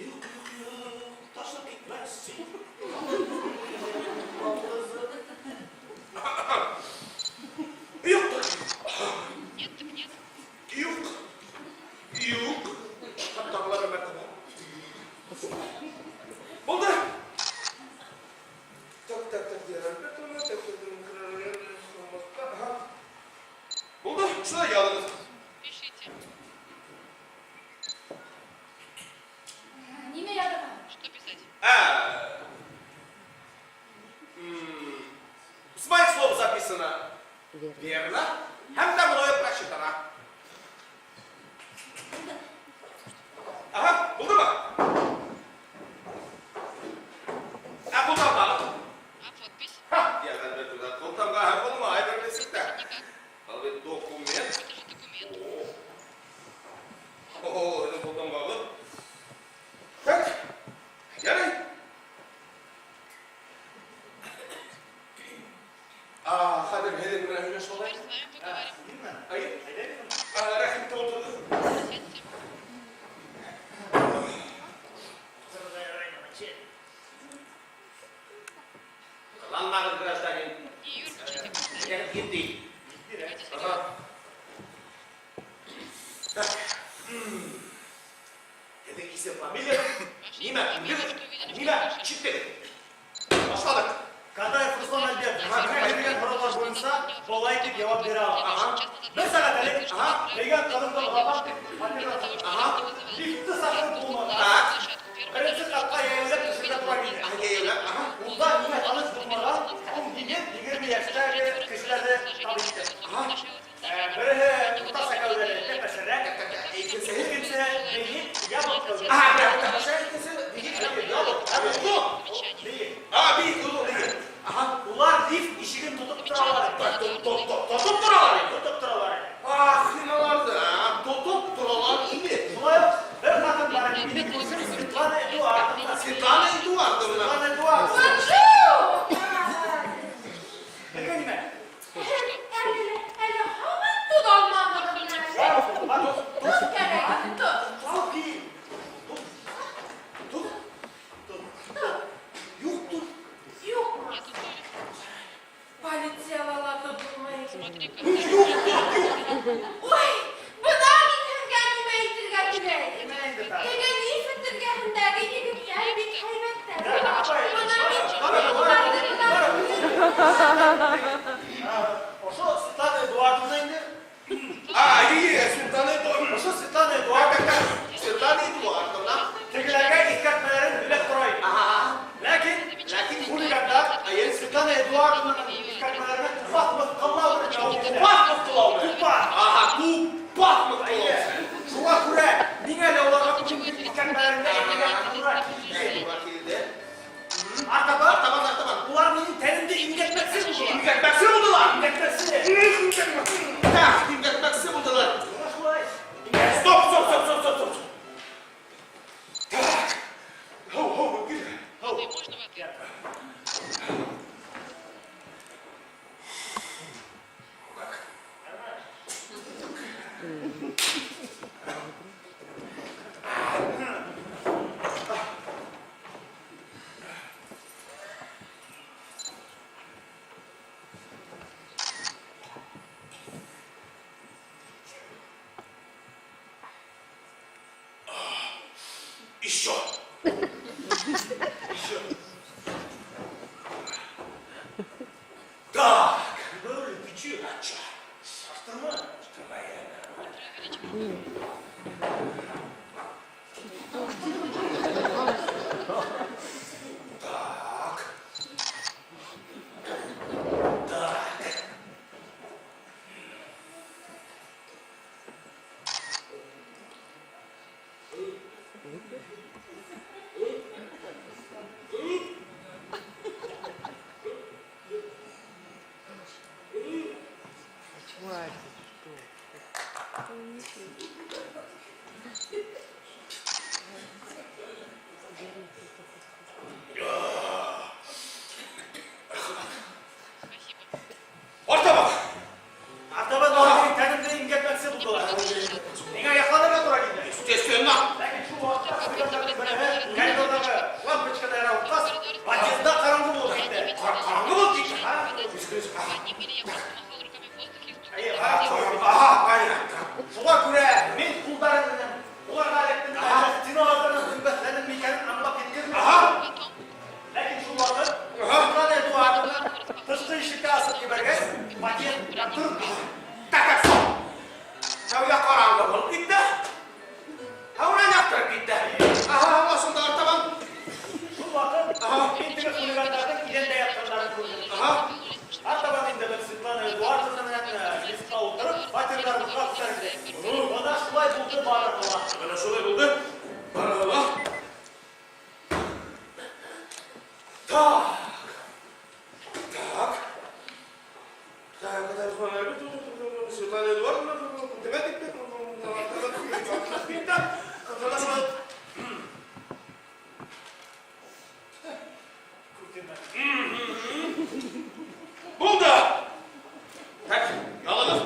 Юҡ, юҡ, юҡ, ташлап китмәҫ. Юҡ. Юҡ. Юҡ. Тағы ла бер мәртәбә. Булды. Так, так, так, Диана Альбертовна, так, так, так, ага. Булды, шулай яҙығыҙ. Нимә яҙырға? А, с моих слов записано. Верно. Һәм дә мною прочитано. Ага, булдымы? Ә ҡултамғаны? Ха, Диана Альбертовна, ҡултамға һәм булмай бер нисек тә. Был бит документ. Әйе. Рәхим итеп утырыгыз. Кыланмагыз, гражданин. Әйдәгез, китте. Ага. Так. Һеҙҙең исем, фамилия, нимә күрҙегеҙ, нимә ишеттегеҙ? Башладыҡ. Катаев Руслан Альберт, миңә бирелгән һораулар буйынса болай тип яуап бирә ала. Бер сәғәт элек бейгән ҡыҙымды оҙатам тип фатирҙан сыҡтым. Лифтты саҡырып булманы. Беренсе ҡатҡа йәйәүләп төшөргә тура килде. Йәйәүләп, аһа. Унда миңә таныш булмаған 17-20 йәштәге кешеләрҙе тап иттем. Береһе уртаса кәүҙәле, тәпәшерәк, Икенсеһе? икенсеһе бейек, ябыҡ кәүҙәле. Аһа, береһе уртаҡса, икенсеһе бейек, ябыҡ. Оҙон. Бейек. А, бейек, оҙон, бейек. Аһа. Улар лифт ишеген тотоп торалар ине. Тотоп торалар ине. Тотоп торалар ине. Ах, һин уларҙы, тотоп торалар ине. Шулай уҡ бер ҡатын бар ине, минең күршем Светлана Эдуардовна. Светлана Эдуардовна. Светлана Эдуардовна. Bonjour! Беҙгә нимә? Әле, әле һаман тоҙ алмағанмын әле. Тоҙ кәрәк, тоҙ. Тоҙ кил. Тоҙ. Тоҙ. Юҡ тоҙ. Юҡмы? Полицияла ла тоҙ булмай. Юҡ тоҙ, юҡ. Ой, бына мин һеҙгә нимә әйтергә теләйем. Нимә инде тағы? Теге лифт эргәһендәге егеттәр бик һәйбәттәр. Апай, Бына мин бара, уларҙы бара. Ошо Светлана Эдуардовна инде. А, ие, Светлана Эдуардовна. Ошо Светлана Эдуардовна Светлана Эдуардовна. тегеләргә иҫкәртмәләрен һөйләп тора ине. Ләкин Ләкин хулигандар Светлана Эдуардовнаның иҫкәртмәләренә тупаҫ мыҫҡыллау менән яуап бирҙе. Тупаҫ мыҫҡыллау менән. Тупаҫ. Аһа, тупаҫ мыҫҡыллау. Шуға күрә миңә лә уларға үҙемдең иҫкәртмәләремде әйтергә тура килде. Тура килде. Артабан, Артабан, артабан. улар минең тәнемде имгәтмәксе булдылар. Имгәтмәксе булдылар. Имгәтмәксе. Так, имгәтмәксе булдылар. Бына шулай. Стоп, стоп, стоп, стоп, стоп, стоп. Так. Һыу, һыу, кил. Һыу. Еще. Еще. Так. Бер көсө. Аштырма. Так. Так. Артабан. Артабан улар минең тәнемде имгәтмәксе булдылар. Миңә яҡланырға тура килде. Естественно. Ләкин шул ваҡытта хулигандарҙың береһе коридорҙағы лампочканы яра утҡас, подъездда ҡараңғы булып китте. Ҡараңғы булып китте. Әйе, Аһа, понятно. Шуға күрә мин ҡулдарым менән уларға эләктем, стеналарҙан дөмбәҫләнеп икәнен аңлап еткерҙем. Ләкин шул ваҡыт Светлана Эдуардовна тышҡы ишекте асып ебәргәс, подъезд яҡтырып китте. Так, так, стоп. Тәүҙә ҡараңғы булып китте. Һуңынан яҡтырып китте. Аһа, аңлашылды, артабан. Шул ваҡыт мин теге хулигандарҙың иҙәндә ятҡандарын күрҙем. Аһа. Артабан инде беҙ Светлана Эдуардовна менән лифтҡа ултырып, фатирҙарыбыҙға күтәрелдек. Бына шулай булды барыһы ла. Бына шулай булды. Барыһы ла. Так. Так. Так, так, Светлана Эдуардовна, нимә тип Күрҙеңме? Булды. Так, ялығыҙ.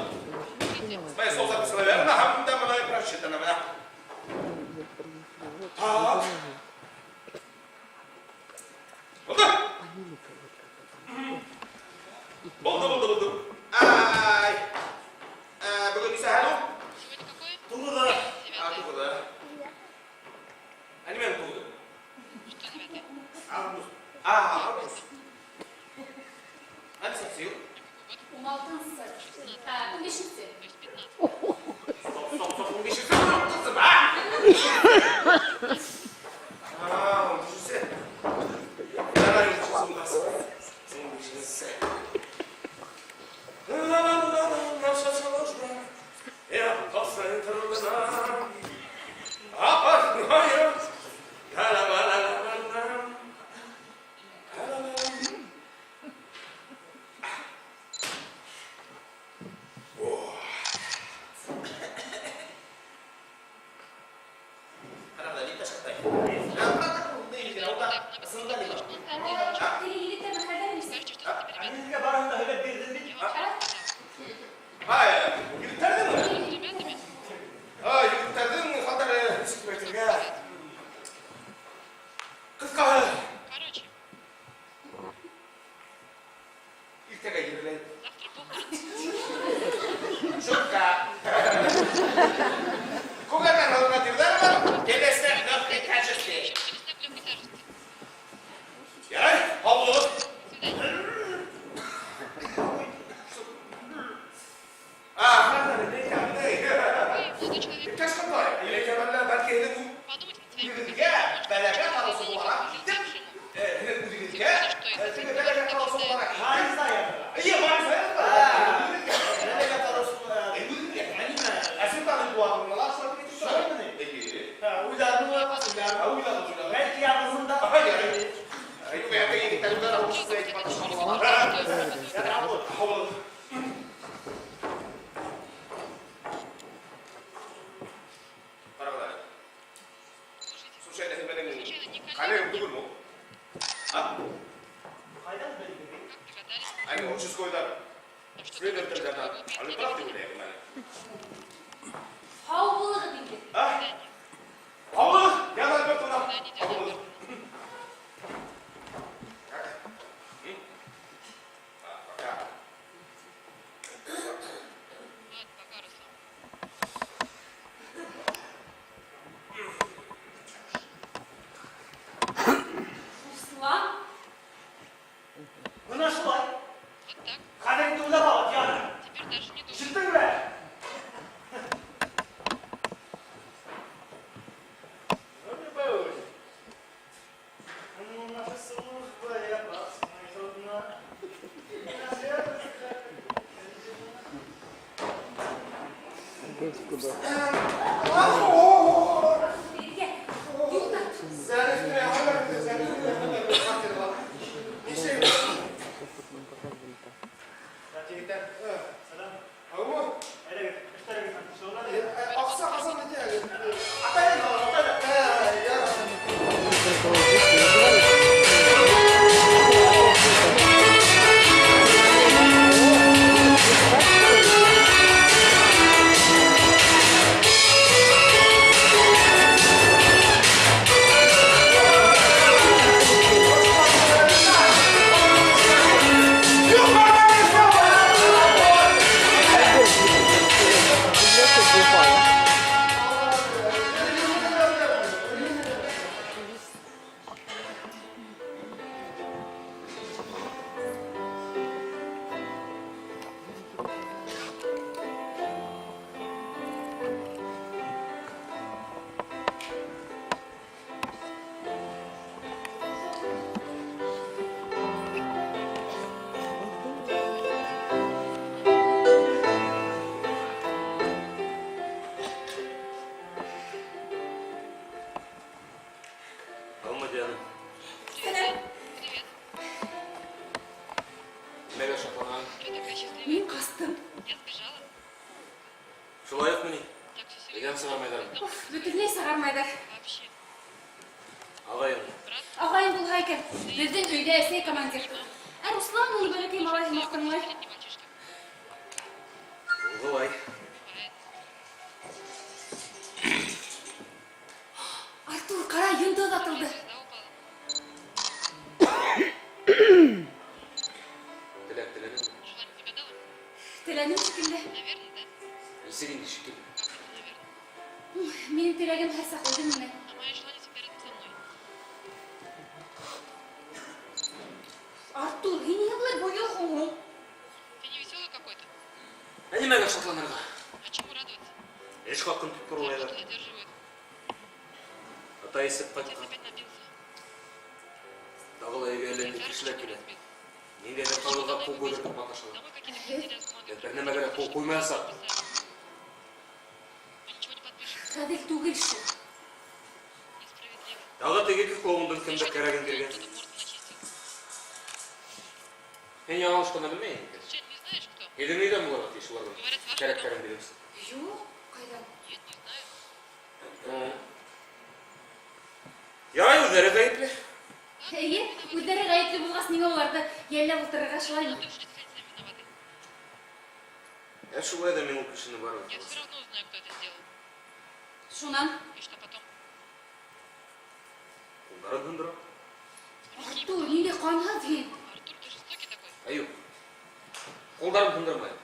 Теге егеттәрҙең хәлдәре нисек? Ә мин һеҙгә барыһын да һөйләп бирҙем бит. Һай, егеттәрҙеңме? Һай, егеттәрҙең хәлдәре нисек тип әйтергә? Ҡыҫҡаһы. Иртәгә ерләй. Шутка. Күгәргән алына тирҙәре бар. Телесне легкой тяжести. Ярай, һау булығыҙ. А, Иптәш Ҡотлай, әйтәм әллә, бәлки һеҙҙең үҙегеҙгә бәләгә тарыусы булараҡ итеп, һеҙҙең үҙегеҙгә теге бәләгә тарыусы булараҡ итеп, Ғариза яҙырға. Эйе, ғариза яҙырға. Үҙегеҙгә. Бәләгә тарыусы. Үҙегеҙгә. Ә нимә? Ә син таный булағың ла, шулай бит. Шулаймы ни? Эйе. Һә, уйладым, уйлап, уйладым. Ә, уйладым, уйладым. Бәлки яҙырмын да. Аһа, ярай. Юҡ, ә теге егеттәр үҙҙәре русса әйтеп маташҡан булалар. Ярай, һау булығыҙ. Һау булығыҙ. Ҡарағыҙ әле. Случайно һин минең коллегам түгелме ул? А? Ҡайҙан белдең? Әле участковыйҙар следовательдәрҙән әле прав тип уйлайым әле. Һау булығыҙ инде. А? Һау булығыҙ, Диана Альбертовна. Һау булығыҙ. Как? М? А, пока. Руслан? Бына шулай. Хәҙер инде уйлап ал, Диана. Ишеттеңме? Ну, не боюсь. Ну, наша служба, я опасна и трудна. И на сердце как Биргә. Юҡ. Зәриф Нишләйбеҙ? Егеттәр, сәләм. Һаумы? Әйҙәгеҙ, эштәрегеҙ менән шөғөлләнегеҙ. Аҡса ҡасан бөтә әле? Атайым, атайым. Һаумы, Диана. Сәләм. Нимәгә шатланаһың? Мин ҡастым. Шулай уҡмы ни? Өйҙән сығармайҙармы? Уф, бөтөнләй сығармайҙар. Ағайың. Ағайым булһа икән, беҙҙең өйҙә әсәй командир. Ә Руслан уны бәләкәй малай һымаҡ тыңлай. Улай. Артур, ҡара, йондоҙ атылды. Теләк теләнеңме? Теләнем шикелле. Нисек инде шикелле? Минең теләгем һәр саҡ үҙем менән. Артур, һин ниңә былай бойоҡһоң һуң? Ә нимәгә шатланырға? Эш хаҡын тотторорлайҙар. Атай эсеп ҡайтҡан. Тағы ла өйгә әллә ниндәй кешеләр килә. Ниндәйҙер ҡағыҙға ҡул ҡуйҙыртып маташалар. Беҙ бер нәмәгә лә ҡул ҡуймаясаҡбыҙ. Ғәҙел түгел шул. Тағы теге клоундың кемдер кәрәген биргән. Һин яңылыш ҡына белмәйһең икән. Һеҙҙең өйҙән булырға тейеш уларҙың кәрәктәрен биреүсе. Юҡ, ҡайҙан? Ярай, үҙҙәре ғәйепле. Эйе, үҙҙәре ғәйепле булғас, ниңә уларҙы йәлләп ултырырға, шулаймы? Ә шулай ҙа мин ул кешене барыбер табасаҡмын. Шунан? Ҡулдарын һындырам. Артур, ниндәй ҡанһыҙ һин. Ә юҡ. Ҡулдарын һындырмайым.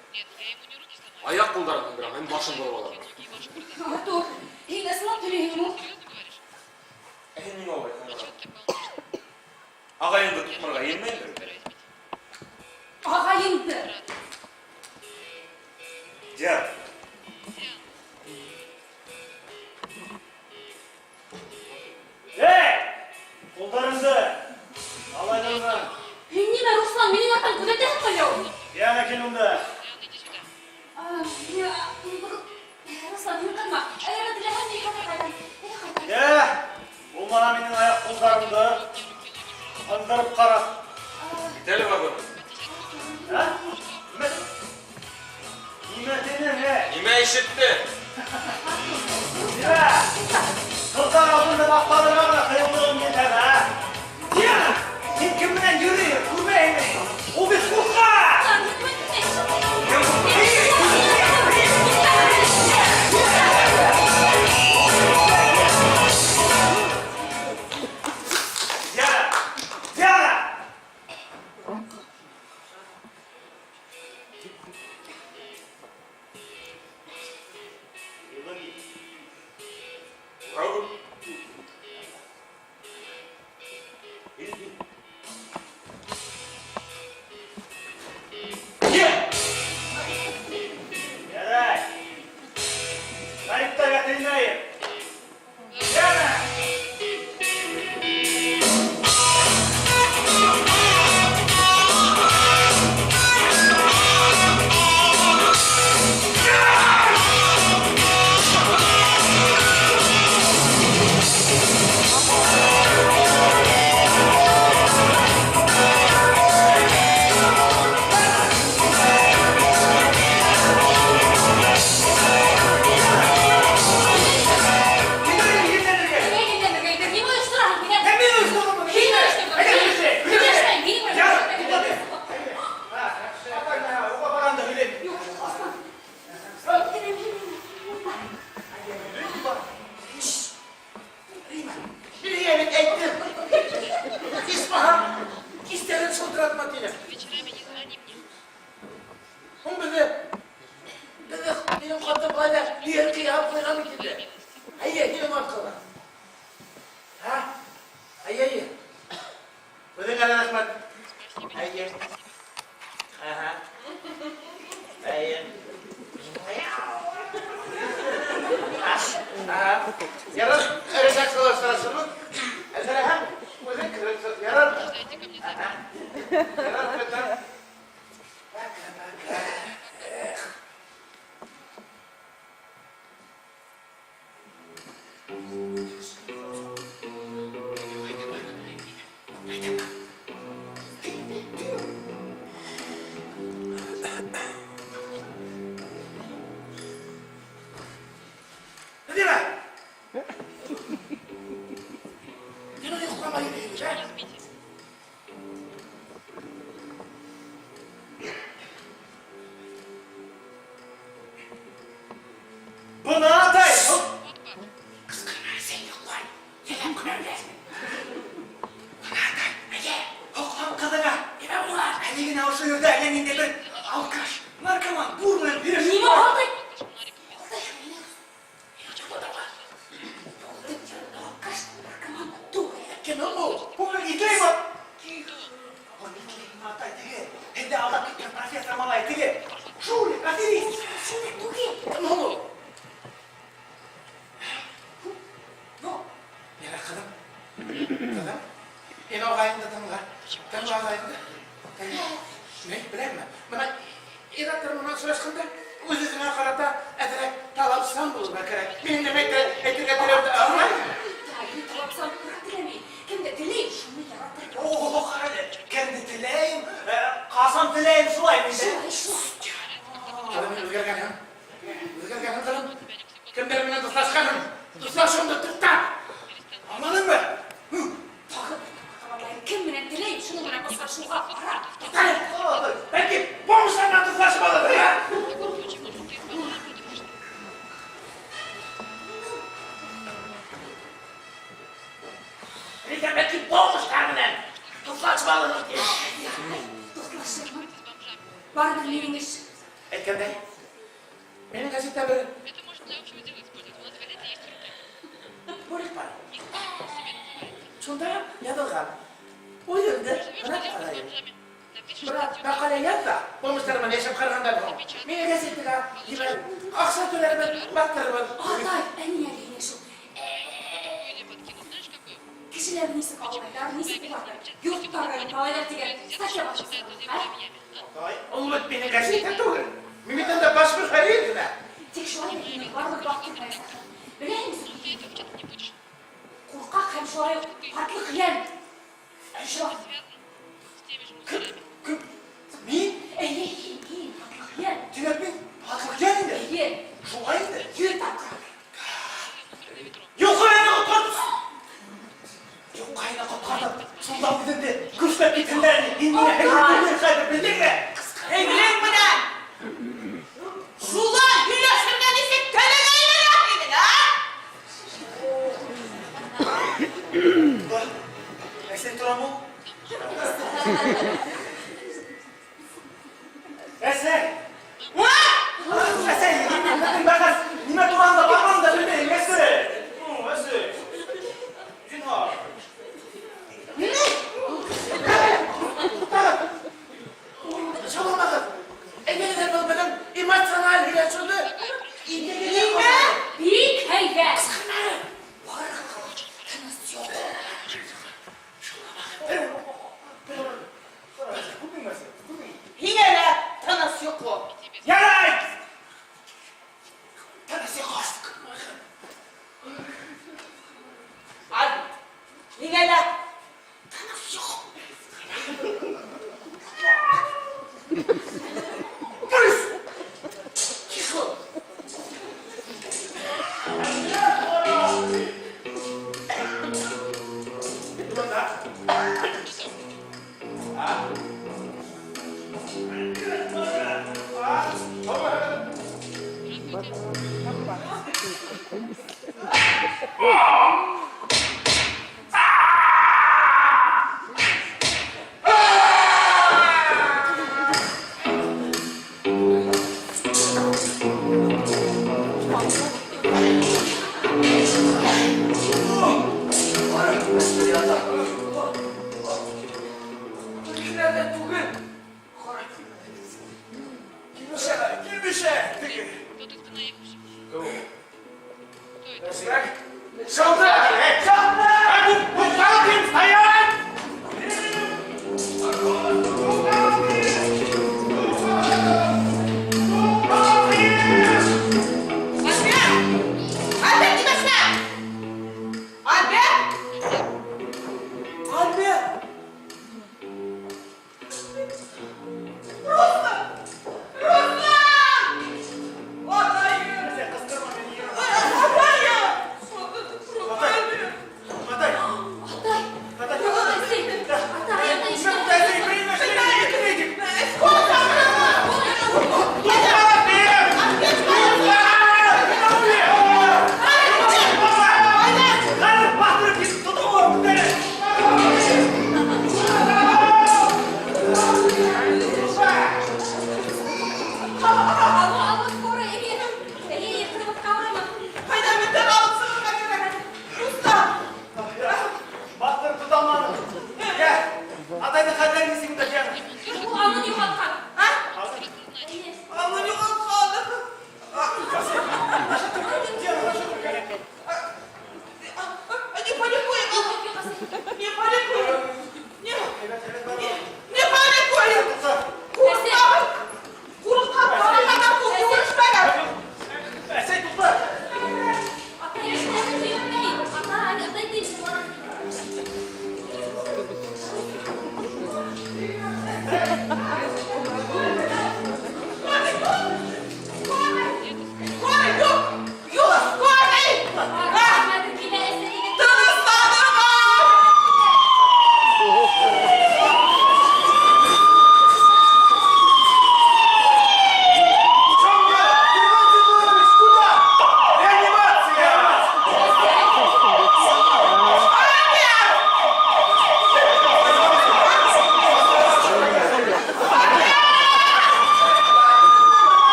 Аяҡ ҡулдарын һындырам һәм башын бороп алам. Артур, һин ысынлап һөйләйһеңме? Ә һин ниңә улай ҡайғыраһың? Ағайыңды туҡмарға йыйынмайһыңдыр бит? Ағайыңды! Диана. Эй! Ҡулдарыңды! Алайҙарҙан. Һин нимә, Руслан, минең арттан күҙәтәһеңме әллә ул? Диана, кил монда. Руслан, һин ҡыҙма. Әгәр ҙә теләһәң, мин хәҙер ҡайтам. Әйҙә ҡайтам. Йә, булмаһа минең аяҡ ҡулдарымды һындырып ҡара. Кит әле вагоннан. Ә? Нимә? Нимә тинең, ә? Нимә ишеттең? Нимә? Ҡыҙҙар алдында маҡтанырға ғына ҡыйыулығың етәме, ә? Диана, һин кем менән йөрөйһөң, күрмәйһеңме? Ул бит ҡурҡаҡ! Руслан, һин нимә тинең? Диана! Диана! Браво. Ярай. Ғәриптәргә теймәйем. Диана! Ниңә енләнергә итер? Нимә ойоштораһың? Һинән? Ә мин ойошторҙом. Һин ойошторҙоң. Әйҙә, һөйләшәйек, Мин һөйләшәйек. ойоштормайым, минең белән Диана, ойоштормай. туҡтат. Апай, уға барғанда һөйләйем. Юҡ, Осман. Әйҙә, мин. Биргәнен әйттем. Исмаһам, кистәрен шылтыратма тинем. Һуң беҙҙе, беҙҙе минең ҡатын былай ҙа өйәлке яһап ҡуйған бит инде. Әйе, һинең арҡала. Һа? Әйе, әйе. Үҙеңә лә рәхмәт. Әйе. Аһа. Әйе. Аһа. Ярар, редакциялар сорашырбыҙ. Әзерләһәң, үҙең кереп ярар. Аһа. Ярар, көтәм. Пока, пока. Эх. Нимә? Нимә йоҡламай йөрөйһөң, ә? Бына атай! Ҡысҡырма, син йоҡлай. Йәләп кенә үләһең. Бына атай, әйе. Һоҡлан ҡыҙыңа. Нимә була? Әле генә ошо ерҙә әллә ниндәй бер алкаш, наркоман, бур менән һөйләшеп Нимә Алтай? Алтай, алкаш, наркоман түгел. Кем ул? Бөгөн итләйме? Атай, теге. Һеҙҙе алдап киткән профессор малай, теге. Жулик, аферист. Шулай түгел. Кем ул? Ну, Ярай, ҡыҙым. Ҡыҙым. Һин ағайыңды тыңла. Тыңла ағайыңды. Тыңла. Ни, беләме? Бына ир-аттар менән осрашҡанда үҙ-үҙеңә ҡарата әҙерәк талапсан булырға кәрәк. Мин нимә әйтәм? Кемдәр менән дуҫлашҡанһың? Дуҫлашыуыңды туҡтат! Аңланыңмы? Тағы ҡабатлайым, кем менән теләйем, шуның менән осрашыуға бара. Туҡтале! Бәлки, бомждар менән дуҫлашып алырһың, ә? Ритә, бәлки, бомждар менән дуҫлашып алырһың, тием. Дуҫлашырмын. Барыбер минең эш. Әйткәндәй, минең гәзиттә бер бүлек бар. Шунда яҙылған. Үҙеңде һынап ҡарайым. Бына мәҡәлә яҙ ҙа, бомждар менән йәшәп ҡарағандан һуң, минең гәзитеңә ебәр, аҡса түләрмен, баҫтырырбыҙ. Атай, ә ниңә генә шул? Кешеләр нисек алдайлар, нисек уларҙы йорттарын талайлар тигән статья баҫтырҙың, ә? Атай. Ул бит минең гәзитә түгел. Мин бит анда баш мөхәррир генә. Тик шулай да һине барыбер баҫтырмаясаҡтар. Беләһеңме син? Ҡурҡаҡ һәм шулай уҡ һатлыҡ йән. Шулай. Кем? Кем? Мин? Эйе, һин, һин, һатлыҡ йән. Тимәк, мин һатлыҡ йән инде. Эйе, Шулай инде. Йөҙ тапҡыр. Юлҡыйны ҡотҡарҙым. Юлҡыйны ҡотҡарҙым. Шунда үҙеңде көсләп китһендәр. Һин миңә һәйбәт хәҙер, белдеңме? Һеңлең менән шулай һөйләшергә нисек телең әйләнә һинең, ә? Әсәй торамы ул? Әсәй! Әсәй, мин бәхәс нимә тураһында барғанын да белмәйем, әсәй. Ну, әсәй. Зинһар. Туҡтағыҙ! Шауламағыҙ! Әйҙәгеҙ был беҙҙең эмоциональ һөйләшеүҙе Нимә? Бик һәйбәт. Барығыҙға ла тыныс йоҡо. Күрҙеңме, әсәй? Күрҙеңме? Һиңә лә тыныс йоҡо. Ярай! Тыныс йоҡо. Альберт, һиңә лә тыныс йоҡо. Дөрөҫ! Тихо! Бында. Кешеләр ҙә түгел. Ҡара. Килмешәк, килмешәк. Теге. Әсрәк. Солдат! Солдат! Туҡталып стоять! Альберт! Альберт, нимәһенә? Альберт! Альберт! Руслан! Руслан! Атайым! Әсәй, ҡысҡырма мине. Атайым! Атай.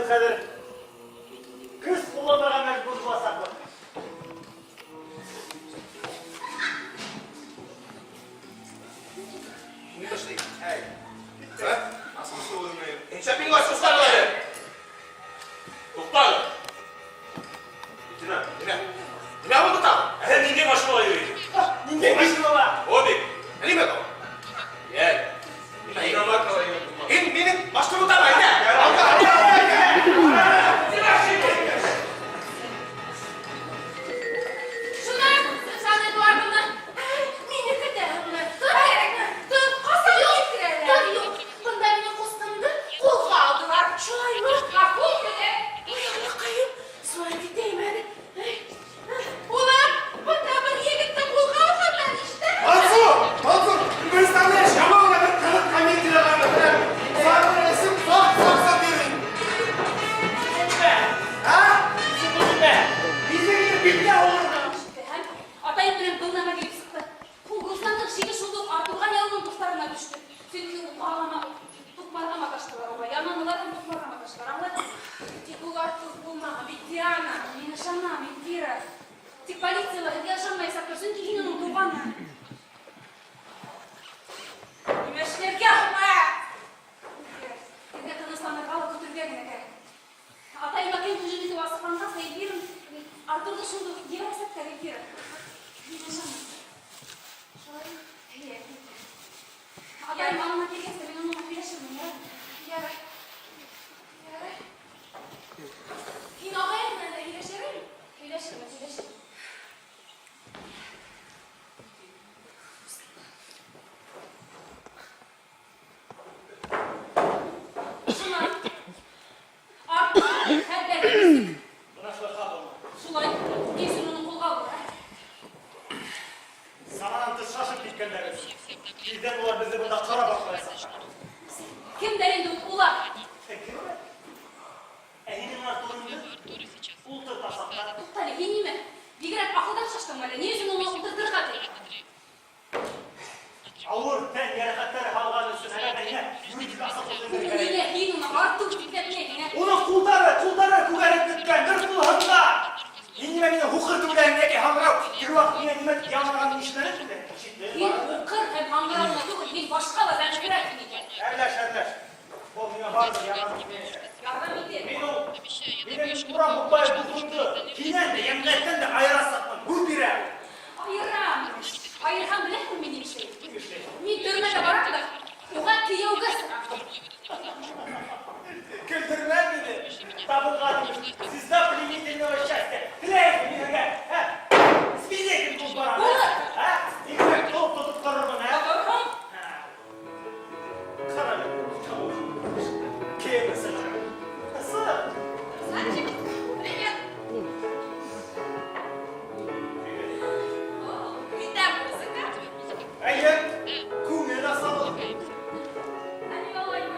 хәҙер көс ҡулланырға мәжбүр буласаҡбыҙ. Ни ташлый? Әй. Ә? Нишләп мине ачкычлар әле? Туҡтағыҙ! Лейтенант, Нимә? Нимә булды тағы? әле ниндәй машинала йөрөй? Ниндәй машинала? Обик. Нимә ул? Йәл. Иномаркала йөрөй. Һин минең машинамды таба, әйҙә. Алға, алға, алға. Шунан, Светлана Эдуардовна. Мине көтәһеңме? Тор кәрәк. Тор, ҡасан килтерәләр? Тор юҡ. Бында минең ҡустымды ҡулға алдылар. Шулаймы? Ғәфү итегеҙ. Ой, Аллаҡайым, звонить итәйем әле. Улым, бында бер егетте ҡулға алғандар, ишетәһеңме? Мансур! Мансур! Представляешь, яман ғына бер ҡыҙыҡ комедия бар. Сағын саҡ-саҡ бирҙең. Нимә? Ә? Нимә? Беҙҙең битә уларҙа. Һәм атайым менән был нәмә килеп сыҡты. Ул Русландың шиге шунда уҡ Артурға ялының дуҫтарына төштө. Сөнки ул ағама туҡмарға маташтылар уға. Янанылар һәм туҡмарға маташтылар. Аңлайһыңмы? Тик улар тоҙ булмаған бит, Диана. Мин ышанам, Эльвира. Тик полиция ла һеҙгә ышанмаясаҡтыр, сөнки һин уның туғаны. Нимә эшләргә һуң, ә? Эльвира, һеҙгә тынысланырға ла көтөргә генә кәрәк. Атайыма кем һөжүм итеү асыҡланғас, Эльвира Артурҙы шунда уҡ ебәрәсәктәр, Эльвира. Мин ышанам. Шулаймы? Эйе, әлбиттә. Атайым аңына килгәс тә мин уның менән һөйләшермен, яраймы? Ярай. Ярай. Һин ағайың менән дә һөйләшерһеңме? Һөйләшермен, һөйләшермен. Шунан Артур хәбәр итте. Бына шулай ҡабылма. Шулай, ни өсөн уны ҡулға алдылар? Саманан тыш шашып киткәндәр. Тиҙҙән улар беҙҙе бында ҡыра башлаясаҡтар. Кемдәр инде улар? Ә кем? Ә һинең Артурыңды ултыртасаҡтар. Туҡта әле, һин нимә? Бигерәк аҡылдан шаштыңмы әле? Ни өсөн уны ултыртырға ти? Ауыр тән йәрәхәттәре алған өсөн әгәр ҙә һиңә юридик асыҡлыҡ бирергә кәрәк. Ниңә һин уны Артур тип һиңә? Уның ҡулдары, ҡулдары күгәреп бөткән, бер ҡулы һынған. Һин нимә мине һуҡыр тип уйлайһың йәки һаңғырау? Бер ваҡыт миңә нимә тип янағанын ишетмәнеңме? Ишеттем. Һин һуҡыр һәм һаңғырау ғына түгел, һин башҡа ла зәғиферәк икән. Әрләш, әрләш. Был миңә барыбер ярҙам итмәйәсәк. Ярҙам итер. Мин ул минең Урам Букбаев дуҫымды һинән дә, йәмғиәттән дә айырасаҡмын. Һүҙ бирәм. Айырам. Айырһаң беләһеңме мин ни эшләйем? Ни эшләйһең? Мин төрмәгә барам да, уға кейәүгә сығам. Көлдөрмә мине. Табынған звезда пленительного счастья. Теләйем мин һеҙгә. Ә? Свидетель булып барам. Булыр. Ә? Икмәк тотоп тотоп торормон, ә? Тоторһоң. Ҡара әле. Кем сығыр? Сығыр. Санчик, привет. О, миндә музыка. Әйе, күңел асалым. Ә мин алай юҡ.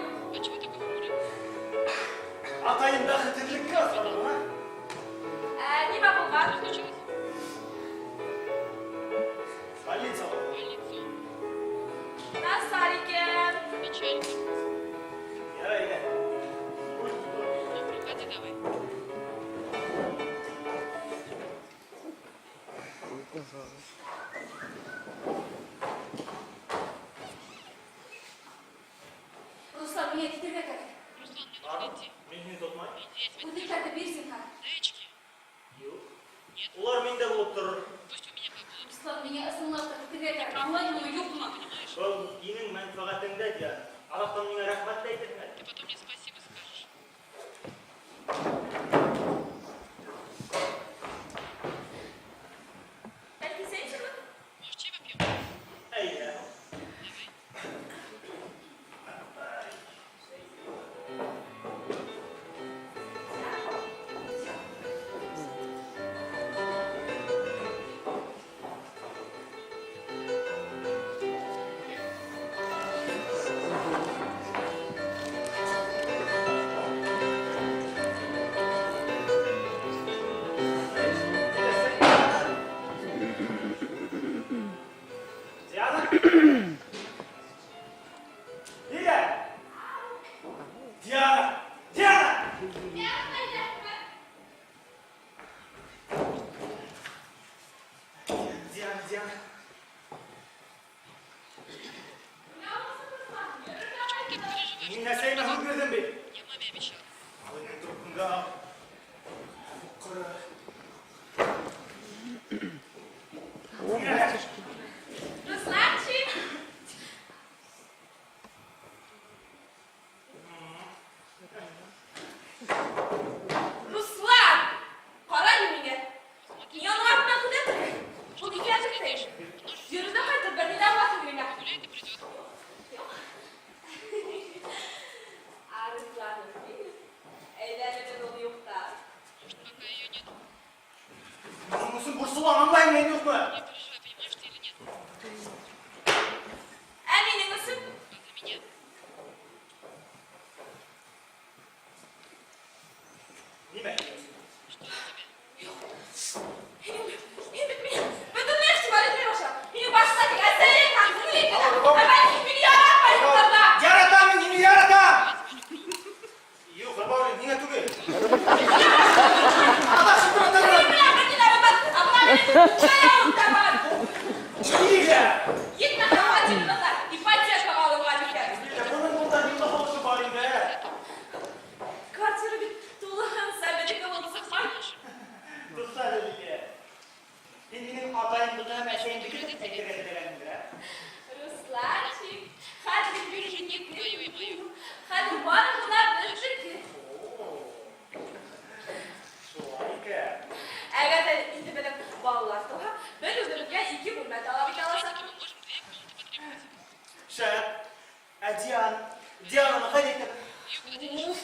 Атайым бәхетһеҙлеккә осраған, ә? Ә, нимә булған? Больница. Насар икән. Ярай, әйҙә. Руслан, миңә китергә кәрәк. Бар, мин һине тотмайым. Үҙектәрҙе бир зинһар. Юҡ. Улар миндә булып торор. Руслан, миңә ысынлап та китергә кәрәк. Аңлайһыңмы, юҡмы? Был һинең мәнфәғәтеңдә, Диана. Аҙаҡтан миңә рәхмәт тә әйтерһең әле. Ты потом мне спасибо скажешь. Бәлки сәй эсермен? Может, чай попьем? Әйҙә. Давай. Мин әсәйемә һүҙ бирҙем бит. Ал инде трубкаңды ал. Һуҡҡыры. Русланчик! Руслан! Ҡара әле миңә. Мин аның артынан көтә торам. Ул китә җитте. Йөрде дә кайтып, берни дә алмасын миңа. Юк. Арысланым минем. Әйләнемен ул юкта. Монысын борсыла аңлайым мин юкмы? Ә минең өсөн? Нимә? Һин һин бит мине бөтөнләй игътибар итмәй башладың. Минең башта тик әсәйем һәм сеңлем генә. Ә бәлки мине яратмайсыңдыр да. Яратам мин, һине яратам! Юк, Рабаулин, миңә түгел. Адашып тора торган. Минең белән берни дә булмас. Ә менә минем хыялым да бар. Нигә? Етмәһә, фатирны да ипотекага алынган икән. Моның монда ни кылышы бар инде? Квартира бит тулыһынса беҙҙеке булып сыҡмай. Тукта әле, Лилия. Һин минең атайымдыҡы һәм әсәйемдеке дип әйтергә теләгәнеңдер, ә? Русланчик, хәҙер беҙҙеке. Хәҙер барыһы ла беҙҙеке. Шулай икән. Әгәр ҙә инде беҙҙең балалар тыуһа, беҙ үҙебеҙгә ике бүлмә талап итә аласаҡбыҙ. Шәп. Ә Диана? Диананы ҡайҙа итеп? Уф,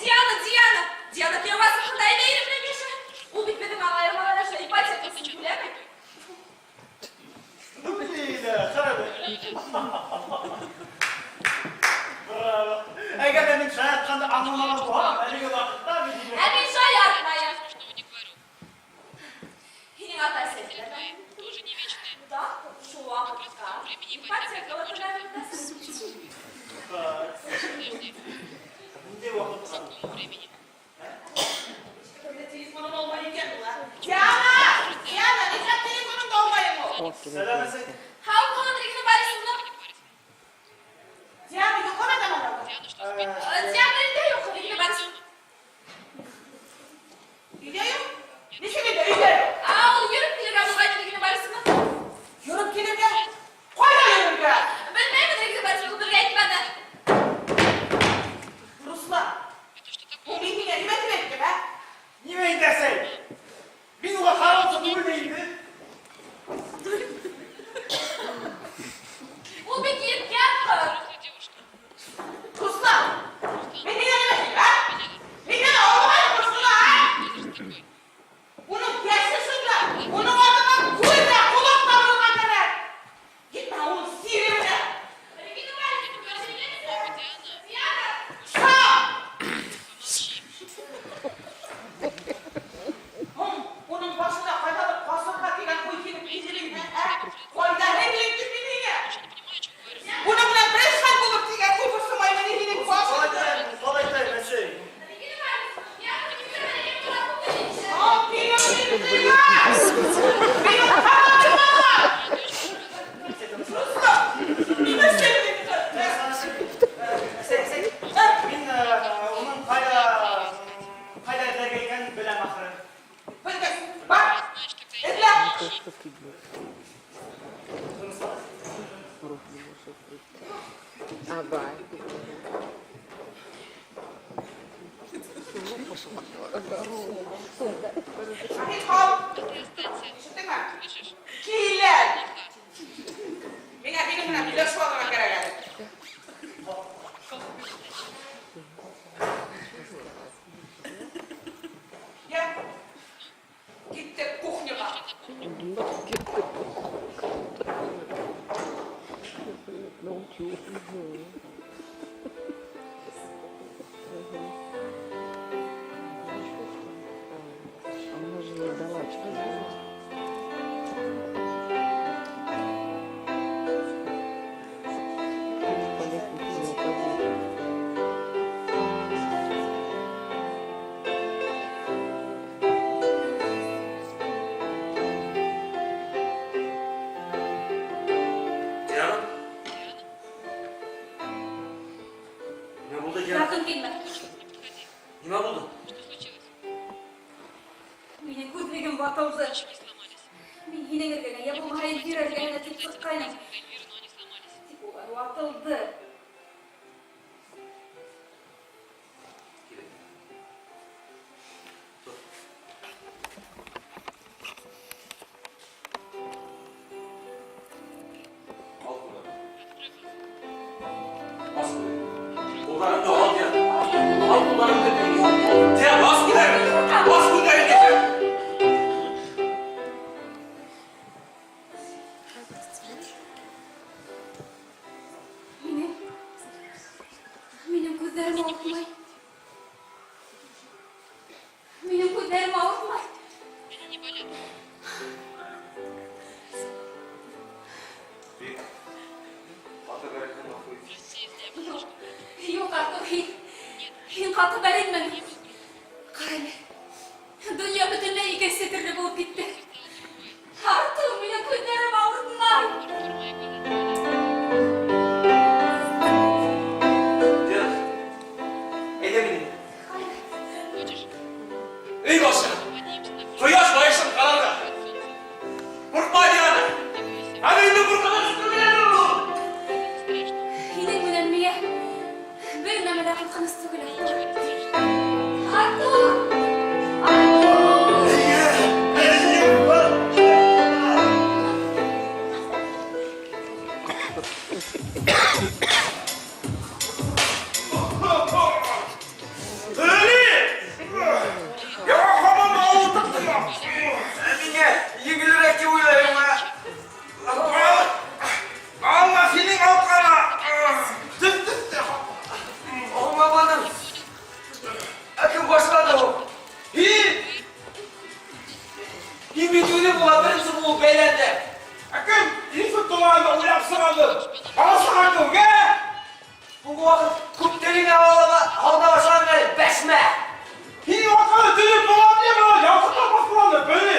Диана, Диана! Диана кейәүгә сыҡҡанда әйҙә ире менән йәшәһен. Ул бит беҙҙең ағайырмаған эше ипотекасын түләмәй. Ну, Лиля, ҡара. Браво. Әгәр ҙә мин шаяртҡанды аңламаған булһам, әлеге ваҡытта мин Ә мин шаяртмайым. Һинең ата-әсәйҙәрме? Да, шул ваҡытҡа ипотекала түләп бөтәсең. Ниндәй ваҡытҡа? Телефоным алмай икән ул, ә? Диана! Диана, нишләп телефоныңды алмайың ул? Сәләмәтсең. Һау булығыҙ, Регина Борисовна. Диана йоҡламағанмы әллә? Диана өйҙә юҡ, Регина Борисовна. Өйҙә юҡ? Нисек инде өйҙә юҡ? Ә, ул йөрөп килергә булған, Регина Борисовна. Йөрөп килергә? Ҡайҙа йөрөргә? Белмәйем, Регина Борисовна, ул беҙгә әйтмәне. Руслан, мин һиңә нимә тип әйттем, ә? Нимә инде, әсәй? Мин уға ҡараусы түгел инде. Ул бит еткән ҡыҙ. Руслан, мин һиңә нимә тип, ә? Мин һине аңламайым, Руслан, ә? Уның йәше шунда, уның алдынан күҙ ҙә, ҡолаҡ та булырға кәрәк. Етмәһә, уның сире менән. Регина Борисовна, Диана! Шап! Һуң, уның башына ҡайҙалыр ҡасырға тигән уй килеп килде, ә? Ҡайҙа һеңлем мин һиңә? Уның менән бер хәл булыр тигән уй борсомаймы ни һинең башыңды? Ҡалай әйтәйем, әсәй? Регина Борисовна, Диана китә, Ал, минең миңә! Минең ҡанатым алар! Руслан, нимә эшләйем Әсәй, әсәй. Мин уның ҡайҙа ҡайҙа эҙләргә икәнен беләм ахыры. Белгәс, бар, эҙлә! Тыныслан. Абай. Шаһит ҡал! Ишеттеңме? Кил әле! Миңә һинең менән һөйләшеп алырға кәрәк әле. Йә, киттек кухняға. Научу. А она же не дала. По лестнице не упади. Диана? булды, Диана? Яҡын килмә. Нимә булды? Минең күҙлегем ватылды. Мин һинең эргәңә, йә булмаһа Эльвира эргәһенә тип сыҡҡайным. Тик улар ватылды. Ал кулдарыңды. Бас кулдарыңды ал, Диана. Ал кулдарыңды. Диана, бас күҙҙәреңде. Бас күҙҙәреңде. Минең минең күҙҙәрем ауыртмай. Минең күҙҙәрем ауыртмай. Бик каты бәрелдең, гафу ит. Юҡ, юҡ, Артур, һин, һин ҡаты бәрелмәнең. Ҡара әле, донъя бөтөнләй икенсе төрлө булып китте. Артур, минең күҙҙәрем ауыртмай. Диана, әйҙә минең. Өй башына. Ҡояш байышын ҡарарға. Ҡурҡма, Диана. Әле инде ҡурҡыныс түгел әле ул. Һинең менән миңә бер нәмә лә ҡурҡыныс түгел, Артур. Артур! Артур! Эйе, эйе. Әли! Яңа һаман авырттырма. Миңә еңелерәк тип уйлайым, ә? Алма һинең алҡана. Тип тип. Аңламаным. Ә кем башлады ул? Һин! Һин бит үҙең уға беренсе булып бәйләндең. Ә кем инсульт туғанды уйлап сығарҙы? Бала-саға кеүек, ә? Бу ваҡыт күптән инде алда башлаған әле, бәшмә. Һинең арҡаны төҙөп була тип, ялҡытып баҫҡыланды, бөре.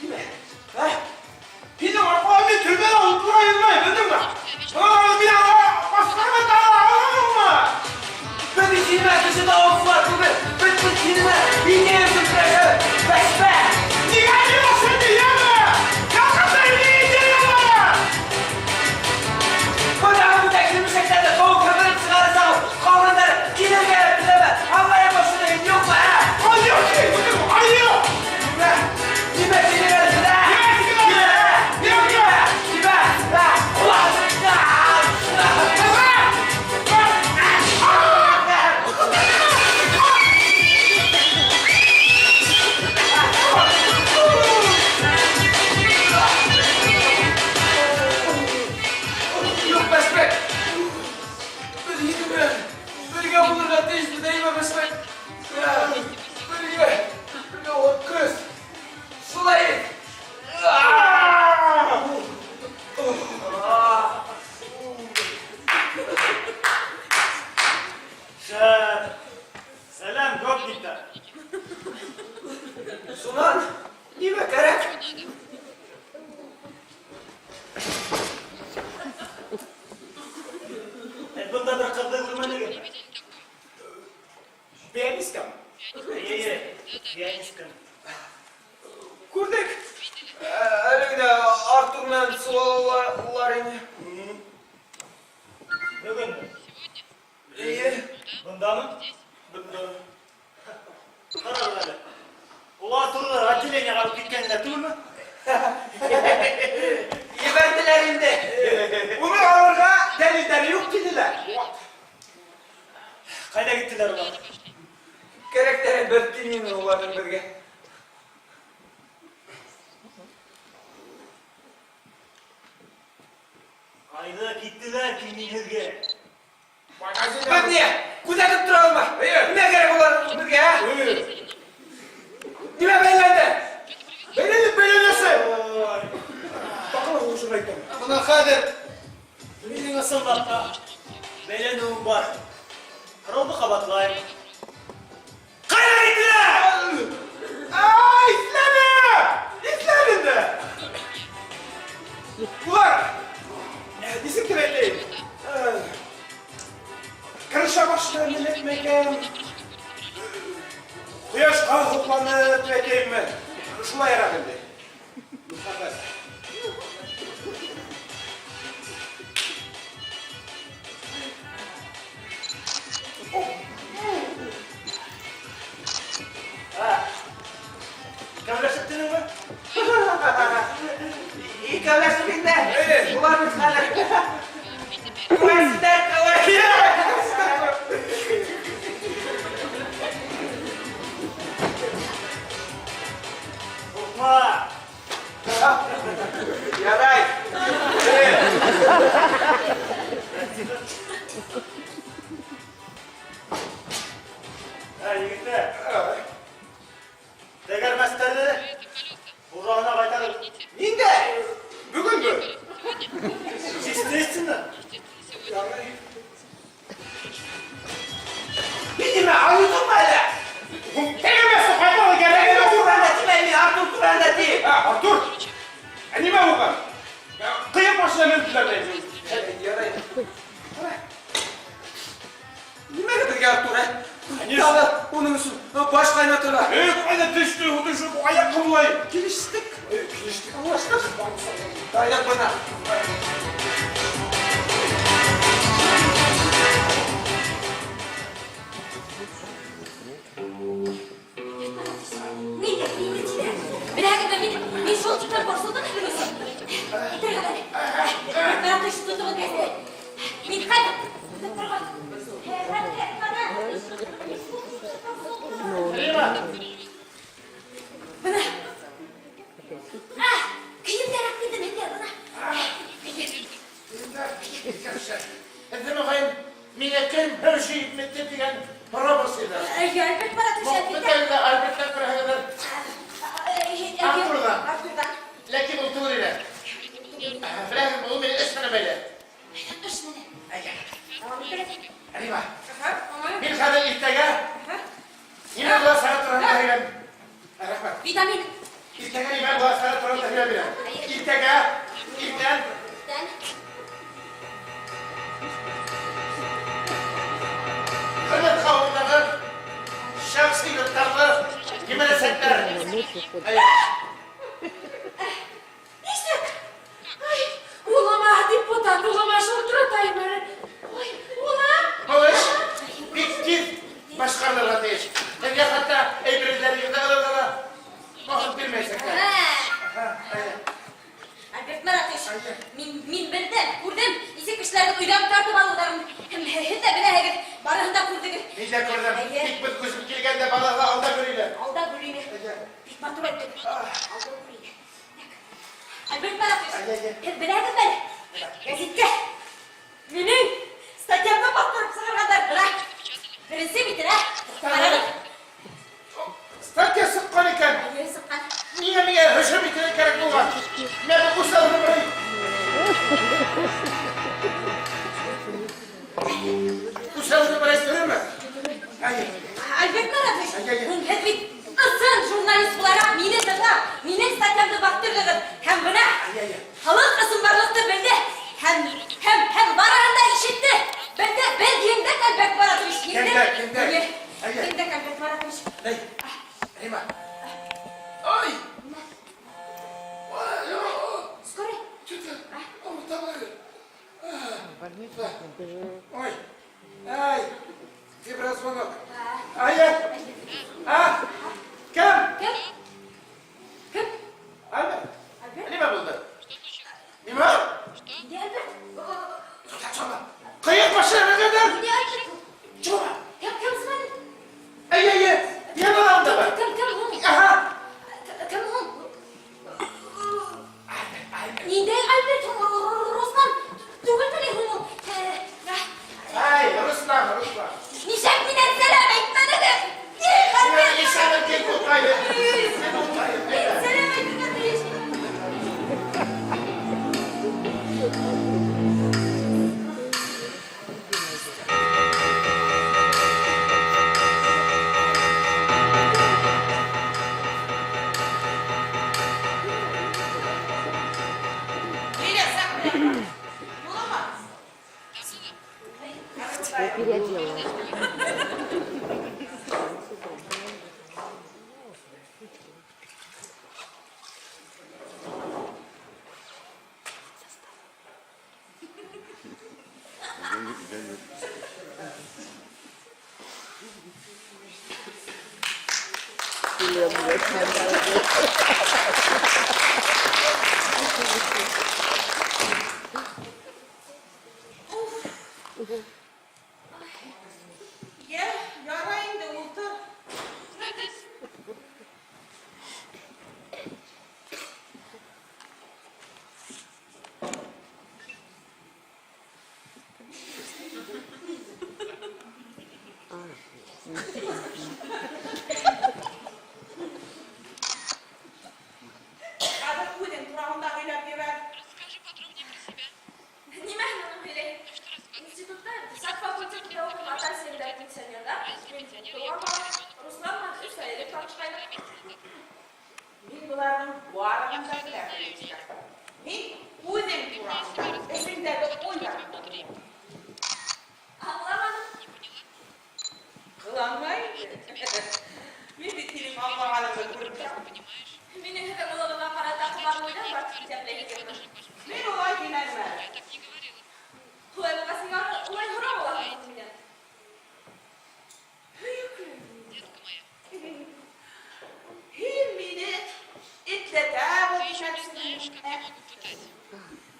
Нимә? Ә? Һинең арҡаны мин төрмәлә ултыра йөрөмәйем, белдеңме? Бына мин башҡарма алғанмы? Беҙ бит һинең кеше табыусылар түгел. Беҙ бит һинең идея өсөн көрәшәбеҙ. Бәшмә! Нигә мин ошоно йәме? Ялҡыта идеялар! Бына бүтә килмешәктәрҙе ҡыуып һемереп сығарасаҡ. Ҡауҙылар килергә теләмә. Аңлайым шуны, юҡмы, ә? Айы, айы! Нимә? Нимә тинең әле? Нимә? Нимә? Нимә? Нимә? Ә? Улан! А! Юҡ, Бәшмәк. Беҙ һинең менән бергә булырға тейешбеҙ, әйме, Бәшмәк? Бергә. Бергә ул көс. Шулай ит. А! Шәп. Сәләм, гопниктар. Шунан нимә кәрәк? Һеҙ бында бер ҡыҙҙы күрмәнегеҙме? Пианисткамы? Эйе, пианистка. Күрҙек. Әле генә Артур менән сыуалалар ине. Бөгөнмө? Эйе. Бындамы? Бында. Ҡарағыҙ әле. Ул Артурҙы отделениеға алып киткәндәр түгелме? Ебәрҙеләр инде. Уны алырға дәлилдәре юҡ тинеләр. Ҡайҙа киттеләр улар? Кәрәктәре бер тине уларҙың беҙгә. Ҡайҙа киттеләр тим мин һеҙгә? Беҙ ни? Күҙәтеп торабыҙмы? Нимә кәрәк улар беҙгә, ә? Нимә бәйләнде? Бәйләнеп бәйләнәсе. Баҡалар һуғышыр әйтәм. Бына хәҙер Минең ысынлап та бәйләнеүем бар. Һорауҙы ҡабатлайым. Ҡайҙа киттеләр? Ай, иҫләне! Иҫләне инде. Улар, нисек тип әйтәйем? Крыша башына менеп микән? Кояшка һоҡланып дип әйтәйемме? Шулайыраҡ инде. Мөхәббәт. Икәүләшеп тинеңме? Икәүләшеп инде. Улар бит хәҙер. Күрәсендәр, Ҡурҡма. Ярай. Ә, егеттәр. Тәгәрмәстәрҙе бурағына ҡайтарып. Ниндә? Бөгөнмө? Естественно. Мин нимә, айыуҙыңмы әллә? Тәгәрмәсте ҡайтарырға кәрәк. Артур тураһында тимәй мин, Артур тураһында ти. Ә, Артур. Ә нимә булған? Ҡыйыҡ башына менделәр дә. Ярай. Нимәгә беҙгә Артур, ә? Тағы уның өсөн баш ҡайнатырға. Эй, ҡайҙа төштө, төшөп, аяҡ ҡымлай. Килештек. Килештек. Аңлаштыҡ. Таяҡ бына. Нигә, мине тиҙәр? Беләһегеҙме, мин, мин шул тиклем борсолдом һеҙҙең өсөн. Әйтергә әле. Маратович тотоғоҙ гәзитте. Мин хәҙер көтөп торған. Рима. Бына. А, кейемдәр алып килдем һеҙгә, бына. Һеҙҙе мөғәйен, миңә кем һөжүм итте тигән һорау борсойҙар. Әйе, Альберт Маратович, әлбиттә. Бөтәһен дә Альберттан күрәһегеҙҙер. Артурҙан. Артурҙан. Ләкин ул түгел ине. Беләһегеҙме, ул мине эш менән бәйле. Эш менән. Әйе. Дауам итегеҙ. Рима. Мин хәҙер иртәгә нимә буласағы тураһында һөйләм. Рәхмәт. Витамин. Иртәгә нимә буласағы тураһында һөйләп бирәм. Иртәгә, иртән Тән. Хөрмәт ауылдағы шәхси йорттарҙы емерәсәктәр. Ночью ходит. Нишләп? Ай, улыма депутат улыма шылтыратайым әле. Ой, улым. Был эш бик тиҙ башҡарылырға тейеш. Һеҙгә хатта әйберҙәрегеҙҙе алырға ла ваҡыт бирмәйәсәктәр. Альберт Маратович, мин белдем, күрҙем, нисек кешеләрҙең өйҙән тартып алыуҙарын. Һәм һеҙ ҙә беләһегеҙ, барыһын да күрҙегеҙ. Мин дә күрҙем. Әйе. Тик беҙ күсеп килгәндә балаға алда күрәләр. Алда күрәләр. Бик матур әйттең. Алда күрәләр. Альберт Маратович, Әйе, әйе. һеҙ беләһегеҙме әле? Гәзиткә минең статьямды баҫтырып сығарғандар. Бына, беренсе битенә. Ҡарағыҙ. Статья сыҡҡан икән. Әйе, сыҡҡан. Ниңә миңә һөжүм итергә кәрәк булған? Мин был усалны бер Усалны бер әйттерерме? Әйе. Альберт Маратович, Әйе, әйе. һеҙ бит ысын журналист булараҡ мине тыңлап, минең статьямды баҫтырҙығыҙ. Һәм бына Әйе, әйе. халыҡ ысынбарлыҡты белде. Һәм барыһын да ишетте. Белде, беҙ еңдек, Альберт Маратович, еңдек. Еңдек, еңдек. Әйе. Әйе. Еңдек, Альберт Маратович. Эй, Рима. Ай! Скорый. Что-то ауырта Больницу Ой, ай, виброзвонок. Ай, ай. А, кем? Кем? Кем? Альберт. Альберт? Нимә булды? Нимә? Ниндәй Альберт? Ҡыйыҡ башына менгәндәр. Ниндәй Альберт? Чума. Кем звонит? Әй, әй, әй. Йәнә анда бар. Кем һуң? Аһа. Кем һуң? Ниндәй Альберт һуң? Руслан түгелме ни һуң ул? Ай, Руслан, Руслан. Нисек минән сәләм әйтмәнегеҙ? Их, Альберт! Ишәнеп килеп ултырайым. Ултырайым. Мин сәләм әйтергә тейеш. Лиля, саҡ менән. Буламы? Переоделась. Йә, ярай инде, ултыр. Хәҙер үҙең тураһында һөйләп ебәр. Расскажи подробнее про себя. Нимәһен уның һөйләйем? Ну что рассказывать? Институтта икътисад факультетында уҡып, ата-әсәйем пенсионерҙар. Мин туған бала. Руслан менән өс ай элек танышҡайныҡ. Мин быларҙың барыһын да беләм, Лилечка. Мин үҙең тураһында, эсеңдәге уйҙар. Внутри. Аңламаным. Не поняла? Ҡыланма инде. Мин бит һинең аңлағаныңды күреп торам. Понимаешь? Минең һеҙҙең улығыҙға ҡарата ҡомар уйҙар бар тип иҫәпләйһегеҙме? Мин улай тимәнем әле. Я так не говорила. Улай булғас, ниңә улай һорау алаһығыҙ минән? Һөйөклөм. Детка моя, Һин мине этләтә ты еще не знаешь, как я могу пытать.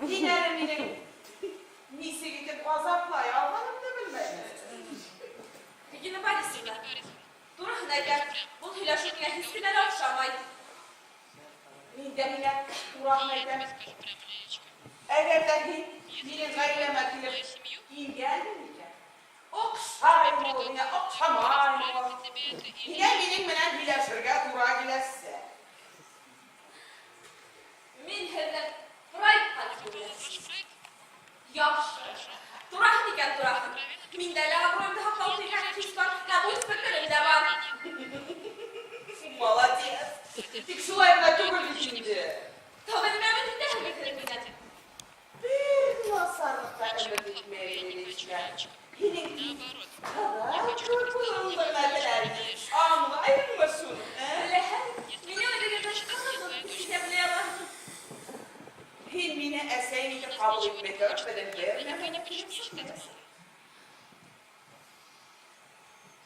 Һин әле минең нисек итеп азаплай алғанымды белмәйһең. Регина Борисовна, Регина Борисовна, тураһын әйтәм, был һөйләшеү миңә һис кенә лә оҡшамай. Мин дә һиңә тураһын я әйтәм. тебе скажу прямо, Лилечка. Әгәр ҙә һин минең ғаиләмә килеп Мою семью ингәнһең икән, оҡшаймы ул һиңә, оҡшамаймы ул. нравится тебе это или Һиңә минең менән һөйләшергә тура киләсе. Мин һеҙҙе Фройдҡа тип Это был уйлайым. ваш Фройд? Яҡшы. Тураһын икән, тураһын. Миндә лә абруйымды һаҡлау тигән хис бар, һәм үҙ фекерем дә бар. Молодец. Тик шулай ғына түгел бит инде. Тағы нимә өмөт итәһегеҙ һеҙ минән? Бер насарлыҡ та өмөт итмәйем, Лилечка. Һинең Наоборот. ҡыҙыл булыуыңды ғына теләр инем. Аңлайһыңмы шуны, ә? Беләһең, мине үҙегеҙҙең ҡыҙығыҙ тип иҫәпләй алаһығыҙ. Һин мине әсәйем итеп ҡабул итмәй тороп, беҙҙең бер Я нәмә не лә хочу килеп не считать. сыҡмаясаҡ.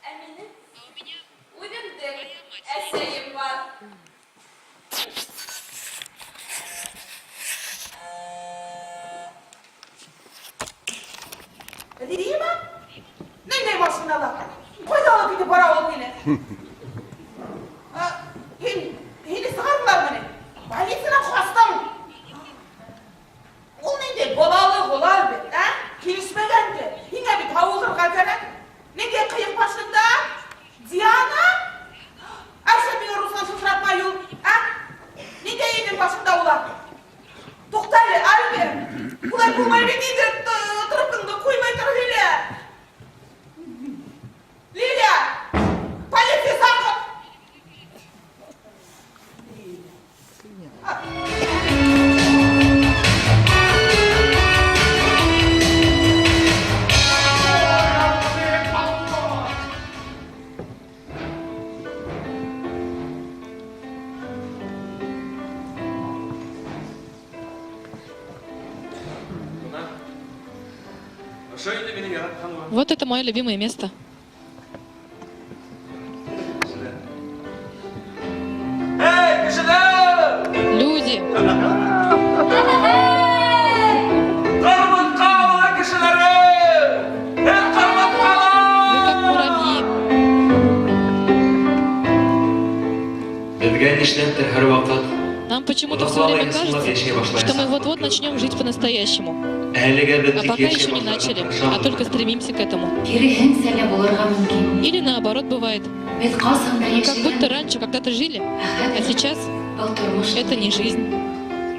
Ә минең А у меня үҙемдең моя мать. әсәйем бар. Рима? Ниндәй машинала? Ҡайҙа алып китеп бара ул һине? Ә, һин, һине сығарҙылармы ни? Полициянан ҡастың. Ул ниндәй балалы улар бит, ә? Килешмәгән дә. Һиңә бит һауығырға кәрәк. Ниндәй ҡыйыҡ башында? Диана? Әсә миңә Руслан шылтыратмай ул, ә? Ниндәй өйҙөң башында улар? Туҡта әле, Альберт. Улай булмай бит инде, трубкаңды ҡуймай тор һөйлә. Лиля! Полиция саҡыр! Бына. Ошо инде минең яратҡан урын. Вот это мое любимое место. Кешеләр. Эй, кешеләр! Люди. Ҡырмыҫҡа ауылы кешеләре! Эй, ҡырмыҫҡалар! Вы как муравьи. Беҙгә нишләптер һәр ваҡыт Нам почему-то все время кажется, что мы вот-вот начнем жить по-настоящему. әлегә беҙ А тик пока йәшәй еще не башларға начали, а тырышабыҙ. только стремимся к этому. Киреһенсә лә булырға мөмкин. Или наоборот бывает. Беҙ ҡасан да Как будто йәшәгән, раньше когда-то жили, ә а хәҙер сейчас был тормош это не жизнь.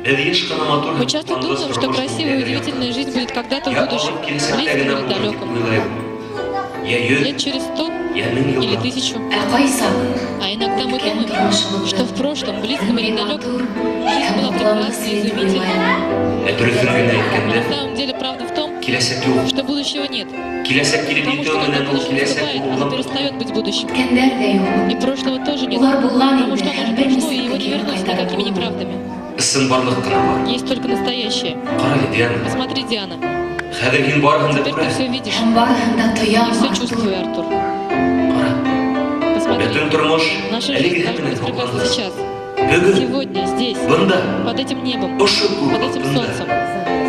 Беҙ йыш ҡына матур Мы һәм часто ҡыуанғыс думаем, что тормош красивая и күргәнен удивительная жизнь будет когда-то в Я будущем, алып киләсәктә близком генә или булыр тип далеком. уйлайым. Я йөҙ, Лет через 100 я мең или йылдан. 1000. Ә ҡайсаҡ А иногда мы үткән думаем, тормошобоҙҙо что в прошлом, близком или шундай далеком, матур жизнь һәм была һоҡланғыс прекрасна и итеп изумительна. уйлайым. Ә дөрөҫөн генә Но әйткәндә, на самом деле правда в том, киләсәк юҡ. что будущего Будущего нет. Киләсәк килеп Потому етеүе что когда менән ул будущее киләсәк наступает, оно булудан перестает быть будущим. Үткәндәр дә юк. И прошлого тоже нет. Улар булған Потому инде что оно һәм уже бер прошло, и нисек его тә не кире вернуть ҡайтарып никакими булмай. неправдами. Ысынбарлыҡ ҡына бар. Есть только настоящее. Ҡара әле, Диана. Посмотри, Диана. Хәҙер һин барыһын да Теперь ты все күрәһең. видишь. Һәм барыһын да И тоям, все Артур. чувствую, Артур. Ҡара. Посмотри. Бөтөн тормош Наша жизнь әлегеһе должна менән быть прекрасна һаҡланды. сейчас. Бөгөн Сегодня, здесь, бында под этим небом, ошо күк под этим аҫтында, солнцем.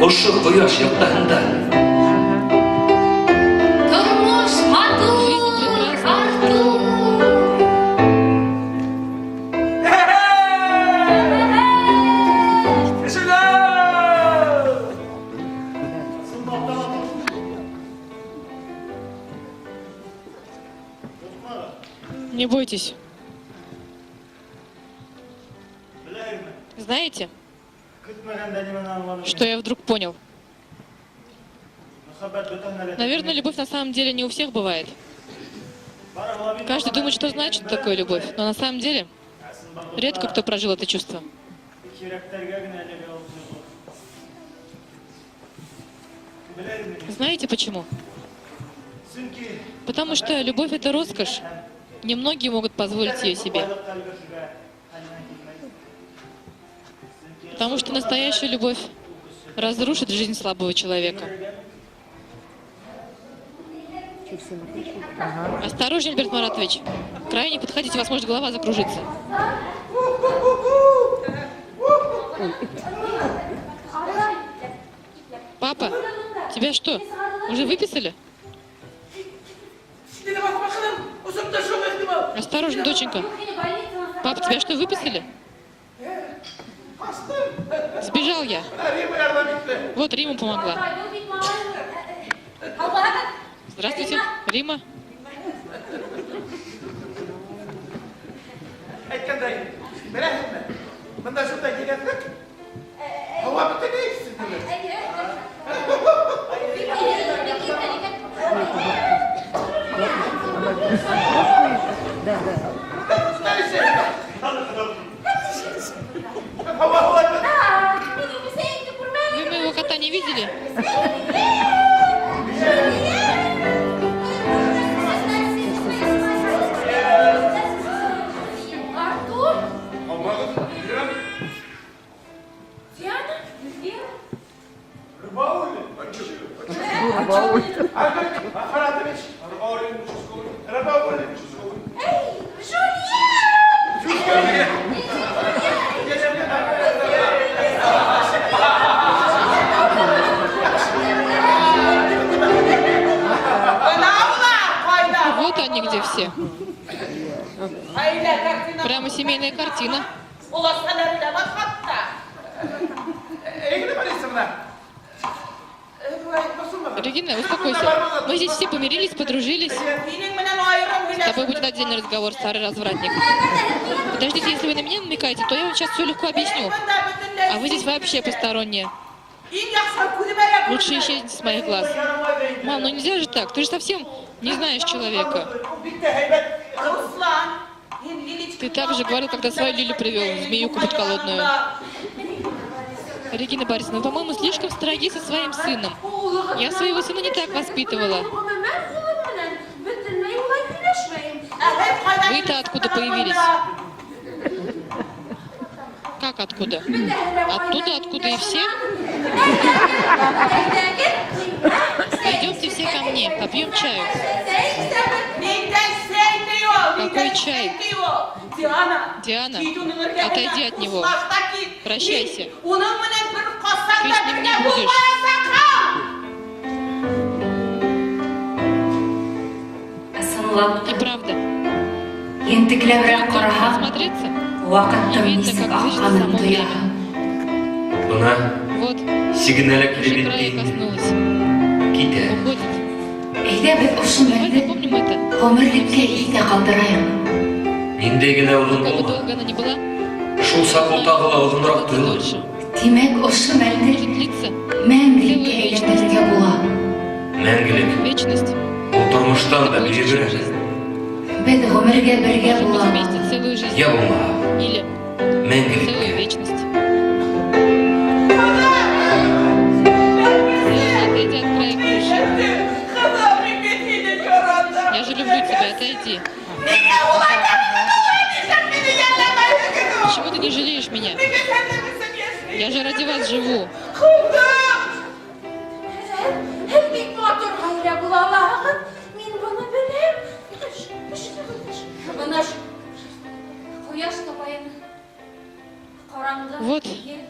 ошо ҡояш яҡтыһында. Тормош матур, Жизнь прекрасна, Артур. Кешеләр! Ысынлап та матур. Ҡурҡмағыҙ. Не бойтесь. Беләһегеҙме? Знаете, Көтмәгәндә нимәне аңланым? что я вдруг понял? Мөхәббәт бөтә нәрсә. Наверное, любовь на самом деле не у всех бывает. Каждый думает, что знает, что такое любовь, но на самом деле редко кто прожил это чувство. Йөрәктәргә генә эләгә ул тойғо. Беләһегеҙме? Знаете почему? Сөнки Потому что любовь – это роскошь. Немногие могут позволить ее себе. байлыҡҡа өлгәшергә хәленән килмәй. Сөнки Потому что настоящая любовь разрушит жизнь слабого человека. Осторожнее, Альберт Маратович. К краю не подходите, у вас может голова закружиться. Папа, тебя что, уже выписали? Осторожно, доченька. Пап, тебя что, выписали? Сбежал я. Рима ярҙам итте. Вот Рима помогла. Здравствуйте, Рима. Әйткәндәй, беләһеңме? Бында шундай еләҫлек. Һауа бөтөнләй икенсе. Һауа, һауа. Вы моего кота не видели? Артур? Һаумыһығыҙ, Диана. Диана? Вера? Рыбаулин. Альберт Фаратович. Рыбаулин участковый. Рыбаулин. Участковый. Эй, Жульен! Бына улар ҡайҙа? Вот они где все. Ғаилә картина. Прямо семейная картина. Олаталары ла бар хатта. Регина Борисовна. Былай борсолмағыҙ. Регина, успокойся. Мы здесь все помирились, подружились. Һинең менән айырым С тобой будет отдельный разговор, старый развратник. Подождите, если вы на меня намекаете, то я вам сейчас все легко объясню. А вы здесь вообще посторонние. Иң яҡшы күҙемә лә Лучше исчезните с моих глаз. Мам, ну нельзя же так. Ты же совсем не знаешь человека. Бик тә һәйбәт. Руслан, һин Лилечка Ты так же говорил, когда свою Лилю привел, змеюку подколодную. Регина Борисовна, вы, по-моему, слишком строги со своим сыном. Я своего сына не так воспитывала. Ғөмүмән, улым менән бөтөнләй улай һөйләшмәйем. Вы-то откуда появились? Как откуда? Оттуда, откуда и все? Пойдемте все ко мне, попьем чаю. Какой чай? Диана, Диана, отойди от него. Прощайся. Уның менән бер ҡасан Ты да с ним не бергә будешь. булмаясаҡһың. Ысынлап И правда, ентекләберәк только ҡараһаң, смотреться, ваҡыттың видно, нисек как движется аҡҡанын само время. тояһың. Бына Вот, сигенә лә уже килеп края етте инде. коснулась. Китә. Уходит. Әйҙә беҙ ошо Давай мәлде запомним это. ғүмерлеккә иҫтә ҡалдырайыҡ. Ниндәй генә оҙон Как бы булма. долго она ни была, Шул саҡ ул тағы ла оҙонораҡ это тойолор. дольше. Тимәк, ошо мәлде Может длиться мәңгелеккә әйләндерергә була. Мәңгелек вечность. ул тормоштан да Это лучше, чем бигерәк. жизнь. Беҙ ғүмергә бергә Может быть, булабыҙ. вместе целую жизнь. Йә булмаһа, Или целую мәңгелеккә. вечность. Диана, отойди от края крыши. Һеҙ, һеҙ бик матур ғаилә була алаһығыҙ. Мин быны беләм. Төш, төш, төш. Бына ҡояш тапайын. Ҡараңғы. Вот. Ел.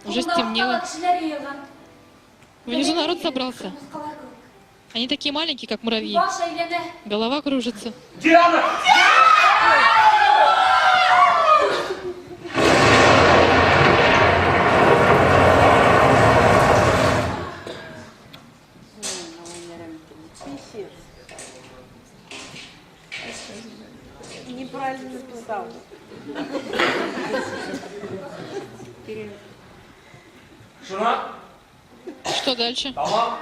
Уже Шунда стемнело. уҡтала кешеләр йыйылған. Внизу народ собрался. Ҡоморҫҡалар кеүек. Они такие маленькие, как муравьи. Баш әйләнә. Голова кружится. Диана! Писец. Неправильно написал. Шуна, Что дальше? тамам.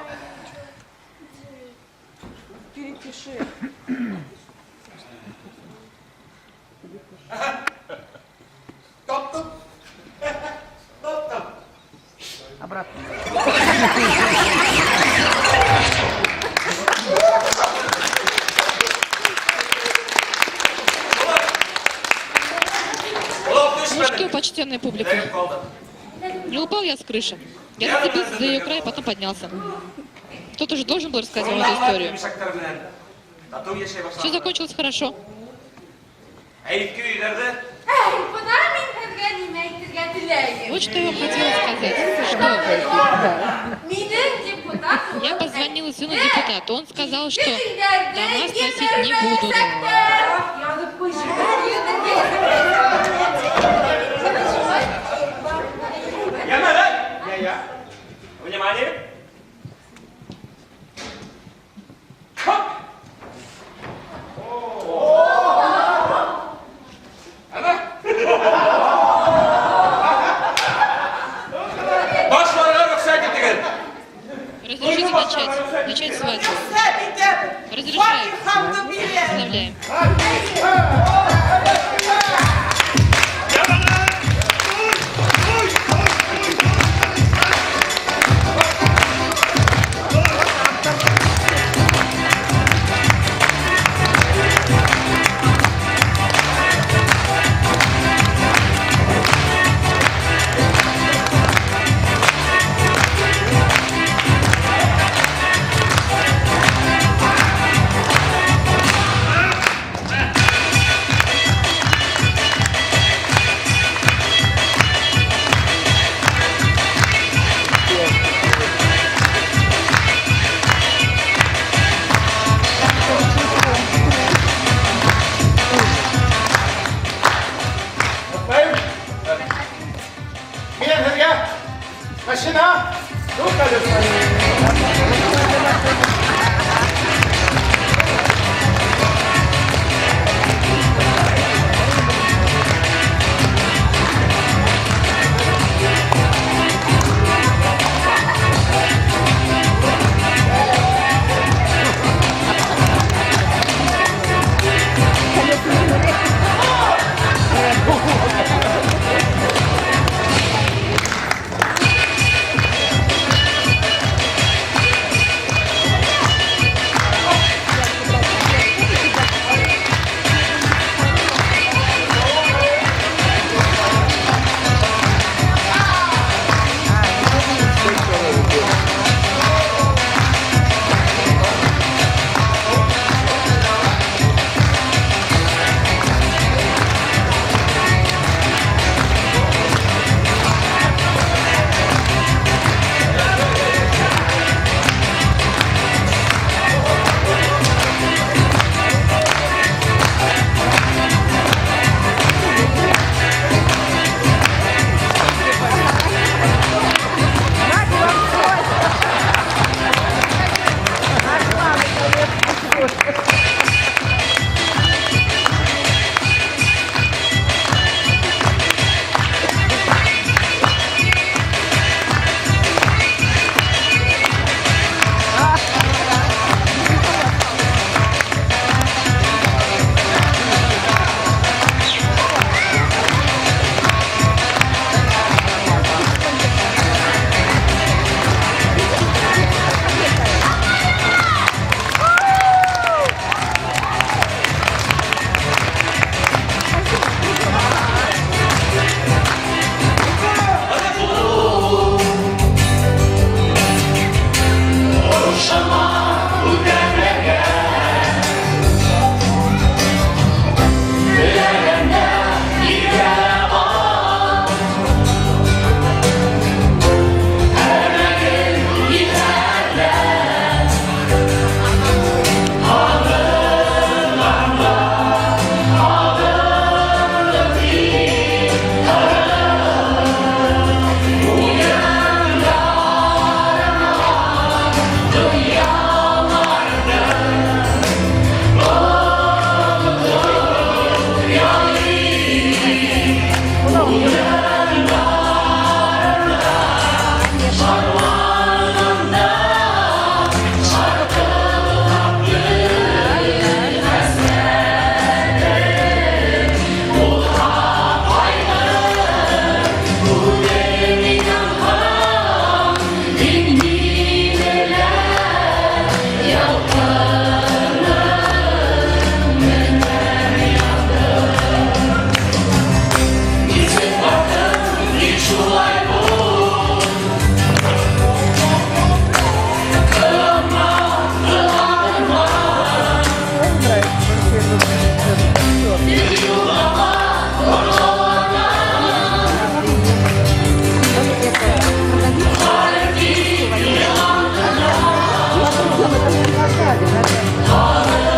Перепиши. Таптым. Таптым. Обратно. Улап Ну төшмәне. что, почтенная публика? Эләгеп ҡалды. Не упал я с крыши. Я зацепился за ее край, потом поднялся. Кто-то же должен был рассказать вам эту историю. Мишәктәр менән татыу йәшәй Все башланы. закончилось хорошо. Ә иҫке өйҙәрҙе Әй, бына мин һеҙгә нимә әйтергә теләйем. Вот что я вам хотела сказать, что Минең депутат я позвонила сыну депутату. Он сказал, что Өйҙәрҙе дома сносить не будут. Яҙып ҡуй. Йәмәле! Я-я. Внимание! Хоп! Ана! Башларға рөхсәт итегеҙ. Разрешите начать. Начать свадьбу. Рөхсәт итәбеҙ. Разрешаю. Фатихаңды бирәм. Поздравляем. Сзади, наверное.